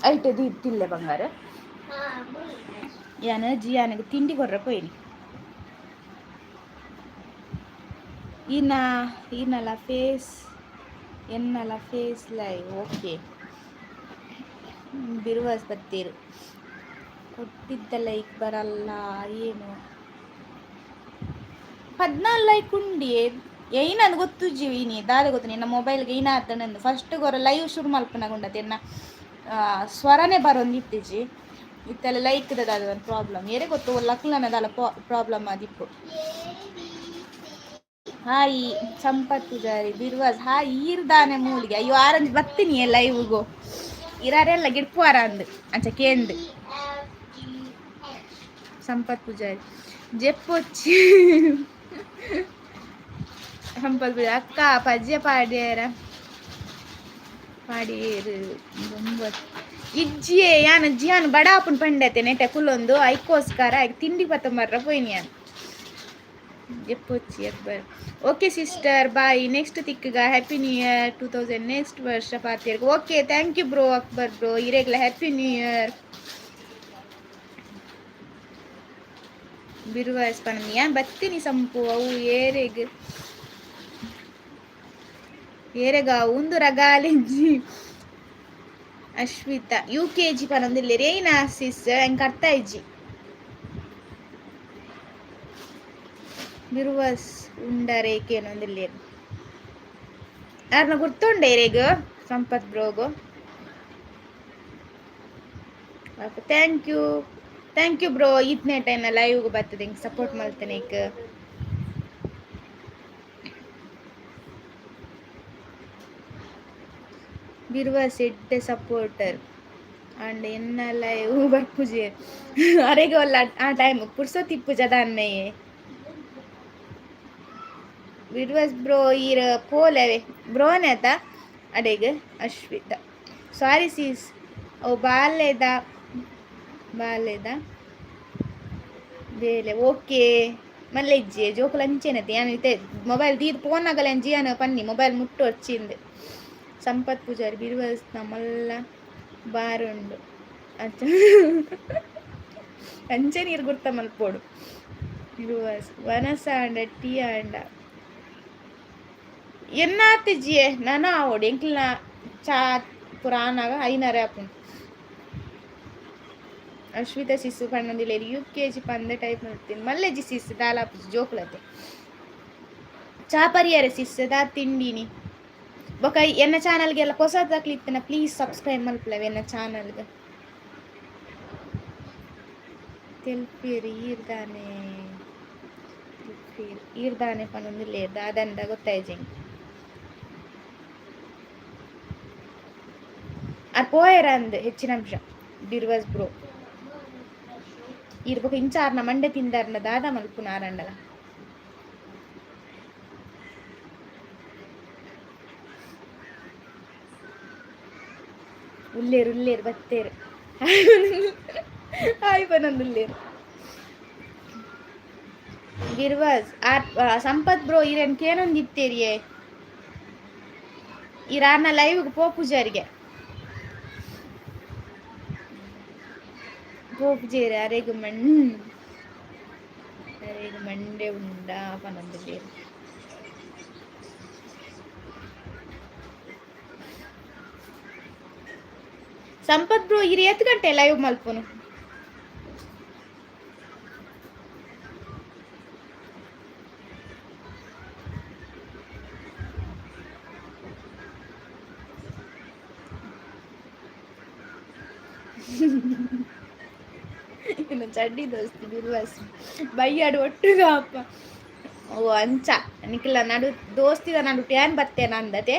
ಐಟ್ ಇತ್ತಿಲ್ಲ ಬಂಗಾರ. ಯಾನ್ ಜಿಯಾನಿಗೆ ತಿಂಡಿ ಕೊರ್ರ ಪೋಯಿನಿ. ಈನ ಈನಲ ಫೇಸ್ ಎನ್ನಲ ಫೇಸ್ ಲೈವ್. ಓಕೆ, ಬಿರುವಾಸ್ ಬತ್ತೀರು ಕೊಟ್ಟಿದ್ದ ಲೈಕ್ ಬರಲ್ಲ ಏನು? 14 ಲೈಕ್ ಉಂಡಿ ಏನಂದು ಗೊತ್ತುಜ್ಜಿ ಇನಿ ದಾದ ಗೊತ್ತು ನಿನ್ನ ಮೊಬೈಲ್ಗೆ ಏನ ಆತನಂದು. ಫಸ್ಟ್ ಗೊರ ಲೈವ್ ಶುರು ಮಲ್ಪನಗುಂಡತೆ ಎನ್ನ ಸ್ವರನೇ ಬರೊಂದಿತ್ತಿಜಿ. ಇತ್ತೆಲ್ಲ ಲೈಕ್ ದಾದ ಒಂದು ಪ್ರಾಬ್ಲಮ್ ಏರೆ ಗೊತ್ತು ಲಕ್ಲನ ದಾಲ ಪ್ರಾಬ್ಲಮ್ ಆದಿಪ್ಪು. ಹಾಯ್ ಸಂಪತ್ ಪೂಜಾರಿ ಬಿರ್ವಾಸ್ ಹಾಯ್ ಈರ್ದಾನೆ ಮೂಲಿಗೆ. ಅಯ್ಯೋ ಆರಂಜ್ ಬತ್ತೀನಿ ಲೈವ್ಗು ಇರಾರೆಲ್ಲ ಗಿಡ್ಪುವಾರ ಅಂದ್ ಅಂಚ ಕೇಂದ್. ಸಂಪತ್ ಪೂಜಾರಿ ಜೆಪ್ಪೊಚ್ಚಿ. ಸಂಪತ್ ಪೂಜಾರಿ ಅಕ್ಕ ಪಜ್ಜೆ ಪಾಡ್ಯಾರ ಪಾಡಿಯೇರು ಇಜ್ಜಿಯೇ ಯಾನ್ ಜಿಯಾನ್ ಬಡಾಪುನ್ ಪಂಡತೆ ನೆಟೆ ಕುಲ್ಲೊಂದು ಐಕೋಸ್ಕರ ತಿಂಡಿ ಪತ್ತೊಂಬರ್ರ ಪೋಯಿನಿ ಯಾನ್. ಜೆಪ್ಪೊಚ್ಚಿ Akbar. Okay sister bye, next ತಿಕ್ಕಗ. ಹ್ಯಾಪಿ ನ್ಯೂ ಇಯರ್ 2000 ನೆಕ್ಸ್ಟ್ ವರ್ಷ ಪಾತಿರ್ಗ. Okay thank you bro Akbar bro, ಇರೆಗ್ಲ happy new year. ಬಿರುವಾಸ್ ಪನಂದು ಯಾನ್ ಬತ್ತೀನಿ ಸಂಪು ಅವು ಏರೆಗ್ ಏರೆಗ ಉಂದು ರಗಾಲಿಂಜಿ. ಅಶ್ವಿತಾ ಯು ಕೆ ಜಿ ಪನೊಂದಿಲ್ಲೆರ್ ಏಯ್ನಾ ಸಿಸ್ ಎಂಕ್ ಅರ್ಥ ಇಜ್ಜಿ. ಬಿರುವಾಸ್ ಉಂಡರೆ ಕೇನೊಂದಿಲ್ಲೆರ್ ಯಾರನ್ನ ಗುರ್ತುಂಡೆ ಇರೆಗ್ ಸಂಪತ್ ಬ್ರೋಗು? Thank you thank you bro ಇತ್ನೆ time ಲೈವ್ಗೆ ಬರ್ತದೆ ಹಿಂಗೆ ಸಪೋರ್ಟ್ ಮಲ್ತೇನೆ ಇಕ್. ಬಿರ್ವಾಸ್ ಎಡ್ಡೆ ಸಪೋರ್ಟರ್ ಅಂಡ್ ಎನ್ನ ಲೈವ್ ಬರ್ಪುಜೆ ಅರೆಗೆ ಒಲ್ಲ ಆ ಟೈಮ್ ಪುರ್ಸೊತ್ತು ಇಪ್ಪುಜ ದಾನ್ಮೆಯೇ. ಬಿರ್ವಾಸ್ ಬ್ರೋ ಈರ್ ಪೋಲೆವೆ ಬ್ರೋನೆ ಆತ ಅಡೆಗ್. ಅಶ್ವಿತ ಸಾರಿ ಸೀಸ್ ಓ ಬಾಲ್ಯದ ಬಾಲ್ಯದ ಬೇಲೆ. ಓಕೆ ಮಲ್ಲ ಇಜ್ಜಿ ಜೋಕುಲು ಅಂಚೆನತೆ ಯಾನ್ ಇತ್ತೆ ಮೊಬೈಲ್ ದೀದ್ ಪೋನಾಗಲ ಜಿಯಾನ ಪನ್ನಿ ಮೊಬೈಲ್ ಮುಟ್ಟು వచ్చిಂದು. ಸಂಪತ್ ಪೂಜಾರಿ ಬಿರುವಸ್ನ ಮಲ್ಲ ಬಾರುಂಡು. ಅಂಚ ಅಂಚೆ ನೀರು ಗುರ್ತ ಮಲ್ಪೋಡು. ವನಸ ಆಂಡ ಟೀ ಆಂಡ ಎನ್ನಾತಿಜಿಯೇ ನನ ಆವೊಡು ಎಂಕ್ಲ್ನ ಚಾ ಪುರಾನಾಗ ಐನರೆ ಆಪುಂಡು. ಅಶ್ವಿತ ಸಿಸ್ಸು ಪನ್ನೊಂದಿಲ್ಲೆರ್ ಯು.ಕೆ.ಜಿ ಪಂದ್ ಟೈಪ್ ಮಲ್ತಿನಿ ಮಲ್ಲೆಜಿ ಸಿಸ್ ದಾಲ ಆಪುಜಿ ಜೋಕುಲತೆ ಚಾ ಪರಿಯರೆ ಸಿಸ್ ದಾ ತಿಂಡಿನಿ. ಬೊಕ ಎನ್ನ ಚಾನಲ್ಗೆಲ್ಲ ಪೊಸತಕ್ಲು ಇತ್ತಿನ ಪ್ಲೀಸ್ ಸಬ್ಸ್ಕ್ರೈಬ್ ಮಲ್ಪುಲವೆ ಎನ್ನ ಚಾನಲ್ಗೆ. ತೆಲ್ಪೇರು ಈರ್ದಾನೆ ತೆಲ್ಪೇರು ಈರ್ದಾನೆ ಪನೊಂದುಲ್ಲೆರ್ ದಾದಂಡ ಗೊತ್ತಾಯ್ಜಿ ಎಂಕ್. ಆರ್ ಪೋಯೆರ ಅಂದ್ ಹೆಚ್ಚಿನ ಅಂಶ ಬಿರ್ವಸ್ ಬ್ರೋ ಈರ್ ಬೊಕ ಇಂಚ ಆರ್ನ ಮಂಡೆ ತಿಂದಾರ್ನ ದಾದ ಮಲ್ಪುನ ಆರಂಡಲ. ಉಲ್ಲೇರು ಉಲ್ಲೇರು ಬತ್ತೇರು ಹಾಯ್ ಪನೊಂದುಲ್ಲೇರು. ಬಿರ್ವಾಸ್ ಆರ್ ಸಂಪತ್ ಬ್ರೋ ಈರೆನ್ ಕೇನೊಂದಿತ್ತೇರಿಯೇ ಈರ್ ಆರ್ನ ಲೈವ್ಗೆ ಪೋಪುಜಾರಿಗೆ ಪೋಪುಜೇರು ಅರೆಗ್ ಅರೆಗ್ ಮಂಡೆ ಉಂಡಾ ಪನೊಂದುಲ್ಲೆರ್. ಸಂಪತ್ ಬ್ರೋ ಈರ್ ಏತ್ ಗಂಟೆ ಲೈವ್ ಮಲ್ಪುನು? ಇನ್ನು ಚಡ್ಡಿ ದೋಸ್ತಿ ಬಿರ್ವಾಸ್ ಬಯ್ಯಾಡು ಒಟ್ಟುಗ ಅಪ್ಪ ಓ ಅಂಚ ನಿಕ್ಲ ನಡು ದೋಸ್ತಿದ ನಡು ಟ್ಯಾನ್ ಬತ್ತೇನ ಅಂದತೆ.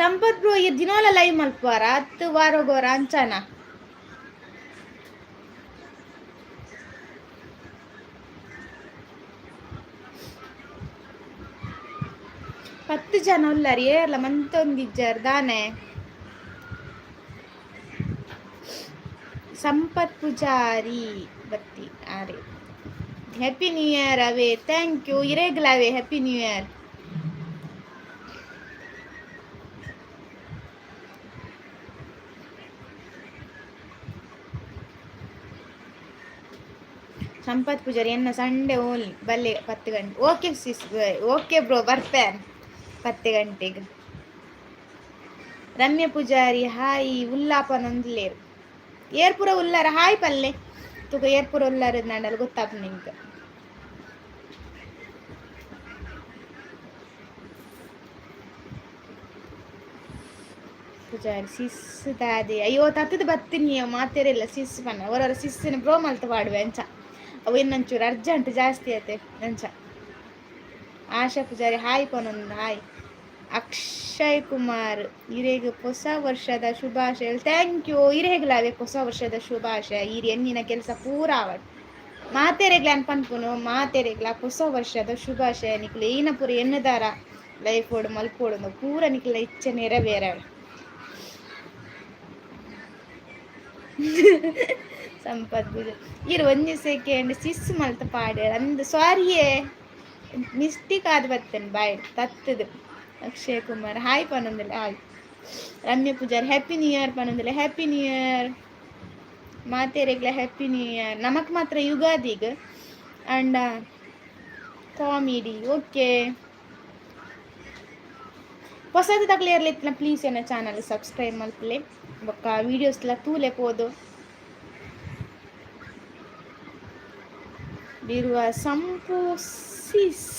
ಸಂಪತ್ ಬ್ರೋ ಈ ದಿನೋಲ ಲೈವ್ ಮಲ್ಪುವಾರ ಅತ್ತು ವಾರೋಗೋರ ಅಂಚನ? ಪತ್ತು ಜನ ಉಲ್ಲರ್ ಏರ್ಲ ಮಂತೊಂದಿಜ್ಜಾರ್ ದಾನೆ. ಸಂಪತ್ ಪೂಜಾರಿ ಬತ್ತಿ ಆರೆ ಹ್ಯಾಪಿ ನ್ಯೂ ಇಯರ್ ಅವೇ thank you ಇರೇಗ್ಲ away happy new year. Sampath Pujari ಎನ್ನ ಸಂಡೇ ಓನ್ಲಿ ಬಲ್ಲೆ 10 ಗಂಟೆ. ಓಕೆ ಸಿಸ್, ಓಕೆ ಬ್ರೋ, ಬರ್ಪೆ 10 ಗಂಟೆಗೆ. ರಮ್ಯ ಪೂಜಾರಿ ಹಾಯ್. ಉಲ್ಲಾಪನೊಂದುಲ್ಲೇರು ಏರ್ಪುರ ಉಲ್ಲಾರ ಹಾಯ್ ಪಲ್ಲೆ ತುಕ ಏರ್ಪುರ ಉಲ್ಲಾರ ನಂಡಲ್ ಗೊತ್ತಾಪ ನಿಂಕ್. ಪೂಜಾರಿ ಸಿಸ್ ದಾದೆ ಅಯ್ಯೋ ತತ್ತದ ಬತ್ತೀನಿ ಮಾತೇರಿಲ್ಲ ಸಿಸ್ ಪನ್ನ ಅವರವರ ಸಿಸ್ಸಿನ ಬ್ರೋ ಮಲ್ತ ಪಾಡುವೆ ಅಂಚ ಅವು ಇನ್ನೊಂಚೂರು ಅರ್ಜೆಂಟ್ ಜಾಸ್ತಿ ಆತೆ ಅಂಚ. ಆಶಾ ಪೂಜಾರಿ ಹಾಯ್ ಪನೊಂದು ಹಾಯ್. ಅಕ್ಷಯ್ ಕುಮಾರ್ ಇರೆಗ್ ಹೊಸ ವರ್ಷದ ಶುಭಾಶಯ. Thank you ಇರೆಗ್ಲಾವೆ ಹೊಸ ವರ್ಷದ ಶುಭಾಶಯ. ಈರ್ ಎನ್ನಿನ ಕೆಲಸ ಪೂರ ಆವಡ್ ಮಾತೆರೆಗ್ಲ ಪನ್ಪುನು ಮಾತೆರೆಗ್ಲ ಹೊಸ ವರ್ಷದ ಶುಭಾಶಯ. ನಿಕ್ಲು ಏನ ಪೂರ ಎನ್ನುದಾರ ಲೈಫ್ ಓಡು ಮಲ್ಪೋಡು ಪೂರ ನಿಕ್ಲ ಇಚ್ಛೆ ನೆರವೇರ. ಸಂಪತ್ ಪೂಜೆ ಈರ್ ಒಂಜಿ ಸೆಕೆಂಡ್ ಸಿಸ್ ಮಲ್ತ ಪಾಡ್ಯಾರ ಅಂದ್ ಸಾರಿಯೇ ಮಿಸ್ಟೇಕ್ ಆದ್ ಬತ್ತೇನೆ ಬಾಯ್ ತತ್ತದು. ಅಕ್ಷಯ್ ಕುಮಾರ್ ಹಾಯ್ ಪನೊಂದುಲ್ಲೆ hi. Ramya Pujari happy new year ಪನೊಂದುಲ್ಲೆ happy new year ಮಾತೆರೆಗ್ಲ happy new year. ನಮಕ್ ಮಾತ್ರ ಯುಗಾದಿಗ್ ಅಂಡ ಕಾಮಿಡಿ ಓಕೆ. ಹೊಸದು ತಕ್ಲೆ ಪ್ಲೀಸ್ ಎನ್ನ ಚಾನಲ್ ಸಬ್ಸ್ಕ್ರೈಬ್ ಮಲ್ಪುಲೆ ಬೊಕ್ಕ ವೀಡಿಯೋಸ್ಲ ತೂಲೆ ಪೋದು. ಬಿರುವ ಸಂಪು ಸಿಸ್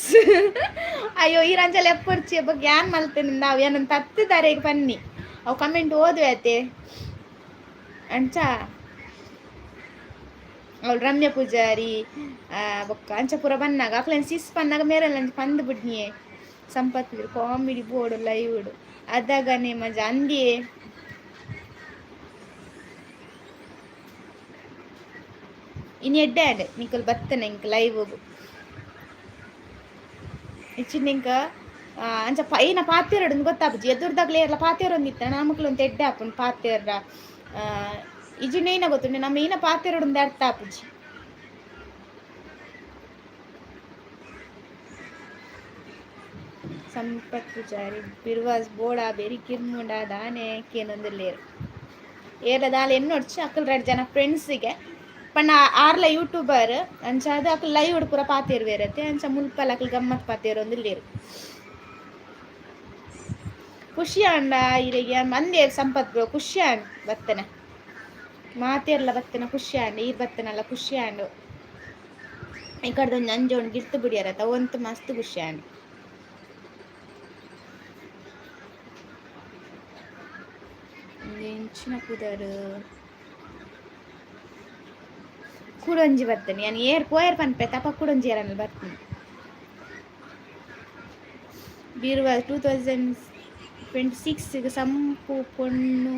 ಅಯ್ಯೋ ಈ ರಂಜಲ್ ಎಪ್ಪರ್ಚಿ ಬಗ್ಗೆ ಯಾನ್ ಮಲ್ತೇನೆ ನಾವು ಏನಂತ ತತ್ತಿದ್ದಾರೆ ಬನ್ನಿ ಅವು ಕಮೆಂಟ್ ಓದುವೆ ಅತೆ ಅಂಚ. ಅವಳು ರಮ್ಯ ಪೂಜಾರಿ ಬೊಕ್ಕ ಅಂಚ ಪೂರ ಬನ್ನಾಗ ಅಕ್ಲೆನ್ ಸಿಸ್ ಪನ್ನಾಗ ಮೇರೆಲ್ಲ ಪಂದ್ ಬಿಡ್ನಿಯೇ. ಸಂಪತ್ ಕಾಮಿಡಿ ಬೋರ್ಡು ಲೈವ್ ಅದಾಗನೆ ಮಜಾ ಅಂದಿಯೇ. ಇನಿ ಎಡ್ಡೆ ಆಂಡ್ ನಿಕುಲು ಬತ್ತನೆ ಎಂಕ್ ಲೈವ್ ಇಚ್ಚಿಂಡ ಎಂಕ್ ಅಂಚ ಏನ ಪಾತೆರೊಡು ಗೊತ್ತಾಪುಜಿ ಎದುರ್ದಾಗ್ಲೇ ಏರ್ಲ ಪಾತೆರೊಂದಿತ್ತ ನಮಕ್ಲು ಒಂತೆ ಎಡ್ಡೆ ಆಪುಂಡು ಪಾತೆರ್ರ ಇಜ್ಜಿಂಡ ಏನ ಗೊತ್ತುಂಡು ನಮ್ಮ ಏನ ಪಾತೆರೊಡು ಅರ್ಥ ಆಪುಜಿ. ಸಂಪತ್ ಪೂಜಾರಿ ಬಿರ್ವಾಸ್ ಬೋಡ ಬೆರಿ ಕಿರ್ಮುಂಡ ದಾನೆ ಕೇನೊಂದುಲ್ಲೇರು ಏರ್ಲ ದಾಲ ಎನ್ನೊಡ್ಚಿ ಅಕಲ್ ರಡ್ಡ್ ಜನ ಫ್ರೆಂಡ್ಸಿಗೆ ಪಂಡ ಆರ್ಲ ಯೂಟ್ಯೂಬರ್ ಅಂಚಾದ್ ಅಕಲ್ ಲೈವ್ ಪೂರ ಪಾತೆರುವೆರತೆ ಅಂಚ ಮುಲ್ಪಲ ಅಕಲ್ ಗಮ್ಮತ್ ಪಾತೆರೊಂದುಲ್ಲೇರು ಖುಷಿ ಆಂಡ ಇರೆಗೆ ಮಂದೆ ಸಂಪತ್ ಬ್ರೋ ಖುಷಿ ಆಂಡ್ ಬತ್ತನೆ ಮಾತೆರ್ಲ ಬತ್ತನ ಖುಷಿ ಆಂಡ್ ಈರ್ ಬತ್ತನಲ್ಲ ಖುಷಿ ಆಂಡ್ ಈ ಕಡೆದೊಂಜಿ ಅಂಜೊಂಡು ಗಿರ್ತ್ ಬುಡಿಯರತ ಅವಂತು ಮಸ್ತ್ ಖುಷಿ ಆಂಡ್. ಎಂಚಿನ ಪುದರ್ ಕುಡೊಂಜಿ ಬರ್ತೇನೆ ಯಾನ್ ಏರ್ ಪೋಯೆರ್ ಪನ್ಪೆ ತಪ ಕುಡೊಂಜಿ ಏರನ್ ಬರ್ತೀನಿ. ಬೀರ್ವ 2026 ಸಂಪು ಪೊಣ್ಣು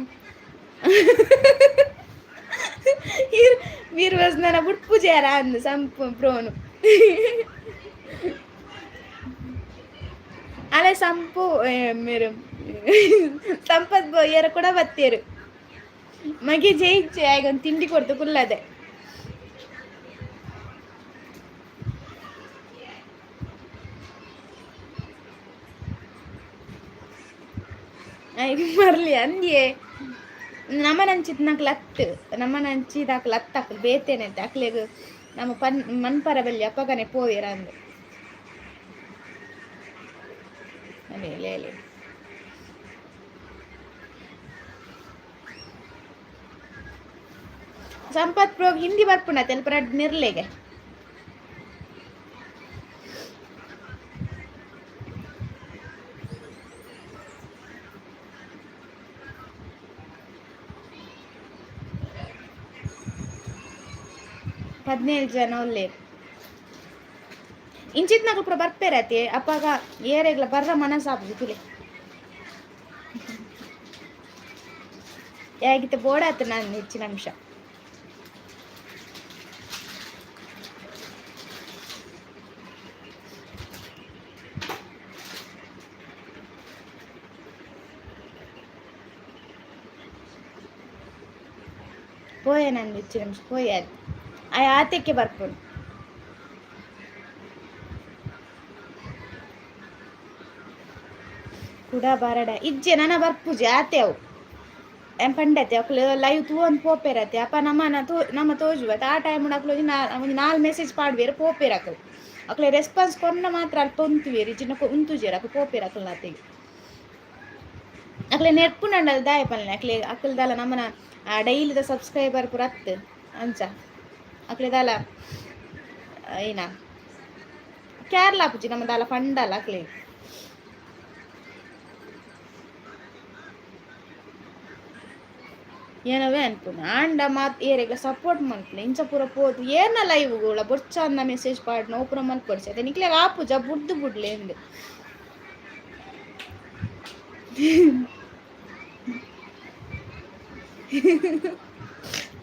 ಬೀರ್ವಾಸ್ ನನ್ನ ಬುಡ್ಪುಜಾರ ಅಂದ್ ಸಂಪು ಬ್ರೋನು ಅಲೆ ಸಂಪು ಮೇರು ಸಂಪತ್ ಬೋಯರ ಕೂಡ ಬತ್ತೇರು ಮಗೆ ಜಯಿಚ್ಚೆ ಆಗ ತಿಂಡಿ ಕೊಡ್ತು ಕುಲ್ಲದೆ. ಮರ್ಲಿ ಅಂದ್ಯೆ ನಮನಂಚಿತ್ ನಕ್ಲ್ ಅತ್ತ್ ನಮನಂಚಿದ ಅಕ್ಲ್ ಅತ್ತ್ ಅಕ್ಲ್ ಬೇತೆನೆ ಅಕ್ಲೆಗ್ ನಮ್ಮ ಪನ್ ಮನ್ಪರ ಬಲ್ಲಿ ಅಪಗನೆ ಪೋವೆರ್ ಅಂದ್. ಅಲೆ ಅಲೆ ಅಲೆ ಸಂಪತ್ ಪ್ರೋಗ್ ಹಿಂದಿ ಬರ್ಪುಂಡ ತೆಲ್ಪ ರಡ್ಡ್ ನಿರ್ಲೆಗೆ. 17 ಜನ ಉಲ್ಲೇರ್ ಇಂಚಿತ್ನಕುಲು ಪೂರ ಬರ್ಪೆರತೆ ಅಪಗ ಏರೆಗ್ಲ ಬರ್ರ ಮನಸ್ಸಾಪುಜಿ ತುಲೆ ಯಾಗಿತ್ತೆ ಬೋಡಾತು ನಾನು ಹೆಚ್ಚಿನ ಅಂಶ. ಪೋಯೆ ನಾನು ಹೆಚ್ಚಿನ ಅಂಶ ಪೋಯೆ ಅದು ಆ ಆತಕ್ಕೆ ಬರ್ಪುಂಡು. ಕುಡ ಬರಡ ಇಜ್ಜೆ ನನ ಬರ್ಪುಜಿ ಆತೆ ಅವು ಏನ್ ಪಂಡತೆ ಅಕ್ಲು ಲೈವ್ ತೂವೊಂದು ಪೋಪೆರತೆ ಅಪ್ಪ ನಮ್ಮನ ತೋ ನಮ್ಮ ತೋಜುವತೆ ಆ ಟೈಮ್ ಅಕ್ಲು ಒಂಜಿ ಒಂಜಿ ನಾಲ್ ಮೆಸೇಜ್ ಪಾಡ್ವೆರ್ ಪೋಪೆರ್ ಅಕುಲು ಅಕ್ಲೆ ರೆಸ್ಪಾನ್ಸ್ ಕೊರ್ನ ಮಾತ್ರ ಅಲ್ಪ ಉಂತುವೆರ್ ಇಜ್ಜಿಂಡ ಉಂತುಜೆರ್ ಅಕ್ಲು ಪೋಪೆರ್ ಅಕಲ್ನಾತೆಗ್ ಅಕ್ಲೆ ನೆರ್ಪುನಂಡಲ ದಾಯೆ ಪನ್ಲೆ ಅಕ್ಲೆ ಅಕಲ್ ದಾಲ ನಮ್ಮನ ಡೈಲಿದ ಸಬ್ಸ್ಕ್ರೈಬರ್ ಪೂರ ಅತ್ತ್ ಅಂಚ ಅಕ್ಲೆ ದಾಲ ಏನ ಕೇರಳ ಆಪುಜಿ ನಮ್ಮ ದಾಲ ಪಂಡಲ ಅಕ್ಲೆ. ಏನವೇ ಅನ್ಪುನ ಆಂಡ ಮಾತ್ ಏರೆಗ್ಲ ಸಪೋರ್ಟ್ ಮನ್ಪುಲೆ ಇಂಚ ಪೂರ ಪೋದು ಏರ್ನ ಲೈವ್ ಗಳ ಬೊರ್ಚಾಂದ ಮೆಸೇಜ್ ಪಾಡ್ನ ಓಪುನ ಮನ್ಪೊಡ್ಚಿ ಅತೆ ನಿಕ್ಲೆಗ್ ಆಪುಜ ಬುಡ್ದು ಬುಡ್ಲೆ ಅಂದ್.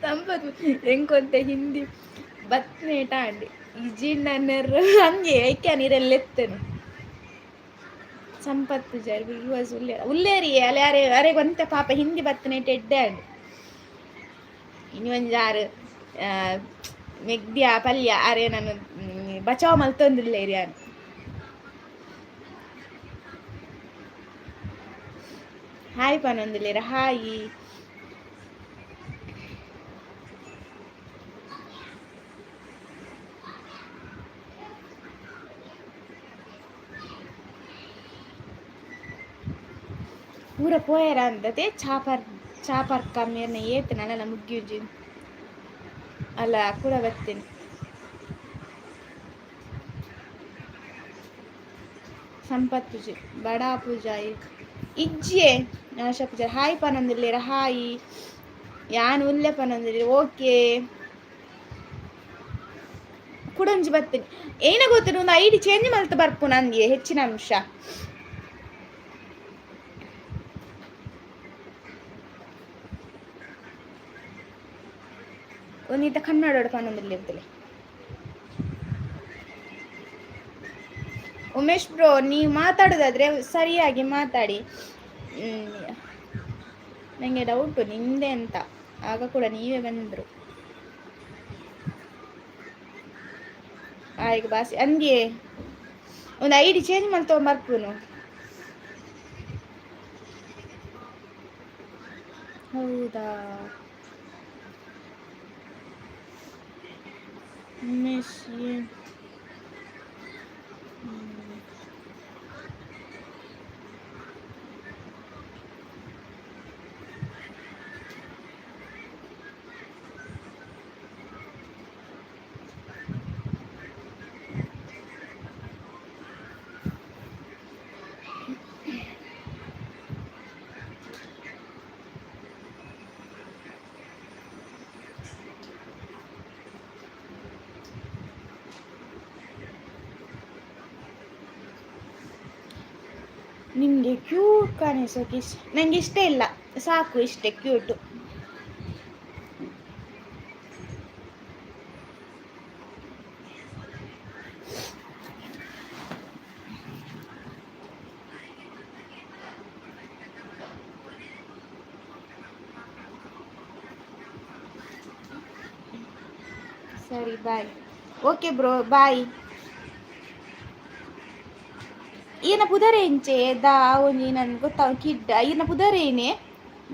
ಸಂಪತ್ ಎಂಕೊಂತೆ ಹಿಂದಿ ಬತ್ನೇಟ ಅಂಡಿ ಇಜಿಂಡ ನೆರ್ರ ಅಂಗೆ ಐಕ್ಯಾನ್ ಇರೆಲ್ಲೆತ್ತನು ಸಂಪತ್ ಪೂಜಾರಿ ಬಿಗ್ ಉಲ್ಲೇರ ಉಲ್ಲೇರಿ ಅಲೆ ಅರೆ ಅರೆ ಒಂತೆ ಪಾಪ ಹಿಂದಿ ಬತ್ತನೇಟ ಎಡ್ಡೆ ಅಂಡ್ ಇನಿ ಒಂಜಾರು ಮೆಗ್ದ್ಯ ಪಲ್ಯ ಅರೆ ನಾನು ಬಚಾವ್ ಮಲ್ತೊಂದುಲ್ಲೇರಿ ಯಾನ್. ಹಾಯ್ ಪನೊಂದುಲ್ಲೇರ ಹಾಯ್. ಪೂರ ಪೋಯೆರ ಅಂದತೆ ಚಾಪರ್ ಚಾಪರ್ಕ ಮೇರ್ನ ಏತ್ ನನ್ನಲ ಮುಗ್ಗಿಯುಜಿ ಅಲ್ಲ ಕೂಡ ಬತ್ತೇನೆ. ಸಂಪತ್ ಪೂಜೆ ಬಡಾ ಪೂಜಾಯಿ ಇಜ್ಜಿಯೆ ಆಶಾ ಪೂಜಾರಿ ಹಾಯ್ ಪನೊಂದುಲ್ಲೇರ ಹಾಯ್ ಯಾನ್ ಉಲ್ಲೆ ಪನೊಂದುಲ್ಲೆ ಓಕೆ ಕುಡೊಂಜಿ ಬತ್ತೇನೆ ಏನ ಗೊತ್ತುಂಡು ಒಂದು ಐಡಿ ಚೇಂಜ್ ಮಲ್ತ್ ಬರ್ಪುನ ಅಂದ್ಯೆ ಹೆಚ್ಚಿನ ಅಂಶ. ಒಂದಿತ್ತ ಕನ್ನಡ ಪನೊಂದುಲ್ಲೆರ್ತಲೆ ಉಮೇಶ್ ಬ್ರೋ ನೀವು ಮಾತಾಡೋದಾದ್ರೆ ಸರಿಯಾಗಿ ಮಾತಾಡಿ. ನನಗೆ ಡೌಟು ನಿಂದೆ ಅಂತ ಆಗ ಕೂಡ ನೀವೇ ಬಂದರು. ಆಯ್ತು ಬಾಸಿ ಅಂದ್ಯೆ ಒಂದು ಐಡಿ ಚೇಂಜ್ ಮಲ್ತೊಂಬರ್ಪುನು. ಹೌದಾ? ಉಮೇಶ್. ನಿಮಗೆ ಕ್ಯೂಟ್ ಕಾಣಿಸೋಕೆ ಇಷ್ಟ. ನಂಗೆ ಇಷ್ಟ ಇಲ್ಲ, ಸಾಕು ಇಷ್ಟೇ ಕ್ಯೂಟು. ಸರಿ, ಬಾಯ್. Okay bro, bye. ಈನ ಪುದರೇಂಚೆ ದಾ ಒಂಜಿ ನನ್ ಗೊತ್ತಾವ ಕಿಡ್ಡ ಈರ್ನ ಪುದರೇನೆ?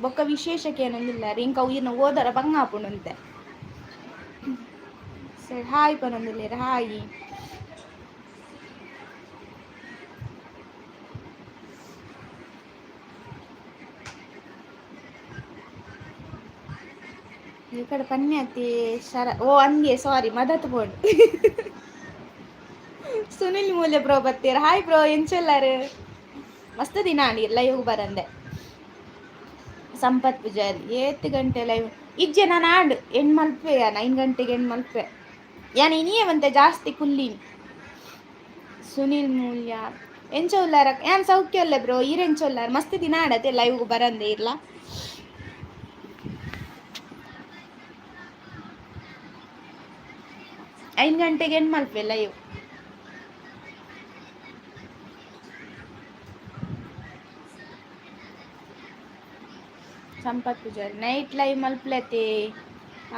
ಬೊಕ್ಕ ವಿಶೇಷಕ್ಕೆ ಏನೊಂದಿಲ್ಲ ಇಂಕ ಅವು ಈರ್ನ ಓದರ ಬಂಗ ಆಪುಂಡುಂತೆ. ಸರಿ, ಹಾಯ್ ಪನೊಂದುಲ್ಲೆರ್. ಹಾಯ್. ಈ ಕಡೆ ಪನ್ಯಾತಿ ಶರ. ಓ, ಅಂಗೆ, ಸಾರಿ, ಮದತ್ ಬೋಡು. ಸುನಿಲ್ ಮೂಲ್ಯ ಬ್ರೋ ಬತ್ತೀರ. ಹಾಯ್ ಬ್ರೋ, ಎಂಚೆಲ್ಲಾರು? ಮಸ್ತ್ ದಿನ ಆಂಡ್ ಲೈವ್ ಬರಂದೆ. ಸಂಪತ್ ಪೂಜಾರಿ, ಏತ್ ಗಂಟೆ ಲೈವ್? ಇಜ್ಜೆ, ನಾನು ಆಂಡ್ ಎಂಡ್ ಮಲ್ಪೆ. 9 ಗಂಟೆಗೆ ಎಂಡ್ ಮಲ್ಪೆ. ಯಾನ್ ಇನಿಯೇ ಒಂತೆ ಜಾಸ್ತಿ ಕುಲ್ಲಿನಿ. ಸುನಿಲ್ ಮೂಲ್ಯ, ಎಂಚ ಉಲ್ಲಾರ? ಯಾನ್ ಸೌಖ್ಯ ಉಲ್ಲೆ ಬ್ರೋ, ಈರ್ ಎಂಚ ಉಲ್ಲಾರ್? ಮಸ್ತ್ ದಿನ ಆಡತೆ ಲೈವ್ ಬರಂದೆ ಇರ್ಲ. 5 ಗಂಟೆಗೆ ಎಂಡ್ ಮಲ್ಪೆ live. Sampath Pujari, night live ಮಲ್ಪಲತೆ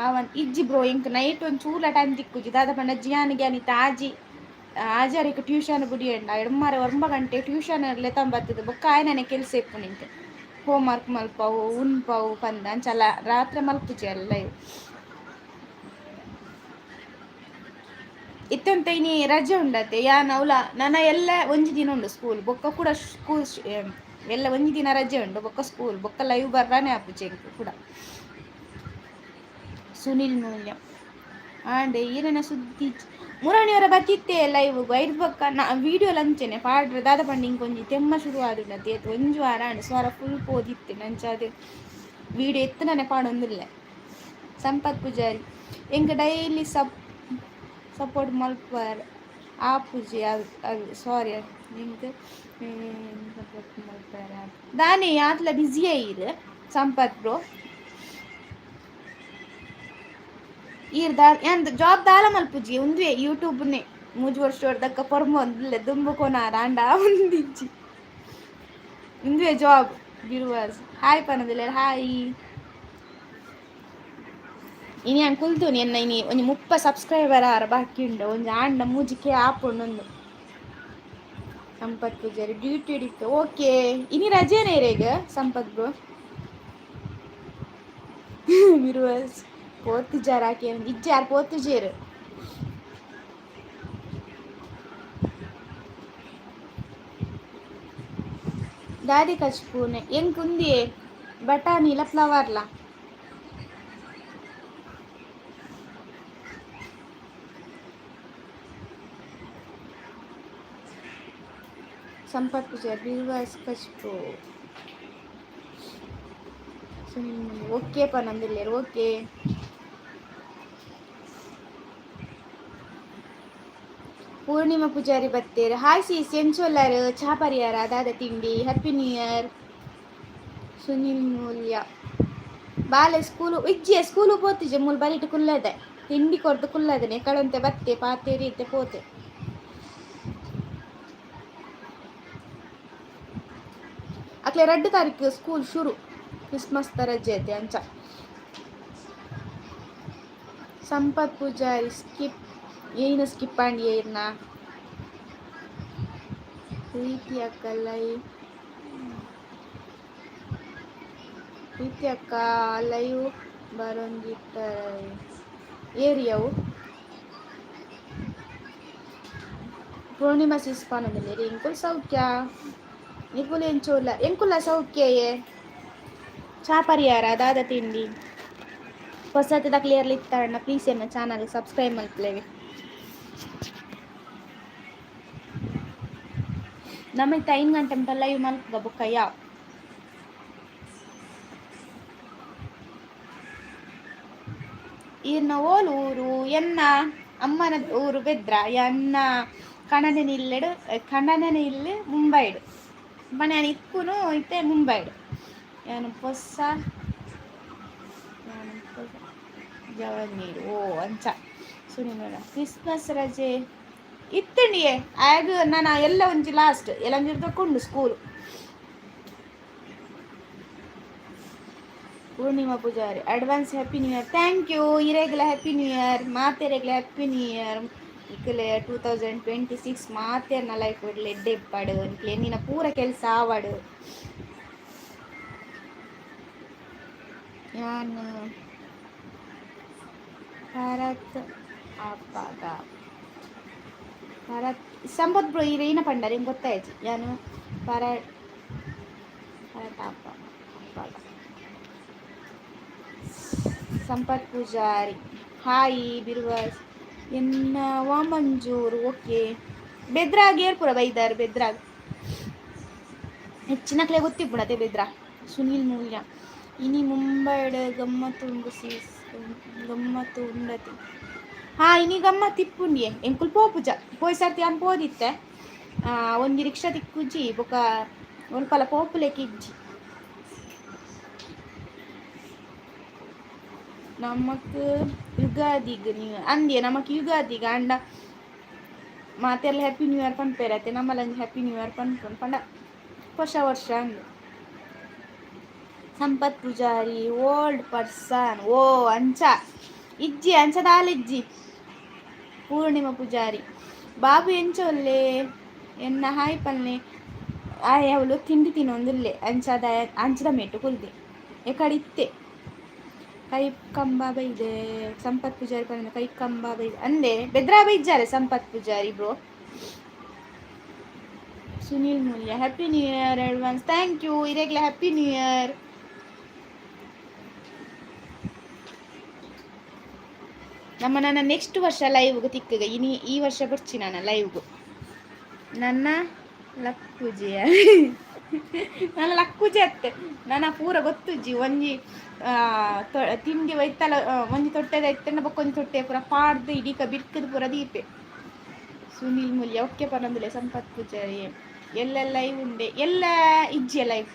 ಆವನ್ ಇಜ್ಜಿ ಬ್ರೋ. ಎಂಕ್ ನೈಟ್ ಒಂದು ಚೂರ್ಲ ಟೈಮ್ ತಿಕ್ಕುಜಿ. ದಾದ ಪಂಡ ಜಿಯಾನ್ ಗ್ಯಾನಿತ ಆಜಿ ಆಜಾರಿಕ್ ಟ್ಯೂಷನ್ ಬುಡಿಯಂಡ ಎಡ್ಮಾರೆ 9 ಗಂಟೆ ಟ್ಯೂಷನ್ ಲೆತಂಬತ್ತದ. ಬೊಕ್ಕ ಆಯನನೆ ಕೆಲಸ ಇಪ್ಪು ನಿಂಕ್, ಹೋಮ್ ವರ್ಕ್ ಮಲ್ಪವು, ಉನ್ಪವು ಪಂದ. ಅಂಚಲ ರಾತ್ರಿ ಮಲ್ಪುಜಿ ಅಲ್ಲ ಲೈವ್. ಇತ್ತಂತ ಇನಿ ರಜೆ ಉಂಡತೆ. ಯಾನ್ ಅವ್ಲ ನನ ಎಲ್ಲ ಒಂಜಿ ದಿನ ಉಂಡು ಸ್ಕೂಲ್. ಬೊಕ್ಕ ಕೂಡ ಸ್ಕೂಲ್ ಎಲ್ಲ ಒಂಜಿ ದಿನ ರಜೆ ಉಂಡು, ಬೊಕ್ಕ ಸ್ಕೂಲ್, ಬೊಕ್ಕ ಲೈವ್ ಬರ್ರಾನೆ ಆಪುಜಿ ಎಂಕ್ ಕೂಡ. ಸುನಿಲ್ ಮೂಲ್ಯ ಆಂಡ್ ಈರೆನ ಸುದ್ದಿ. ಮುರಣಿಯವರ ಬತ್ತಿತ್ತೆ ಲೈವ್. ಐದು ಬೊಕ್ಕ ನಾ ವೀಡಿಯೋ ಲಂಚನೆ ಪಾಡ್ರೆ. ದಾದ ಪಂಡ ಇಂಕೊಂಜಿ ತೆಮ್ಮ ಶುರು ಆದುಂಡತೆ. ಒಂಜಿ ವಾರ ಆಂಡ್, ಸ್ವರ ಫುಲ್ ಪೋದಿತ್ತೆ. ನಂಚಾದ್ ವೀಡಿಯೋ ಎತ್ತನೇ ಪಾಡೊಂದಿಲ್ಲ. ಸಂಪತ್ ಪೂಜಾರಿ, ಎಂಕ್ ಡೈಲಿ ಸಪೋರ್ಟ್ ಮಲ್ಪುವರ್ ಆಪುಜಿ. ಸಾರಿ, ಎಂಕ್ ಸಪೋರ್ಟ್ ಮಲ್ಪುವರ್ ದಾನೆ? ಯಾತ್ಲ ಬ್ಯುಸಿ ಈರ್ ಸಂಪತ್ ಬ್ರೋ? ಈರ್ ದಾಲ್ ಯಾನ್ ಜಾಬ್ ದಾಲ ಮಲ್ಪುಜಿ, ಉಂದುವೆ ಯೂಟ್ಯೂಬ್ನೇ. 3 ವರ್ಷ ದಕ್ಕ ಪೊರ್ಂಬೊಂದುಲ್ಲೆ. ದುಂಬು ಕೊನಾರ ಆಂಡ ಒಂದಿಜ್ಜಿ, ಉಂದುವೆ ಜಾಬ್. ಬಿರುವಾಸ್, ಹಾಯ್ ಪನೊಂದುಲ್ಲೆರ್. ಹಾಯ್. ಇನಿ ಯಾನ್ ಕುಲ್ದುನಿ. ಎನ್ನ ಇನಿ ಒಂಜಿ 30 ಸಬ್ಸ್ಕ್ರೈಬರ್ ಆರ ಬಾಕಿ ಉಂಡು. ಒಂಜಿ ಆಂಡ 3 ಕೆ ಆಪುಂಡು ಒಂದು. ಸಂಪತ್ ಪೂಜಾರಿ, ಡ್ಯೂಟಿ ಇತ್ತು. ಓಕೆ, ಇನಿ ರಜೆನೇ ಇರೆಗ್ ಸಂಪತ್ ಬ್ರೋ? ಬಿರುವಾಸ್ ಪೋತುಜಾರ್ ಆಕೆ? ಇಜ್ಜಾರ್, ಪೋತುಜೇರು. ದಾದಿ ಕಚ್ಪೂನೆ? ಎಂಕ್ ಉಂದಿಯೇ ಬಟಾಣಿಲ ಫ್ಲವರ್ಲ. ಸಂಪತ್ ಪೂಜಾರಿ, ಬಿರುವಾಸ್ ಕಚ್ಪು. ಓಕೆ ಪನೊಂದುಲ್ಲೆರ್. ಓಕೆ. ಪೂರ್ಣಿಮಾ ಪೂಜಾರಿ ಬತ್ತೇರ್. ಹಾಯ್ ಸೀಸ್, ಎಂಚೊಲ್ಲಾರ್? ಚಾ ಪರಿಯಾರ? ದಾದ ತಿಂಡಿ? Happy new year. Sunil Moolya, ಬಾಲೆ ಸ್ಕೂಲು ಇಜ್ಜೆ? ಸ್ಕೂಲು ಪೋತಿಜೆ. ಮೂಲು ಬರಿಟ್ ಕುಲ್ಲದೆ, ತಿಂಡಿ ಕೊರ್ದು ಕುಲ್ಲದನೆ. ಕಳಂತೆ ಬತ್ತೆ, ಪಾತೇರಿ ಇತ್ತೆ ಪೋತೆ. ಅಕ್ಲೆ 2 ತಾರೀಕು ಸ್ಕೂಲ್ ಶುರು. ಕ್ರಿಸ್ಮಸ್ ರಜೆ ಐತೆ ಅಂಚ. ಸಂಪತ್ ಪೂಜಾರಿ, ಸ್ಕಿಪ್ ಏನು? ಸ್ಕಿಪ್ ಆಂಡ್ ಇರ್ನ ಪ್ರೀತಿ ಅಕ್ಕಲೈ. ಪ್ರೀತಿ ಅಕ್ಕ ಲೈವ್ ಬರೊಂದಿತ್ತ ಏರಿಯಾವು. ಪೂರ್ಣಿಮಾ ಸಿಸ್ ಪನೊಂದುಲ್ಲೆರ್ ಎಂಕುಲು ಸೌಖ್ಯ, ನಿಕುಲು ಎಂಚ ಉಲ್ಲ? ಎಂಕುಲ ಸೌಖ್ಯಯೇ. ಚಾ ಪರಿಯಾರ? ದಾದ ತಿಂಡಿ? ಹೊಸತದ ಕ್ಲಿಯರ್ಲಿ ಇತ್ತಣ್ಣ, ಪ್ಲೀಸ್ ಎನ್ನ ಚಾನಲ್ ಸಬ್ಸ್ಕ್ರೈಬ್ ಮಲ್ಪುಲೆ. ನಮ್ಮ 5 ಗಂಟೆ ಮುಟ ಲೈವ್ ಮಲ್ಪುಗ ಬೊಕ್ಕಯ್ಯ. ಈರ್ನ ಓಲು ಊರು? ಎನ್ನ ಅಮ್ಮನ ಊರು ಬೆದ್ರ. ಎನ್ನ ಕಣನೆ ಇಲ್ಲೆಡು, ಕಣನೆ ಇಲ್ಲು ಮುಂಬೈಡ್. ಮನೆ ಇಪ್ಪುನು ಇತ್ತೆ ಮುಂಬೈಡ್. ಯಾನು ಪೊಸ, ಯಾನು ಜವನ್ನೀರು. ಓ ಅಂಚ ಸುನಿಲ್. ಕ್ರಿಸ್ಮಸ್ ರಜೆ ಇತ್ತಂಡಿಯೇ ಆಗ ನಾನು ಎಲ್ಲ ಒಂಜಿ ಲಾಸ್ಟ್ ಎಲ್ಲಂಜಿ ತಕೊಂಡು school. Poornima Pujari, advance happy new year. Thank you. ಇರೆಗ್ಲ happy new year, ಮಾತೆರೆಗ್ಲ happy new year. ಇಕಲೆ 2026 ಮಾತೆರ್ನ ಲೈಫ್ ಎಡ್ಡೆ ಇಪ್ಪಡು. ನಿಕ್ಲೆ ನಿನ್ನ ಪೂರ ಕೆಲಸ ಆವಡು. ಯಾನ್ ಭರತ್ ಅಪ್ಪಗ ಭರತ್ ಸಂಪತ್ ಬ್ರೋ, ಈರೇನ ಪಂಡರ್ ಎಂಕ್ ಗೊತ್ತಾಯ್ತು. ಯಾನು ಪರ ಭರತ್ ಅಪ್ಪ ಅಪ್ಪಗ. ಸಂಪತ್ ಪೂಜಾರಿ ಹಾಯ್. ಬಿರುವಾಸ್ ಎನ್ನ ವಾಮಂಜೂರು. ಓಕೆ, ಬೆದ್ರಾಗ್ ಏರ್ಪುರ ಬೈದಾರ್? ಬೆದ್ರಾಗ್ ಹೆಚ್ಚಿನಕ್ಲೆ ಗೊತ್ತಿಪ್ಪುಣತೆ ಬೆದ್ರ. ಸುನೀಲ್ ಮೂಲ್ಯ, ಇನಿ ಮುಂಬೈಡ್ ಗಮ್ಮತ್ತು ಉಂಡು ಸೀಸ್, ಗಮ್ಮತ್ತು ಉಂಡತಿ. ಹಾ, ಇನಿ ಗಮ್ಮತ್ತು ಇಪ್ಪುಂಡಿಯೆ. ಎಂಕುಲು ಪೋಪುಜ. ಪೋಯ್ ಸರ್ತಿ ಯಾನ್ ಪೋದಿತ್ತೆ. ಒಂಜಿ ರಿಕ್ಷಾ ತಿಕ್ಕುಜಿ, ಬೊಕ ಒಲ್ಪಲ ಪೋಪುಲೆಕ್ ಇಜ್ಜಿ. ನಮಕ್ ಯುಗಾದಿಗ್ ನ್ಯೂ ಅಂದ್ಯ, ನಮಕ್ ಯುಗಾದಿಗ್ ಅಂಡ ಮಾತೆಲ್ಲ ಹ್ಯಾಪಿ ನ್ಯೂ ಇಯರ್ ಪನ್ಪೆರತೆ. ನಮ್ಮಲಂಜಿ ಹ್ಯಾಪಿ ನ್ಯೂ ಇಯರ್ ಪನ್ಪುನು ಪಂಡ ಹೊಸ ವರ್ಷ ಅಂದ್. Sampath Pujari, old person. ಓ ಅಂಚ ಇಜ್ಜಿ, ಅಂಚ ದಾಲ ಇಜ್ಜಿ. ಪೂರ್ಣಿಮಾ ಪೂಜಾರಿ, ಬಾಬು ಎಂಚ ಉಲ್ಲೆ? ಎನ್ನ ಹಾಯ್ ಪಲ್ಲೆ. ಆಯ್ ಅವಳು ತಿಂಡಿ ತಿನ್ನೊಂದುಲ್ಲೆ. ಅಂಚದ ಅಂಚದ ಮೇಟು ಕುಲ್ದೆ ಎಕಡೆ ಇತ್ತೆ. ಕೈ ಕಂಬ ಬೈದೆ. ಸಂಪತ್ ಪೂಜಾರಿ ಪಂಡ ಕೈ ಕಂಬ ಬೈದೆ ಅಂದೆ. ಬೆದ್ರಾ ಬೈಜಾರೆ ಸಂಪತ್ Poojary bro. Sunil Mulya, happy new year advance. Thank you. ಇರೆಗ್ಲ happy new year. ನಮ್ಮ ನನ್ನ ನೆಕ್ಸ್ಟ್ ವರ್ಷ ಲೈವ್ಗೆ ತಿಕ್ಕಗ. ಇನಿ ಈ ವರ್ಷ ಬರ್ಚಿ ನಾನು ಲೈವ್ಗು. ನನ್ನ ಲಕ್ಕುಜಿಯ, ನನ್ನ ಲಕ್ಕುಜಿ ಅತ್ತೆ. ನನ್ನ ಪೂರ ಗೊತ್ತುಜ್ಜಿ. ಒಂಜಿ ತಿಂಡಿ ಒಯ್ತಲ, ಒಂಜಿ ತೊಟ್ಟೆದ ಇತ್ತಂಡ ಬೊಕ್ಕ ಒಂಜಿ ತೊಟ್ಟೆ ಪೂರ ಪಾಡ್ದು ಇಡೀಕ ಬಿರ್ಕದ ಪೂರ ದೀಪೆ. ಸುನೀಲ್ ಮೂಲ್ಯ ಓಕೆ ಪನೊಂದುಲ್ಲೆ. ಸಂಪತ್ ಪೂಜಾರಿ, ಎಲ್ಲ ಲೈವ್ ಉಂಡೆ? ಎಲ್ಲ ಇಜ್ಜಿಯ ಲೈವ್.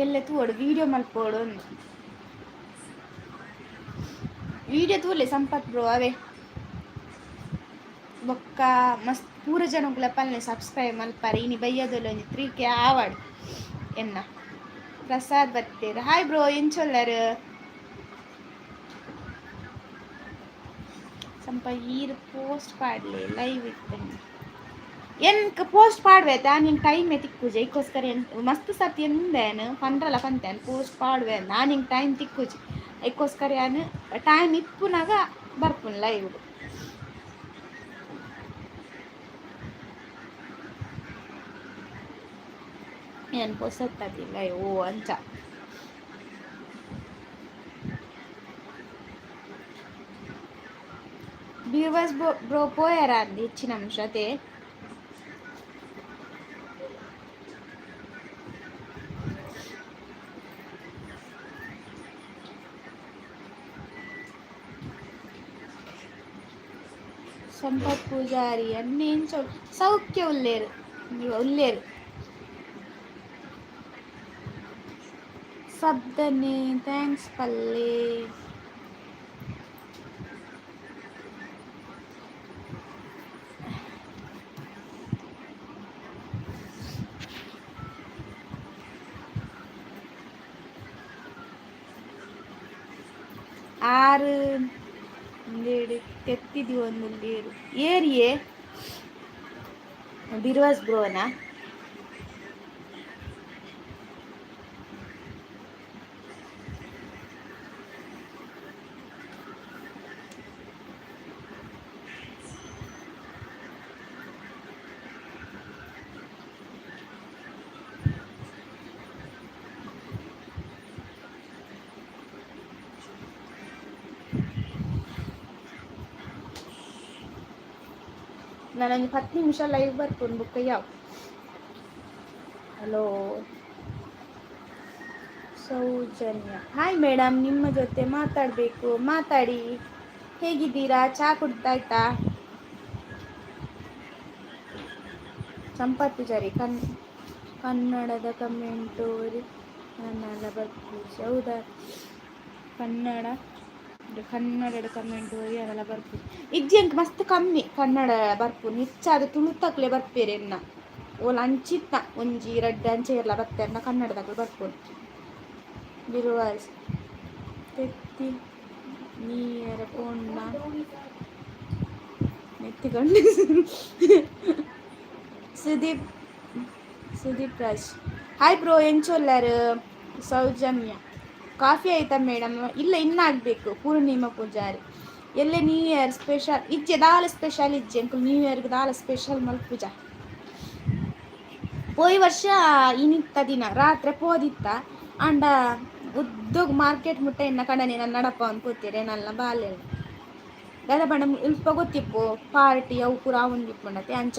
ಎಲ್ಲ ತೂವೊಡು, ವಿಡಿಯೋ ಮಲ್ಪೋಡು. ಒಂದು ವಿಡಿಯೋ ತೂಲೆ ಸಂಪತ್ ಬ್ರೋ ಅವೇ. ಬೊಕ್ಕ ಮಸ್ತ್ ಪೂರ ಜನಕುಲ ಪಲ್ಲೆ ಸಬ್ಸ್ಕ್ರೈಬ್ ಮಲ್ಪಾರೆ. ಇನಿ ಬಯ್ಯದೊಲ್ಲ ಒಂಜಿ 3K ಆವಡ್ ಎನ್ನ. ಪ್ರಸಾದ್ ಬತ್ತೇರ್, ಹಾಯ್ ಬ್ರೋ, ಎಂಚೊಲ್ಲರ್? ಸಂಪ ಈರ್ ಪೋಸ್ಟ್ ಪಾಡ್ಲೆ ಲೈವ್ ಇತ್ತಂಡ. ಎನ್ಕ್ ಪೋಸ್ಟ್ ಪಾಡ್ವೆ ದಾನ್ ಟೈಮ್ ತಿಕ್ಕುಜಿ. ಐಕೋಸ್ಕರ ಎನ್ ಮಸ್ತ್ ಸರ್ತಿ ಎಂದೇನು ಪಂಡ್ರಲ್ಲ ಪಂತೇನ್ ಪೋಸ್ಟ್ ಪಾಡ್ವೆ. ನಾನು ಹಿಂಗೆ ಟೈಮ್ ತಿಕ್ಕುಜಿ. ಐಕೋಸ್ಕರ ಯಾನ್ ಟೈಮ್ ಇಪ್ಪುನಾಗ ಬರ್ಪುನ್ ಲೈವ್. ಏನ್ ಪೊಸತ್ತದಿಲ್ಲ. ಓ ಅಂಚ. ಬಿವಸ್ ಬ್ರೋ ಪೋಯರ ಅಂದ್ ಹೆಚ್ಚಿನ ಅಂಶ ಅದೇ. ಸಂಪತ್ ಪೂಜಾರಿ ಅನ್ನೇಂಚ ಸೌಖ್ಯ ಉಲ್ಲೇರು ಉಲ್ಲೇರು. ಸಬ್ದನೆ thanks ಪಲ್ಲೆ. ಆರು ಒಂದೇಡು ತೆತ್ತಿದಿ ಒಂದುಲ್ಲೇರು ಏರಿಯೇ ಬಿರ್ವಾಸ್ ಬ್ರೋನಾ? ನಾನೊಂದು 10 ನಿಮಿಷ ಲೈವ್ ಬರ್ಪುಂಡು ಬುಕ್ಕ ಯಾವ. ಹಲೋ ಸೌಜನ್ಯ, ಹಾಯ್ ಮೇಡಮ್, ನಿಮ್ಮ ಜೊತೆ ಮಾತಾಡಬೇಕು. ಮಾತಾಡಿ. ಹೇಗಿದ್ದೀರಾ? ಚಹಾ ಕುಡ್ದಾಯ್ತಾ? ಸಂಪತ್ ಪೂಜಾರಿ, ಕನ್ನಡದ ಕಮೆಂಟು ನನ್ನೆಲ್ಲ ಬರ್ಪೂಜಿ. ಹೌದಾ? ಕನ್ನಡ ಕನ್ನಡದ ಕಮೆಂಟ್ ಅದೆಲ್ಲ ಬರ್ಪುಜಿ. ಇಜ್ಜಿ, ಅಂಕ್ ಮಸ್ತ್ ಕಮ್ಮಿ ಕನ್ನಡ ಬರ್ಪು. ಹೆಚ್ಚಾದ ತುಳುತಕ್ಲೆ ಬರ್ಪೇರು ಎನ್ನ. ಓಲ್ ಅಂಚಿತ್ತ ಒಂಜಿ ರಡ್ಡ್ ಅಂಚೆ ಇರ್ಲ ಬತ್ತೆರ್ನ ಕನ್ನಡದಕ್ಲು ಬರ್ಪುನು. ಬಿರುವಾಸ್ ತೆತ್ತಿ ನೀಯರ ಪೋಂಡ ನೆತ್ತಿಕೊಂಡು. ಸುದೀಪ್, ಸುದೀಪ್ ರಾಜ್, ಹಾಯ್ ಬ್ರೋ, ಎಂಚೊಲ್ಲಾರು? ಸೌಜನ್ಯ, ಕಾಫಿ ಆಯ್ತಾ ಮೇಡಮ್? ಇಲ್ಲ, ಇನ್ನಾಗಬೇಕು. ಪೂರ್ಣಿಮಾ ಪೂಜಾರಿ, ಎಲ್ಲೆ ನ್ಯೂ ಇಯರ್ ಸ್ಪೆಷಲ್ ಇಜ್ಜೆ? ದಾಲ ಸ್ಪೆಷಲ್ ಇಜ್ಜೆ. ಅಂಕುಲು ನ್ಯೂ ಇಯರ್ಗೆ ದಾಲ ಸ್ಪೆಷಲ್ ಮಲ್ಪುಜ. ಪೋಯಿ ವರ್ಷ ಇನಿತ್ತ ದಿನ ರಾತ್ರಿ ಪೋದಿತ್ತ. ಆಂಡ ಉದ್ದಗ್ ಮಾರ್ಕೆಟ್ ಮುಟ್ಟ ಎನ್ನ ಕಣನೆ ನನ್ನ ನಡಪ ಪೋತೀರೆ ನನ್ನ ಬಾಲೆ ದಾದ ಪಂಡ ಇಲ್ಪ ಗೊತ್ತಿಪ್ಪು ಪಾರ್ಟಿ ಅವು ಪೂರ ಒಂದಿಪ್ಪುಂಡತೆ. ಅಂಚ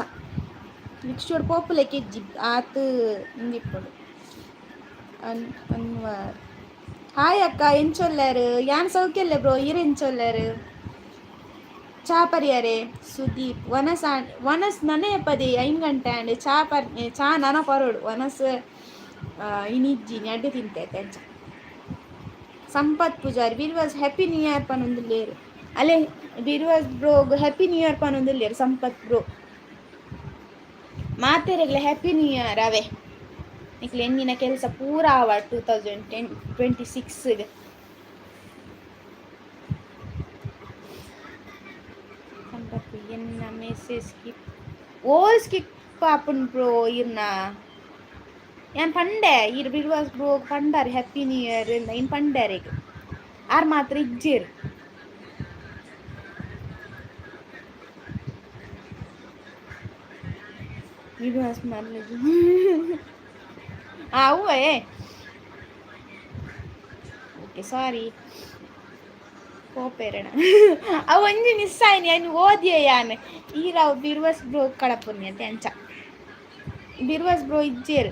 ನೆಕ್ಸ್ಟ್ ಪೋಪುಲೆಕ್ಕೆ ಇಜ್ಜಿ, ಆತ್ ಇಂದಿಪ್ಪುಂಡು. ಅನ್ವರ್, ಹಾಯ್ ಅಕ್ಕ, ಎಂಚೊಲ್ಲಾರು? ಯಾನ್ ಸೌಖ್ಯಲ್ಲೆ ಬ್ರೋ, ಈರ್ ಎಂಚೊಲ್ಲಾರು? ಚಾ ಪರಿಯಾರೆ? ಸುದೀಪ್, ವನಸ್ ವನಸ್ ನನೆ ಪದೆ 5 ಗಂಟೆ ಆಂಡ್. ಚಾ ಪರ್, ಚಾ ನನ ಪರೋಡು. ವನಸ್ ಇನಿಜ್ಜಿ, ಅಡ್ಡೆ ತಿಂತೈತೆ ಅಂಚ. ಸಂಪತ್ ಪೂಜಾರಿ, ಬಿರ್ವಾಸ್ ಹ್ಯಾಪಿ ನ್ಯೂ ಇಯರ್ ಪನೊಂದುಲ್ಲೇರು. ಅಲ್ಲೇ ಬಿರ್ವಾಸ್ ಬ್ರೋಗ್ ಹ್ಯಾಪಿ ನ್ಯೂ ಇಯರ್ ಪನೊಂದುಲ್ಲೇರು ಸಂಪತ್ ಬ್ರೋ. ಮಾತೆರೆಗ್ಲ ಹ್ಯಾಪಿ ನ್ಯೂ ಇಯರ್. ಅವೇ ನಿಕ್ಲೆ ಎಂದಿನ ಕೆಲಸ ಪೂರ ಆವ 2026. ಸಂಪತ್, ಎನ್ನ ಮೆಸೇಜ್ ಸ್ಕಿಪ್ ಓಲ್ ಸ್ಕಿಪ್ ಆಪುಂಡು ಬ್ರೋ ಇರ್ನ. ಯಾನ್ ಪಂಡೆ, ಇರ್ ಬಿರ್ವಾಸ್ ಬ್ರೋ ಪಂಡಾರ್ ಹ್ಯಾಪಿ ನ್ಯೂ ಇಯರ್ ಇನ್ ಪಂಡಾರಿಗೆ. ಆರ್ ಮಾತ್ರ ಇಜ್ಜೇರು. ಬಿರ್ವಾಸ್ ಮರ್ಲಜು ಅವೇ. ಓಕೆ, ಸಾರಿ, ಪೋಪೇರಣ. ಅವು ಒಂಜಿ ಮಿಸ್ ಆಯ್ನಿ ಅಯ್ನ್ ಓದಿಯೆ ಯಾನ್. ಈರ್ ಅವು ಬಿರ್ವಸ್ ಬ್ರೋ ಕಡಪುನಿ ಅಂತೆ ಅಂಚ. ಬಿರ್ವಸ್ ಬ್ರೋ ಇಜ್ಜೇರ್.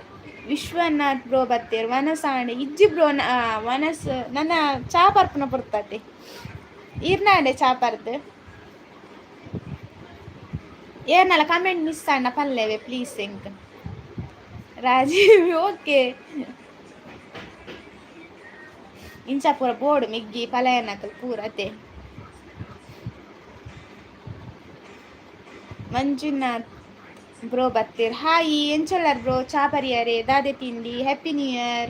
ವಿಶ್ವನಾಥ್ ಬ್ರೋ ಬತ್ತೇರ್. ವನಸ್ ಆಂಡೆ ಇಜ್ಜಿ ಬ್ರೋ. ವನಸ್ ನನ್ನ ಚಾ ಪರ್ಪುನ ಪೊರ್ತತೆ. ಈರ್ನಾಂಡೆ ಚಾ ಪರ್ದು. ಏರ್ನಲ ಕಮೆಂಟ್ ಮಿಸ್ ಆಂಡ ಪಲ್ಲೆವೆ ಪ್ಲೀಸ್ ಎಂಕ್. ರಾಜೀವ್, ಓಕೆ. ಇಂಚ ಪೂರ ಬೋರ್ಡ್ ಮಿಗ್ಗಿ ಪಲಯನಕಲ್ ಪೂರ ಅತೆ. ಮಂಜುನಾಥ್ ಬ್ರೋ ಬತ್ತೀರ್. ಹಾಯ್, ಎಂಚೊಲ್ಲರ್ ಬ್ರೋ? ಚಾ ಪರಿಯಾರೆ? ದಾದೆ ತಿಂಡಿ? Happy new year.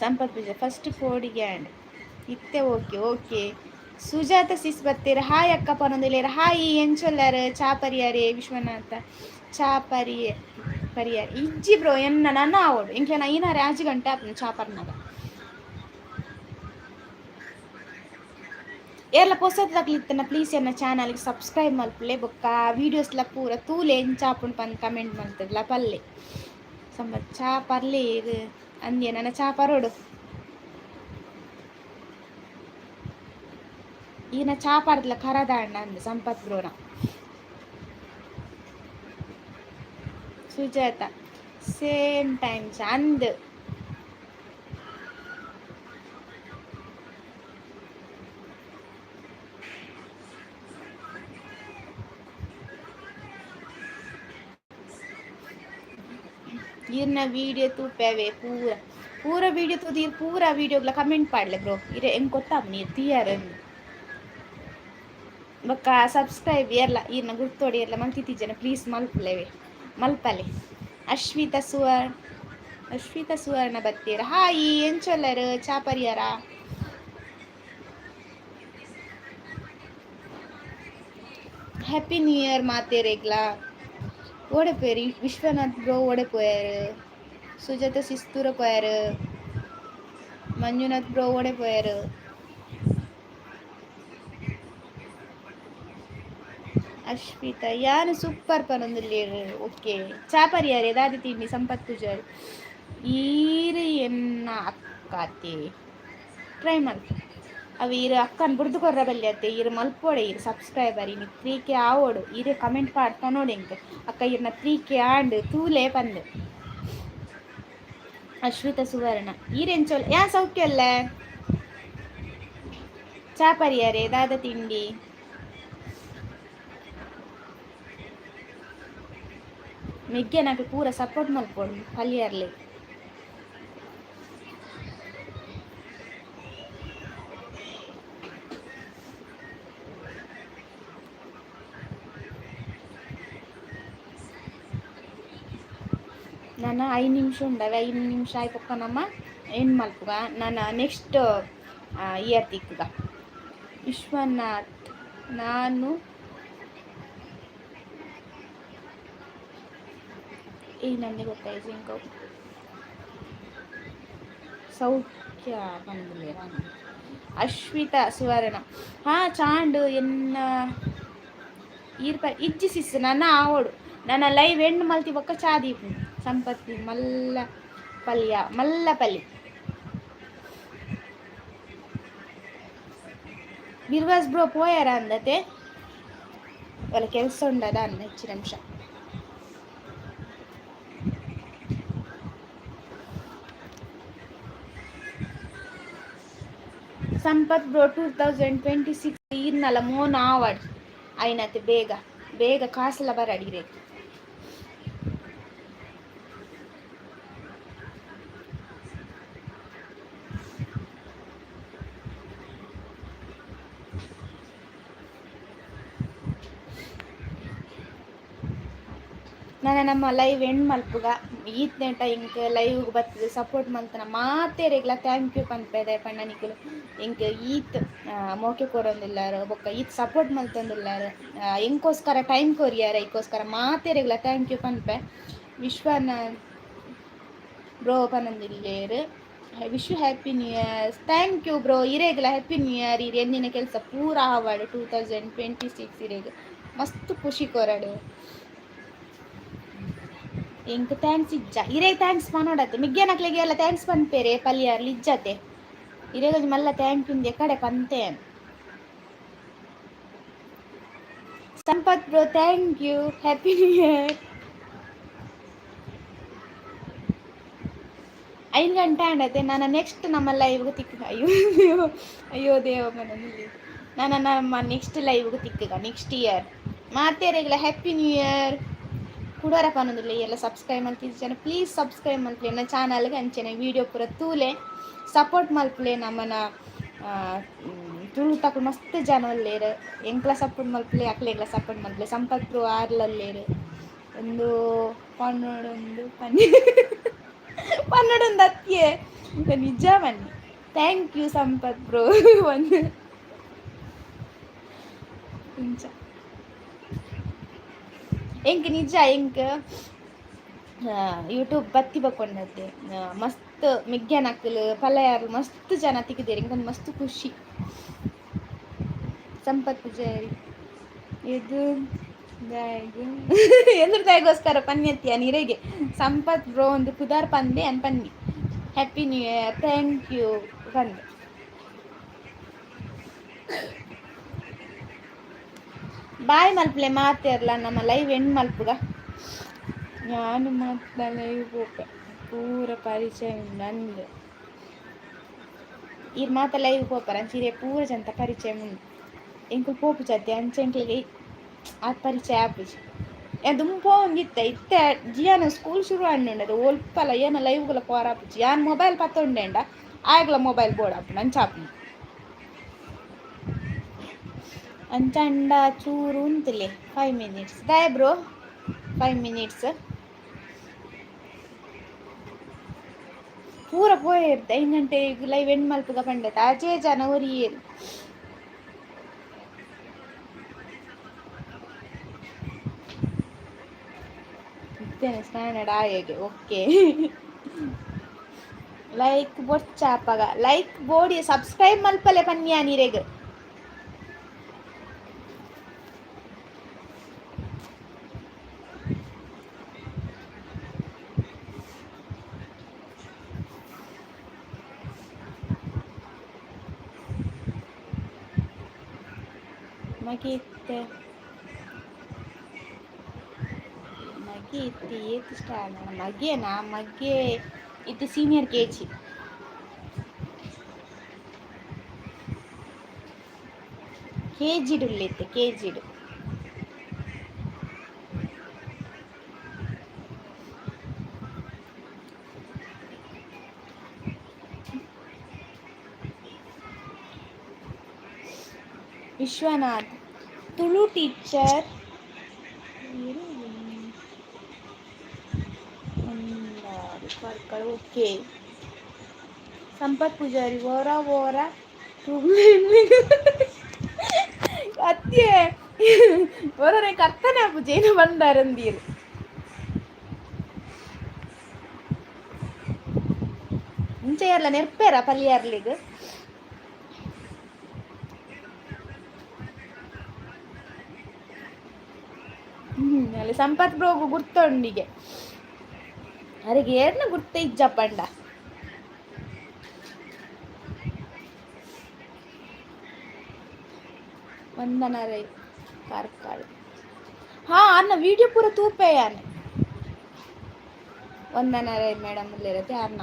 Sampath Pooja, first ಫೋಡಿಗೆ and ಇತ್ತೆ. Okay okay. ಸುಜಾತ ಸಿಸ್ ಬತ್ತೀರ್. ಹಾಯ್ ಅಕ್ಕ ಪನೊಂದಿಲ್ಲೇರ್. ಹಾಯ್, ಎಂಚೊಲ್ಲರ್? ಚಾ ಪರಿಯಾರೆ? ವಿಶ್ವನಾಥ, ಚಾ ಪರಿಯಾರ? ಇಜ್ಜಿ ಬ್ರೋ, ಎನ್ನ ನನ್ನ ಆವೊಡು. ಎಂಕ್ಲೆನ ಐನಾರೆ 6 ಗಂಟೆ ಆಪುಂಡು ಚಾ ಪರ್ನಾಗ. ಏರ್ಲ ಪೊಸತ್ದಕ್ಲು ಇತ್ತನ ಪ್ಲೀಸ್ ಎನ್ನ ಚಾನಲ್ಗೆ ಸಬ್ಸ್ಕ್ರೈಬ್ ಮಲ್ಪುಲೆ. ಬೊಕ್ಕ ವೀಡಿಯೋಸ್ಲ ಪೂರ ತೂಲೆ, ಎಂಚ ಆಪುಂಡು ಪಂದ್ ಕಮೆಂಟ್ ಮಲ್ತದ್ಲ ಪಲ್ಲೆ. ಸಂಬತ್, ಚಾ ಪರ್ಲೆ ಇದು ಅಂದ್ಯ ನನ್ನ ಚಾ ಪರೋಡು. ಈನ ಚಾ ಪರ್ದ್ಲ ಕರದಾಂಡ ಅಂದ್ ಸಂಪತ್ ಬ್ರೋನ. ಸುಜಾತ, ಸೇಮ್ ಟೈಮ್ ಚಾ ಅಂದ್. ಈರ್ನ ವೀಡಿಯೋ ತೂಪೆವೆ ಪೂರ. ಪೂರ ವೀಡಿಯೋ ತೂದು ಈರ್ ಪೂರ ವೀಡಿಯೋಗ್ಲ ಕಮೆಂಟ್ ಪಾಡ್ಲೆ ಬ್ರೋ. ಇರೆ ಎಂಕ್ ಗೊತ್ತಾಪುನಿ ಈರ್ ತೂಯರ್. ಬೊಕ್ಕ ಸಬ್ಸ್ಕ್ರೈಬ್ ಏರ್ಲ ಈರ್ನ ಗುರ್ತೋಡಿ ಏರ್ಲ ಮಲ್ತಿತ್ತಿಜ್ಜನ ಪ್ಲೀಸ್ ಮಲ್ಪುಲೆವೆ, ಮಲ್ಪಲೆ. ಅಶ್ವಿತಾ ಸುವರ್ಣ, ಅಶ್ವಿತಾ ಸುವರ್ಣ ಬತ್ತೀರ. ಹಾಯ್, ಎಂಚೊಲ್ಲರ್? ಚಾ ಪರಿಯಾರ? ಹ್ಯಾಪಿ ನ್ಯೂ ಇಯರ್ ಮಾತೇರೆಗ್ಲಾ. ಓಡೆ ವಿಶ್ವನಾಥ್ ಬ್ರೋ ಓಡೆ ಪೋಯಾರು? ಸುಜಾತ ಸಿಸ್ತೂರ ಪೋಯಾರು. ಮಂಜುನಾಥ್ ಬ್ರೋ ಓಡೆ ಪೋಯಾರು? ಅಶ್ವಿತಾ ಯಾನು ಸೂಪರ್ ಪನೊಂದುಲ್ಲೇರು. ಓಕೆ, ಚಾಪರಿಯಾರೆ ದಾದಿ ತಿಂಡಿ? ಸಂಪತ್ ಪೂಜಾರಿ ಈರು ಎನ್ನ ಅಕ್ಕಾತೆ ಟ್ರೈ ಮಲ್ಪು. ಅವು ಈರು ಅಕ್ಕನ ಬುಡ್ದು ಕೊರ್ರ ಬಲ್ಯತ್ತೆ. ಈರು ಮಲ್ಪೋಡೆ. ಈರು ಸಬ್ಸ್ಕ್ರೈಬರ್ ಇನಿ 3K ಆವೋಡು. ಈರೆ ಕಮೆಂಟ್ ಪಾಡ್ತಾ ನೋಡಿ ಎಂಕ್ ಅಕ್ಕ ಈರ್ನ 3K and ತೂಲೆ ಪಂದ್. ಅಶ್ವಿತ ಸುವರ್ಣ ಈರೆಂಚೋಲ್ ಯಾ ಸೌಖ್ಯ ಅಲ್ಲ. ಚಾಪರಿಯಾರೆ ದಾದ ತಿಂಡಿ? ಮೆಗ್ಗೆನಕ್ಲು ಪೂರ ಸಪೋರ್ಟ್ ಮಲ್ಪೊಡು ಪಲ್ಯರ್ಲೆ. ನಾನು 5 ನಿಮಿಷ ಉಂಡವೆ. 5 ನಿಮಿಷ ಆಯ್ತಕ್ಕ ನಮ್ಮ ಎಂಡ್ ಮಲ್ಪುಗ. ನಾನು ನೆಕ್ಸ್ಟ್ ಇಯರ್ ತಿಕ್ಕುಗ. ವಿಶ್ವನಾಥ್ ನಾನು ಈ ನನಗೆ ಗೊತ್ತಾಯ್ತು. ಇಂಕ ಸೌಖ್ಯ ಬಂದಿಲ್ಲ. ಅಶ್ವಿತಾ ಸುವರ್ಣ ಹಾ ಚಾಂಡು ಎನ್ನ ಈರ್ಪ ಇಜ್ಜಿ ಸಿಸ್. ನನ್ನ ಆವೋಡು ನನ್ನ ಲೈವ್ ಎಂಡ್ ಮಲ್ತಿ ಬೊಕ್ಕ ಚಾ ದೀಪು. ಸಂಪತ್ತಿ ಮಲ್ಲ ಪಲ್ಯ ಮಲ್ಲ ಪಲ್ಯ. ಬಿರ್ವಾಸ್ ಬ್ರೋ ಪೋಯಾರ ಅಂದತೆ. వాళ్ళ ಕೆಲಸ ఉండదా ಅನ್ನ ಹೆಚ್ಚು ನಿಮಿಷ. ಸಂಪತ್ ಬ್ರೋ, 2026 ಈರ್ನಲ ಮೋನ್ ಆವಡ್ అయినతే ಬೇಗ ಬೇಗ ಕಾಸಲ ಬರಡಿಬೇಕು. ನಾನು ನಮ್ಮ ಲೈವ್ ಎಂಡ್ ಮಲ್ಪುಗ. ಈತ್ನೇಟ ಇಂಕ್ ಲೈವ್ ಬರ್ತದೆ ಸಪೋರ್ಟ್ ಮಲ್ತನ ಮಾತೇರೆಗ್ಲ thank you ಪನ್ಪೆದೆ ಪಂಡ ನಿಕುಲು ಇಂಕ್ ಈತ್ ಮೋಕೆ ಕೊರೊಂದುಲ್ಲಾರ ಬೊಕ್ಕ ಈತ್ ಸಪೋರ್ಟ್ ಮಲ್ತೊಂದುಲ್ಲಾರ, ಎಂಕೋಸ್ಕರ ಟೈಮ್ ಕೊರಿಯಾರ, ಐಕೋಸ್ಕರ ಮಾತೇರೆಗ್ಲ thank you ಪನ್ಪೆ. ವಿಶ್ವನ ಬ್ರೋ ಪನೊಂದುಲ್ಲೇರ್ wish you happy new year. Thank you bro. ಇರೆಗ್ಲ happy new year. ಇರ್ ಎಂದಿನ ಕೆಲಸ ಪೂರ ಆವಡ್. 2026 ಇರೆಗ್ ಮಸ್ತ್ ಖುಷಿ ಕೊರಡು. ಎಂಕ್ thanks ಇಜ್ಜ. ಇರೇ thanks ಪನೊಡತ್ತೆ. ಮಿಗ್ಗೆನಕ್ಲೆಗೆ ಎಲ್ಲ thanks ಪನ್ಪೇರೆ ಪಲ್ಯಾರ್ಲು ಇಜ್ಜತೆ. ಇರೆಗೊಂಜಿ ಮಲ್ಲ thank you ಕಡೆ ಪಂತೆ. ಸಂಪತ್ bro, thank you, happy new year. 5 ಗಂಟೆ ಆಂಡತೆ. ನಾನು ನೆಕ್ಸ್ಟ್ ನಮ್ಮ ಲೈವ್ಗೆ ತಿಕ್ಕ. ಅಯ್ಯೋ ಅಯ್ಯೋ ಅಯ್ಯೋ ದೇವ ಮನದಲ್ಲಿ. ನಾನು ನಮ್ಮ ನೆಕ್ಸ್ಟ್ ಲೈವ್ಗೆ ತಿಕ್ಕಗ ನೆಕ್ಸ್ಟ್ ಇಯರ್. ಮಾತೇರೆಗ್ಲ ಹ್ಯಾಪಿ ನ್ಯೂ ಇಯರ್. ಕುಡೋರ ಪನೊಂದುಲ್ಲ ಎಲ್ಲ ಸಬ್ಸ್ಕ್ರೈಬ್ ಮಲ್ತಿಜ್ಜನ ಪ್ಲೀಸ್ ಸಬ್ಸ್ಕ್ರೈಬ್ ಮಲ್ಪುಲೆ ಎನ್ನ ಚಾನಲ್ಗೆ. ಅಂಚನೆ ವೀಡಿಯೋ ಪೂರ ತೂಲೆ, ಸಪೋರ್ಟ್ ಮಲ್ಪುಲೆ. ನಮ್ಮನ ತುಳುತಕುಲು ಮಸ್ತ್ ಜನ ಉಲ್ಲೇರ್. ಎಂಕ್ಲ ಸಪೋರ್ಟ್ ಮಲ್ಪುಲೆ, ಅಕ್ಲೆಗ್ಲ ಸಪೋರ್ಟ್ ಮಲ್ಪುಲೆ. ಸಂಪತ್ ಬ್ರೋ ಆರ್ಲಲ್ಲೇರ್ ಒಂದು ಪನ್ನೊಡೊಂದು ಪನ್ನಿ ಪನ್ನೊಡೊಂದು ಅತ್ತಿಯೆ ನಿಜ ಬನ್ನಿ. Thank you Sampath bro. ಒಂದು ಇಂಚ ಎಂಕ್ ನಿಜ ಎಂಕ್ ಯೂಟ್ಯೂಬ್ ಬತ್ತಿ ಬಕ್ಕೊಂಡತೆ ಮಸ್ತ್ ಮೆಗ್ಗ್ಯನಕುಲು ಪಲಯಾರು ಮಸ್ತ್ ಜನ ತಿಕ್ಕಿದೇರ್. ಎಂಕೊಂದು ಮಸ್ತ್ ಖುಷಿ. ಸಂಪತ್ ಪೂಜಾರಿ ಇದು ಎಂದ್ರದಾಗೋಸ್ಕರ ಪನ್ಯತ್ತಿಯ ನೀರೆಗೆ ಸಂಪತ್ ಬ್ರೋ ಒಂದು ಪುದಾರ್ ಪಂದೆ ಅನ್ ಪನ್ನಿ. Happy new year, thank you ಪಂದೆ. ಬಾಯ್ ಮಲ್ಪಲೆ ಮಾತೇರ್ಲ. ನಮ್ಮ ಲೈವ್ ಎಂಡ್ ಮಲ್ಪುಗ. ನಾನು ಮಾತ ಲೈವ್ ಪೋಪೆ ಪೂರ ಪರಿಚಯ ಉಂಡು ಅಂದ್. ಈರ್ ಮಾತ ಲೈವ್ ಪೋಪರ ಅಂಚ ಪೂರ ಜಂತ ಪರಿಚಯ ಉಂಡು. ಎಂಕುಲು ಪೋಪು ಜತೆ ಅಂಚ ಎಂಕ್ಲೆಗ್ ಆತ್ ಪರಿಚಯ ಆಪುಜಿ. ದುಂಬು ಪೋವೊಂದಿತ್ತೆ. ಇತ್ತೆ ಜಿಯಾನ ಸ್ಕೂಲ್ ಶುರು ಆಂಡುಂಡದು ಒಲ್ಪಲ ಏನ ಲೈವ್ಗುಲ ಪೋರಾಪುಜಿ. ಯಾನ್ ಮೊಬೈಲ್ ಪತ್ತೊಂಡೇಂಡ ಆಯಗ್ಲ ಮೊಬೈಲ್ ಬೋಡಾಪುಂಡು. ಅಂಚ ಆಪುಂಡು. ಅಂಚಂಡ ಚೂರು ಉಂತುಲೆ 5 ಮಿನಿಟ್ಸ್ ದಾಯೆ ಬ್ರೋ? 5 ಮಿನಿಟ್ಸ್ ಪೂರ ಪೋಯೆರ್. 5 ಗಂಟೆಗ್ ಲೈವ್ ಎಂಡ್ ಮಲ್ಪುಗ ಪಂಡೆತ ಆಜೇ ಜನ ಒರಿಯೆರ್. ಇತ್ತೇನೆ ಸ್ಟ್ಯಾಂಡರ್ಡ್ ಆಯೆಗೆ. ಓಕೆ, ಲೈಕ್ ಬೊರ್ಚಾಪಗ ಲೈಕ್ ಬೋಡಿ ಸಬ್ಸ್ಕ್ರೈಬ್ ಮಲ್ಪಲೆ ಪನ್ಯಾ ನೀರೆಗ್. ಮಗೆ ಇತ್ತೆ ಮಗೆ ಇತ್ತೆ ಏತ್ ಸ್ಟ್ಯಾಂಡರ್ಡ್ ಮಗೆನಾ? ಮಗೆ ಇತ್ತೆ ಸೀನಿಯರ್ ಕೆಜಿ. ಕೆಜಿಡ್ ಉಲ್ಲೆ ಇತ್ತೆ ಕೆಜಿಡ್. ವಿಶ್ವನಾಥ್ ತುಳು ಟೀಚರ್. ಓಕೆ. ಸಂಪತ್ ಪೂಜಾರಿ ಓರ ಓರ ಅತ್ತೆ ಓರನೆ ಕರ್ತನ ಪೂಜೆ ಬಂದಾರಂದೀರು. ಇಂಚ ಯಾರ್ಲ ನೆರ್ಪೇರ ಪಲ್ಲಿಯಾರ್ಲಿಗ್? ಅಲ್ಲಿ ಸಂಪತ್ ಬ್ರೋಗು ಗುರ್ತೊಂಡಿಗೆ ಅರೆಗೆ ಏರ್ನ ಗುರ್ತ ಇಜ್ಜಪ್ಪಂಡ. ವಂದನ ರೈ ಕಾರ್ಕಾಳ. ಹಾ, ಅನ್ನ ವಿಡಿಯೋ ಪೂರ ತೂಪೆ ಯಾನೆ. ವಂದನ ರೈ ಮೇಡಮ್ ಇರುತ್ತೆ ಅನ್ನ.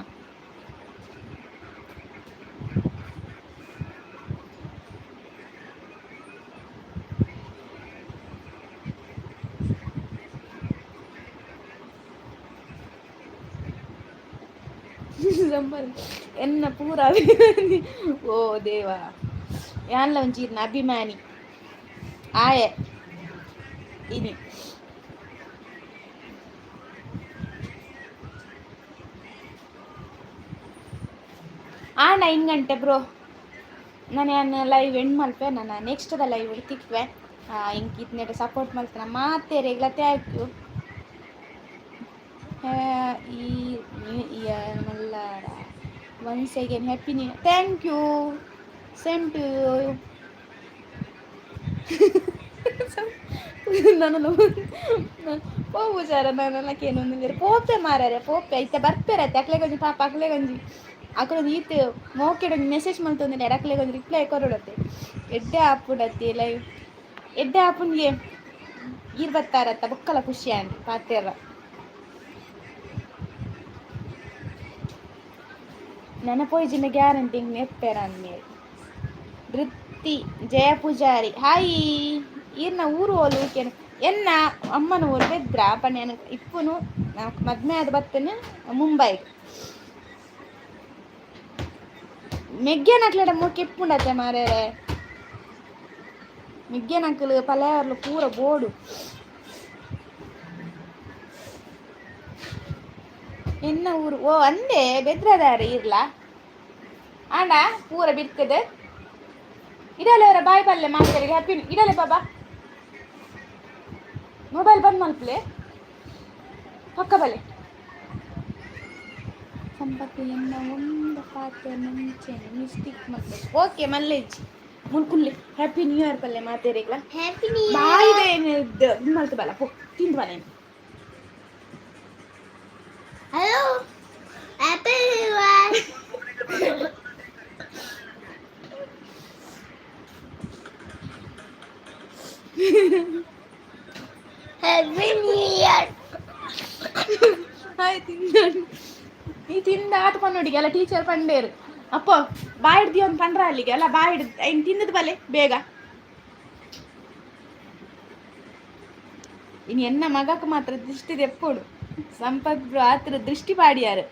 ಎನ್ನ ಪೂರ ಅಭಿಮಾನಿ. ಓ ದೇವ, ಯಾನ್ಲ ಒಂಚೀರ್ನ ಅಭಿಮಾನಿ ಆಯೆ ಇನಿ. ಆ 9 ಗಂಟೆ ಬ್ರೋ ನಾನು ಯಾನ್ ಲೈವ್ ಎಂಡ್ ಮಲ್ಪೆ. ನಾನು ನೆಕ್ಸ್ಟ್ ಲೈವ್ ತಿಕ್ವೆ. ಇಂಕ್ ಇತ್ನೆಟ ಸಪೋರ್ಟ್ ಮಲ್ತನ ಮಾತೆರೆಗ್ಲ thank you. ಈ ನ್ಯೂ ಇಯರ್ ಮಲ್ಲಾರ. Once again happy new, thank you, same to you. ನಾನು ಪೋವು ಸರ, ನಾನೆಲ್ಲ ಕೇನೊಂದು ಪೋಪೆ ಮಾರಾರೆ ಪೋಪೆ ಇತ್ತೆ ಬರ್ಪೇರತ್ತೆ. ಅಕ್ಲೆಗ್ ಒಂಜಿ ಪಾಪ, ಅಕ್ಲೆಗ್ ಒಂಜಿ ಅಕ್ಲೊಂದು ಈತ್ ಮೋಕೆಡ್ ಒಂಜಿ ಮೆಸೇಜ್ ಮಲ್ತೊಂದಿಲ್ಲ. ಅಕ್ಲೆಗ್ ಒಂಜಿ ರಿಪ್ಲೈ ಕೊರೊಡತ್ತೆ. ಎಡ್ಡೆ ಆಪುಡತ್ತೆ ಲೈವ್ ಎಡ್ಡೆ ಆಪುನ್ಗೆ. ಈರ್ ಬತ್ತಾರತ್ತ ಬೊಕ್ಕಲ ಖುಷಿ ಆಂಡ್ ಪಾತೆರ. ನೆನಪೋಯ್ಜಿನ ಗ್ಯಾರಂಟಿ ಇಂಕ್ ನೆರ್ಪೆರ ಅಂದ್ಮೇಲೆ. ವೃತ್ತಿ ಜಯ ಪೂಜಾರಿ ಹಾಯ್. ಈರ್ನ ಊರು ಓಲು? ಕೇನು ಎನ್ನ ಅಮ್ಮನ ಊರು ಬೆದ್ರ ಪಂಡ ಇಪ್ಪುನು ಮದ್ಮೆ ಆದ್ ಬತ್ತನೆ ಮುಂಬೈಗ್. ಮೆಗ್ಯನಕ್ಲೆಡ ಮೋಕೆ ಇಪ್ಪುಂಡತೆ ಮಾರ್ಯಾರೆ. ಮೆಗ್ಯನಕ್ಲು ಪಲೆಯರ್ಲು ಪೂರ ಬೋಡು. ಎನ್ನ ಊರು ಓ ಅಂದೆ ಬೆದ್ರದಾರ ಇರ್ಲ ಆಂಡ ಪೂರ ಬಿರ್ತದೆ. ಇಡಲೆ ಅವರ ಬಾಯ್ ಪಲ್ಲೆ ಮಾತಾಡಿ. ಹ್ಯಾಪಿ ಇಡಲೆ ಬಾಬಾ. ಮೊಬೈಲ್ ಬಂದ್ ಮಲ್ಪಲೆ ಪಕ್ಕ ಬಲೆ. ಸಂಪತ್ತು ಎನ್ನ ಒಂದು ಪಾತೆ ಮುಂಚೆನೆ ಮಿಸ್ಟೇಕ್ ಮಲ್ಪೆ. ಓಕೆ ಮಲ್ಲೇಜ್ ಮುಲ್ಕುಲ್ಲೆ. ಹ್ಯಾಪಿ ನ್ಯೂ ಇಯರ್ ಪಲ್ಲೆ ಮಾತೇರಿಗ್ಲ. Happy new year. ಬಾಯಿದ ಮಲ್ತು ಬಲ ಪೋ ತಿಂದು ಬಲ. Hello, happy new year. Happy new year. ಆಯ್ತು ತಿಂದ. ಈ ತಿಂದ ಆತ ಪನ್ನೋಡಿಗೆ ಅಲ್ಲ ಟೀಚರ್ ಪಂಡೇರು. ಅಪ್ಪ ಬಾಯ್ ಹಿಡ್ದಿ ಒಂದು ಪಂಡ್ರ ಅಲ್ಲಿಗೆ ಅಲ್ಲ. ಬಾಯ್ ಹಿಡ್ದು ಇನ್ನು ತಿಂದದ ಬಲೆ ಬೇಗ. ಇನ್ನು ಎನ್ನ ಮಗಕ್ಕೆ ಮಾತ್ರ ದೃಷ್ಟಿ ದೆಪ್ಪೋಡು. ಸಂಪತ್ ಬ್ರೋ ಆತರ ದೃಷ್ಟಿ ಪಾಡಿಯಾರು.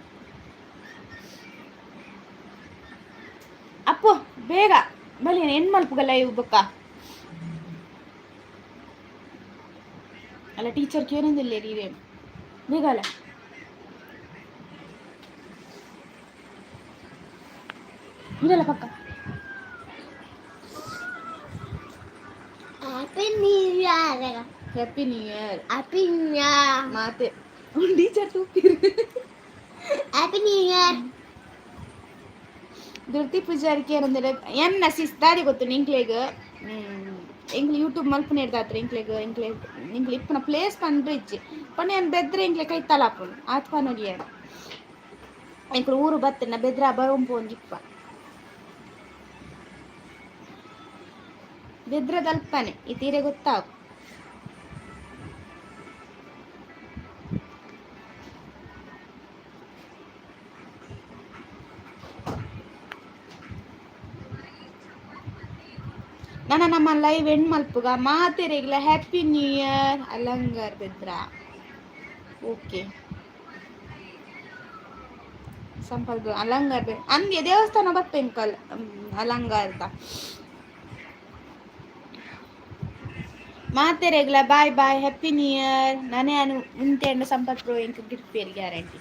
ಅಪ್ಪು ಬೇಗ ಬಲಿ ಎಣ್ ಮಲ್ಪುಗಲ್ಲ ಇವು ಬೊಕ್ಕ. ಅಲ್ಲ ಟೀಚರ್ ಕೇನೊಂದಿಲ್ಲ ರೀ ಬೇಗ ಅಲ್ಲ. ಇದಲ್ಲ ಪಕ್ಕ. Happy new year. Happy new year. Happy new year. ಮಾತೆ teacher ತೂಪಿರು. Happy new year. Dhriti Poojary ಏನಂದ್ರೆ ಎನ್ನ ಸಿಸ್ ದಾದಿ ಗೊತ್ತು ನಿಂಕ್ಲೆಗ್? ಎಂಕ್ಲೆ ಯೂಟ್ಯೂಬ್ ಮಲ್ಪುನ ಹಿಡ್ದಾತ್ರ ಎಂಕ್ಲೆಗ್ ಎಂಕ್ಲೆ ಎಂಕ್ಲೆ ಇಪ್ಪುನ ಪ್ಲೇಸ್ ಪಂಡ್ರೆ ಇಜ್ಜಿ ಪಂಡ ಏನ್ ಬೆದ್ರೆ ಎಂಕ್ಲೆ ಕೈ ತಲಾಪುನು ಆತ್ ಪನೊಲಿ. ಏನ್ ಎಂಕ್ಲು ಊರು ಬತ್ತನ ಬೆದ್ರ ಬರೋಂಪು ಒಂಜಿ ಇಪ್ಪ. ಬೆದ್ರದಲ್ಪನೆ ಈ ತೀರೆ ಗೊತ್ತಾವು. ನನ್ನ ನಮ್ಮ ಲೈವ್ ಎಂಡ್ ಮಲ್ಪುಗ. ಮಾತೆರೆಗ್ಲ happy new year. Alangar Bedra. Okay, ಸಂಪರ್ಕ ಅಲಂಗಾರ್ ಅಂದೆ ದೇವಸ್ಥಾನ ಬರ್ಪೆಂಕಲ್ ಅಲಂಗಾರ್ದ. ಮಾತೆರೆಗ್ಲ bye bye, happy new year. ನಾನೇ ಅನು ಉಂಟೆಂಡ ಸಂಪತ್ ಬ್ರೋ ಎಂಕ್ ಗಿರ್ಪೇರ್ ಗ್ಯಾರಂಟಿ.